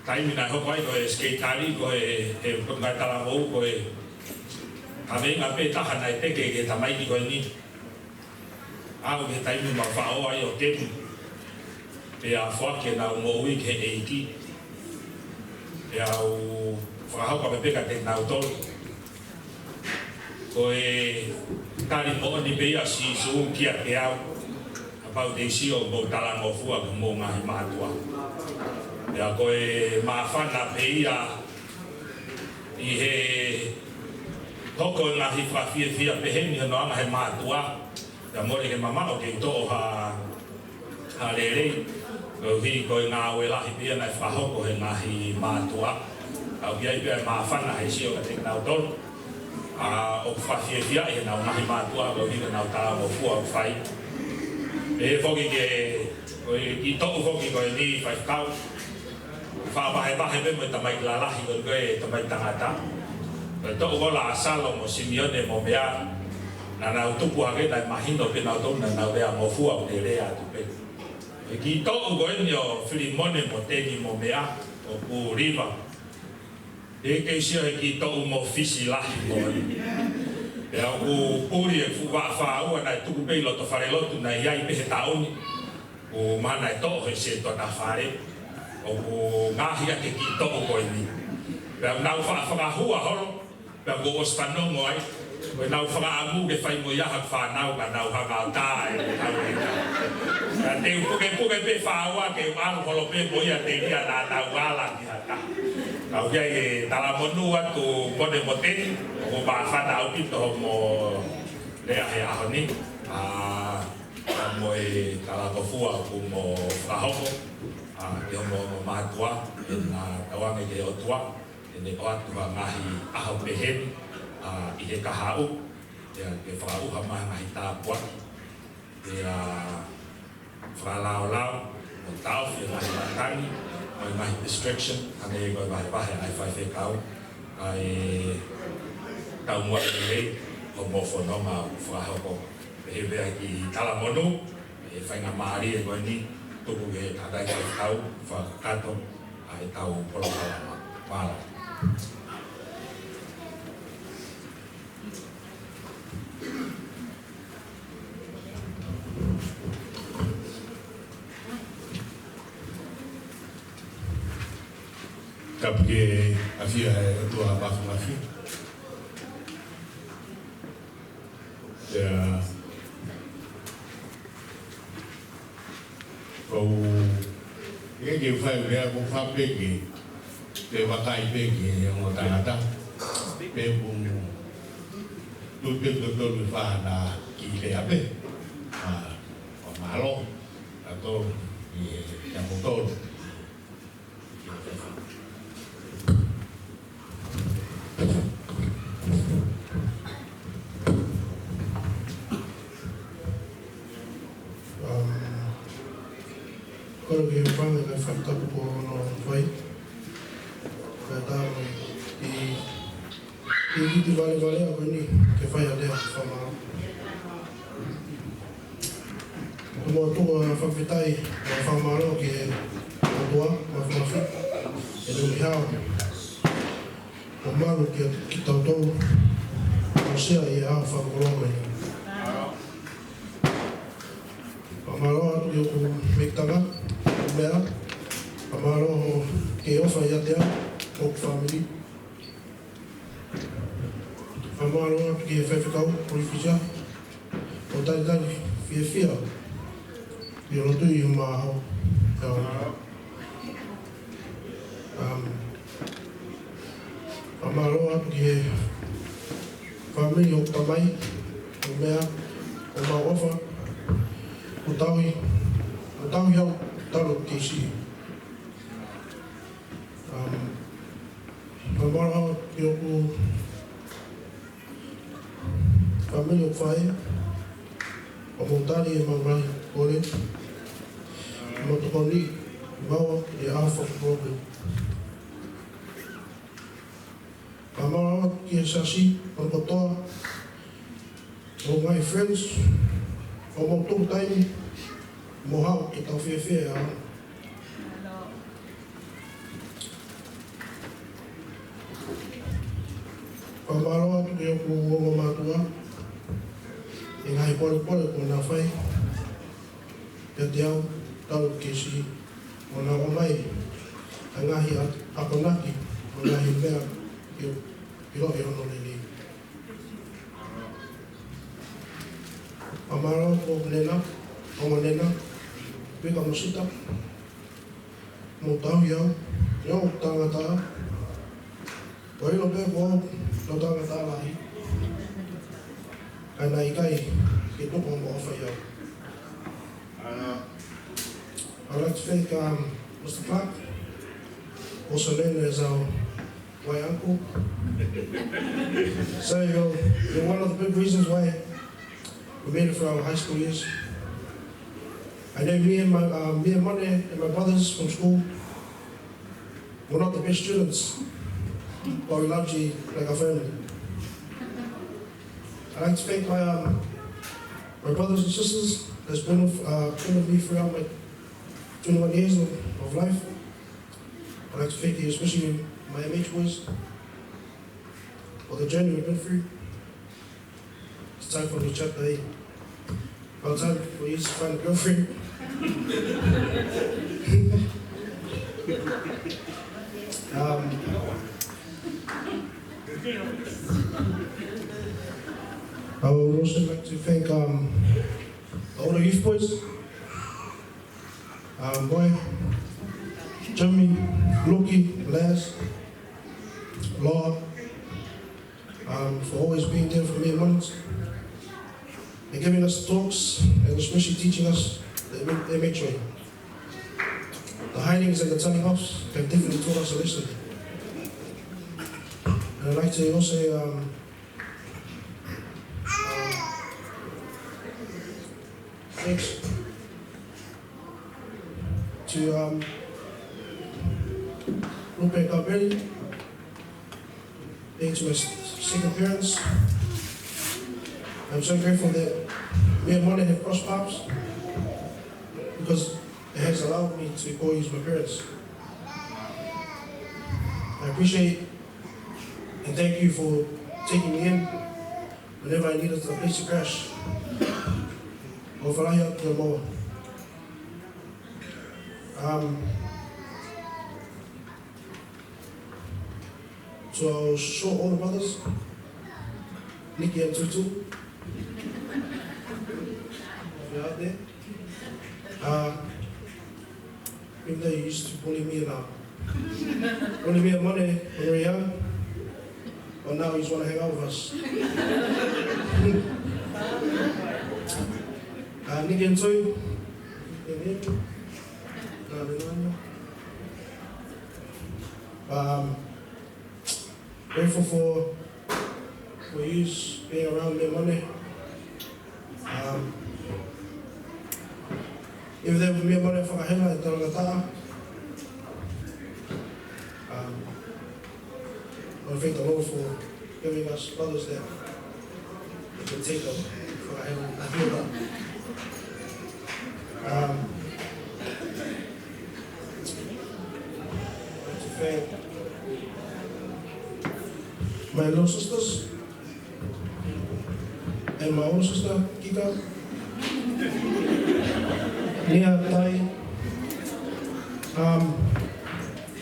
taimi naʻe hoko ai ko e sekelitali ko e, he potungāue talavou ko e kaveinga pē taha naʻe teke ki he tamaiki ko eni. Aʻu ki he taimi naʻe faʻo ai ʻo Teni. Pea foaki ʻenau moʻui ki he ʻEiki. Pea u fakahoko pē pē kiate kinautolu. Ko e tali moʻoni pē ia ʻa Sīsū kiate au. Kapau te ke sio, mou talangofua ki homou ngaahi mātuʻa. Pea ko e māfana pē ia ʻi he hoko e ngaahi fakafiefia peheni hono anga he mātuʻa. Pea mole ke mamaʻo ke toʻo ha, ha lelei. Koeʻuhi ko e ngāue lahi pē ia naʻe fakahoko he ngaahi mātuʻa. Ka ʻoku ʻi ai pē ʻa e māfana he sio kiate kinautolu. ʻA, ʻoku fakafiefia ʻi heʻenau ngaahi mātuʻa, koeʻuhi ko ʻenau talangofua ʻoku fai. Pehē foki ki he, ko e kiʻi toʻu foki ko eni faifekau. Fakavahevahe pē mo e tamaiki lalahi ko ē, ko e tamaiki tangata. Ko e toʻu ko ē ʻo Lāsalo mo Simione mo Mea. Naʻa nau tupu hake naʻe mahino pē nautolu naʻa nau lea ngofua ʻo ne lea atu pē. Ko e kiʻi toʻu ko eni ʻo Filimone mo Teni mo Mea ʻoku liva. ʻE kei sio he kiʻi toʻu mo Fisi lahi mo eni. Pea ʻoku puli e fuʻu vaʻa fāua naʻe tuku pē ʻi loto falelotu naʻe ʻi ai pē he taʻu ni. ʻO mahalo naʻe toʻo he sētuata fale. ʻOku ngaohi ʻaki e kiʻi toʻu ko eni. Pea nau fa-, fakahua holo. Pea kuo ʻosi fanongo ai. Ko ʻenau fakaʻamu ke fai mo ia ha fānau ka nau hanga ʻo tā e tau e ka. Ka te u pukepuke pē fāua ke u ʻalu holo pē mo ia telia naʻa nau ala ki ha taha. Ka ʻoku ʻi ai e talamonū atu Mone mo Teni, ʻoku māfana ʻaupito hoʻomo lea he ʻaho ni. ʻA, ka mo e talangofua ʻoku mo fakahoko, ʻa, ki hoʻomo mātuʻa, ʻe na tauange ki he ʻOtua, ʻe ne ʻoatu ha ngaahi ʻaho peheni, ʻa, ʻi he kahaʻu, ʻe, ke fakaʻuha mai ha ngaahi tāpuaki, ʻe, ʻa, fakalaolao, ʻo taʻofi e ngaahi matangi, mo e ngaahi distraction, ʻa ē ko e vahevahe ʻa e faifekau, ʻa e taumuʻa lelei, hoʻomo fononga ʻoku fakahoko. Pehē pē ʻa e kiʻi talamonū, ʻe faingamālie ko eni, tuku ki he kakai faifekau, fakakakato, ʻa ʻetau polokalama. Mālō. Tapu ki he ʻafio ʻa e ʻOtua Māfimafi. ʻIo. Ko u, ʻikai ke u fai ʻo lea ko u fai pē ke, pē vakai pē ki he ongo tangata. Pea ʻoku mu. Tuʻu pē tautolu ʻi fā na kiʻi lea pē. ʻA, ʻo mālō. Tautolu, ʻi he, kia moutolu. Um, kole ke fanga ka fai tapu ko hono fai. Ka tau i, i kiti vale vale a ko eni ke fai a lea fama. Ko e tuku ʻa e fakafetaʻi mo e fakamālō ki he ʻOtua Māfimafi, ʻi he numi hao ʻo malu kia kitautolu ʻo sio ʻi he ʻaho fakakoloa ko eni. Fakamālō atu ki hoku mekitanga, ʻo meʻa, fakamālō ki he ʻofa ʻiate au, hoku fāmili. Fakamālō atu ki he faifekau, Polifisia, ʻo talitali fiefia ʻi loto ʻi he maho. Um, fakamālō atu ki he fāmili ʻo e tamai, ʻo meʻa, ʻo mau ʻofa, ʻo tauhi, ʻo tauhi au talu ki siʻi. Um, fakamālō atu ki hoku fāmili ʻo fai, ʻo mau tali ʻemau ngaahi kole, ʻo mau tokoni, mau ʻi he ʻaho fakakoloa. Fakamālō atu ki he siasi, ʻo kotoa, ʻo my friends, ʻo mau tuku taimi, mo haʻu ke tau fiefia ʻa. Fakamālō atu ki hoku ongo mātuʻa, ʻi he ngaahi polepole kuo na fai kiate au talu ki siʻi, ʻo na ʻomai ʻa e ngaahi a-, akonaki, ʻo e ngaahi meʻa ʻi, ʻi loto ʻi hono lelei. Fakamālō atu ki hoku nena, ongo nena, Pika mo Sita, mo tauhi au, ʻi hoku talangataʻa, ʻo ʻilo pē ko hoku talangataʻa lahi, ka naʻe ʻikai ke tuku hono ʻofa ʻiate au. Uh, I'd like to thank, um, Mister Clark, also known as our white uncle. So you're, you're one of the big reasons why we made it through our high school years. I know me and my, uh, me and Mone and my brothers from school were not the best students, but we loved you like our family. I'd like to thank my, um, my brothers and sisters that's been with, uh, been with me throughout my twenty-one years of, of life. I'd like to thank you, especially my M H boys, for the journey we've been through. It's time for a new chapter, eh? About time for you to find a girlfriend. Um, I would also like to thank, um, all the youth boys. Um, boy, Jimmy, Luki, Laz, Law, um, for always being there for me and Mons and giving us talks and especially teaching us the M H A. The hidings and the telling offs have definitely taught us a lesson. And I'd like to also, um, um, thanks to, um, Lupe Capelli, thanks to my s-, second parents. I'm so grateful that me and Mone have crossed paths because it has allowed me to call you as my parents. I appreciate and thank you for taking me in whenever I needed a place to crash. ʻOfa lahi atu kia moua. Um, to our short older brothers, Nikki and Tutu. If you're out there. Uh, Even though he used to bully me and, uh, bully me and Mone when we were young, but now he's wanna hang out with us. Uh, Nikki and Toy, um, grateful for, for you being around me and Mone. Um, even though me and Mone fakahela ʻi he talangataʻa, um, I wanna thank the Lord for giving us brothers that can take a fakahela ʻi he talangataʻa. My little sisters and my older sister, Kika, Nia, Tai. Um,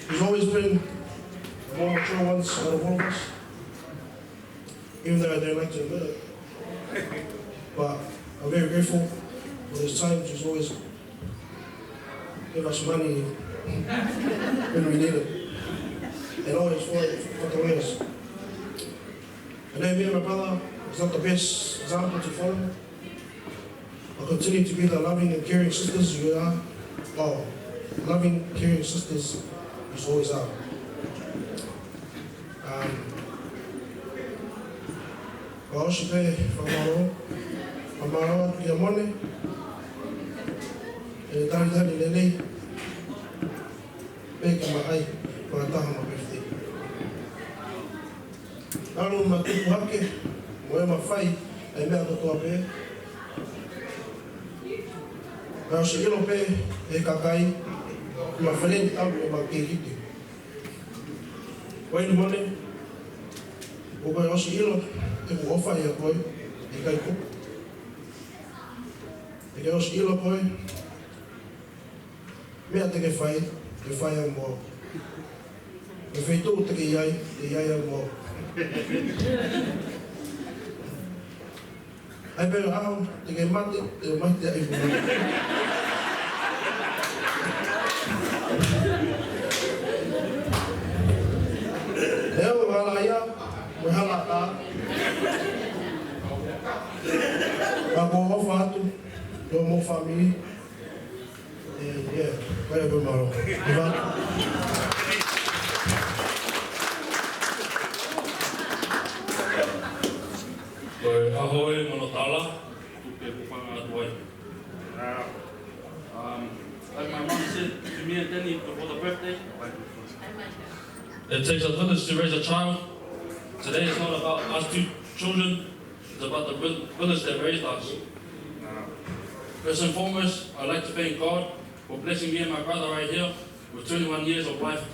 she's always been the more mature ones out of all of us, even though I don't like to admit it. But I'm very grateful for this time. She's always give us money when we need it. And always for, for the ways. I know me and my brother is not the best example to follow. But continue to be the loving and caring sisters you are. Oh, loving, caring sisters you always are. Um, ʻOsi pē, fakamālō. Fakamālō kia Mone. ʻE talitali lelei. Pea ke maʻai, fakataha mo Pefite. Anu ma tupu hake, mo e mafai, ʻa e meʻa kotoa pē. Ka ʻosi ʻilo pē, ʻe kakai, ma feleni tau ʻe ma kekite. Ko eni Mone, ʻoku ke ʻosi ʻilo, ʻeku ʻofa ʻia koe, ʻe kai kupu. ʻE ke ʻosi ʻilo koe, meʻa te ke fai, ke fai au mo. Ko e feituʻu te ke ʻi ai, te ʻi ai au mo. ʻAi pē ʻaho, te ke mate, te ke mate ai mo. Leo hala ia, mo hala tā. Ka ʻoku ou ʻofa atu, ʻi homou fāmili. ʻE, ʻe, ko ia pē, mālō. ʻIa. Ko e ʻaho ē, Mono Tala, tuku ke u hūfanga atu ai. Um, like my mom said to me and Danny before the birthday, it takes a village to raise a child. Today is not about us two children. It's about the vil-, village that raised us. First and foremost, I'd like to thank God for blessing me and my brother right here with twenty-one years of life.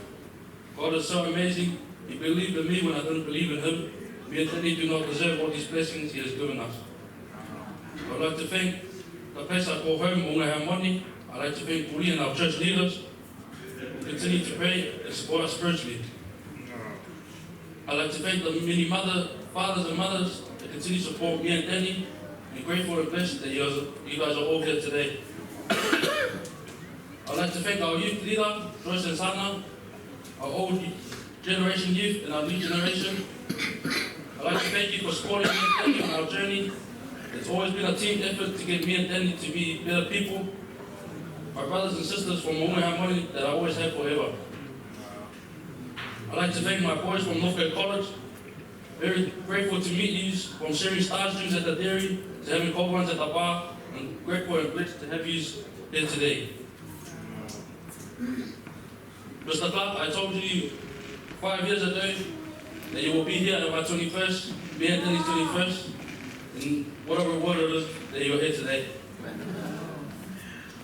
God is so amazing. He believed in me when I didn't believe in him. Me and Danny do not deserve all these blessings he has given us. I'd like to thank the place I call home, Moʻunga Heamoni. I'd like to thank Puli and our church leaders. Continue to pray and support us spiritually. I'd like to thank the many mother, fathers and mothers that continue to support me and Danny. I'm grateful and blessed that you guys are, you guys are all here today. I'd like to thank our youth leader, Joyce and Sana, our old generation youth and our new generation. I'd like to thank you for supporting me and Danny on our journey. It's always been a team effort to get me and Danny to be better people, my brothers and sisters from Moʻunga Heamoni that I always have forever. I'd like to thank my boys from Northgate College. Very grateful to meet you, from sharing stars drinks at the dairy to having cold ones at the bar. I'm grateful and blessed to have you here today. Mister Clark, I told you five years ago that you will be here at my twenty-first, me and Danny's twenty-first, and what a reward it is that you're here today.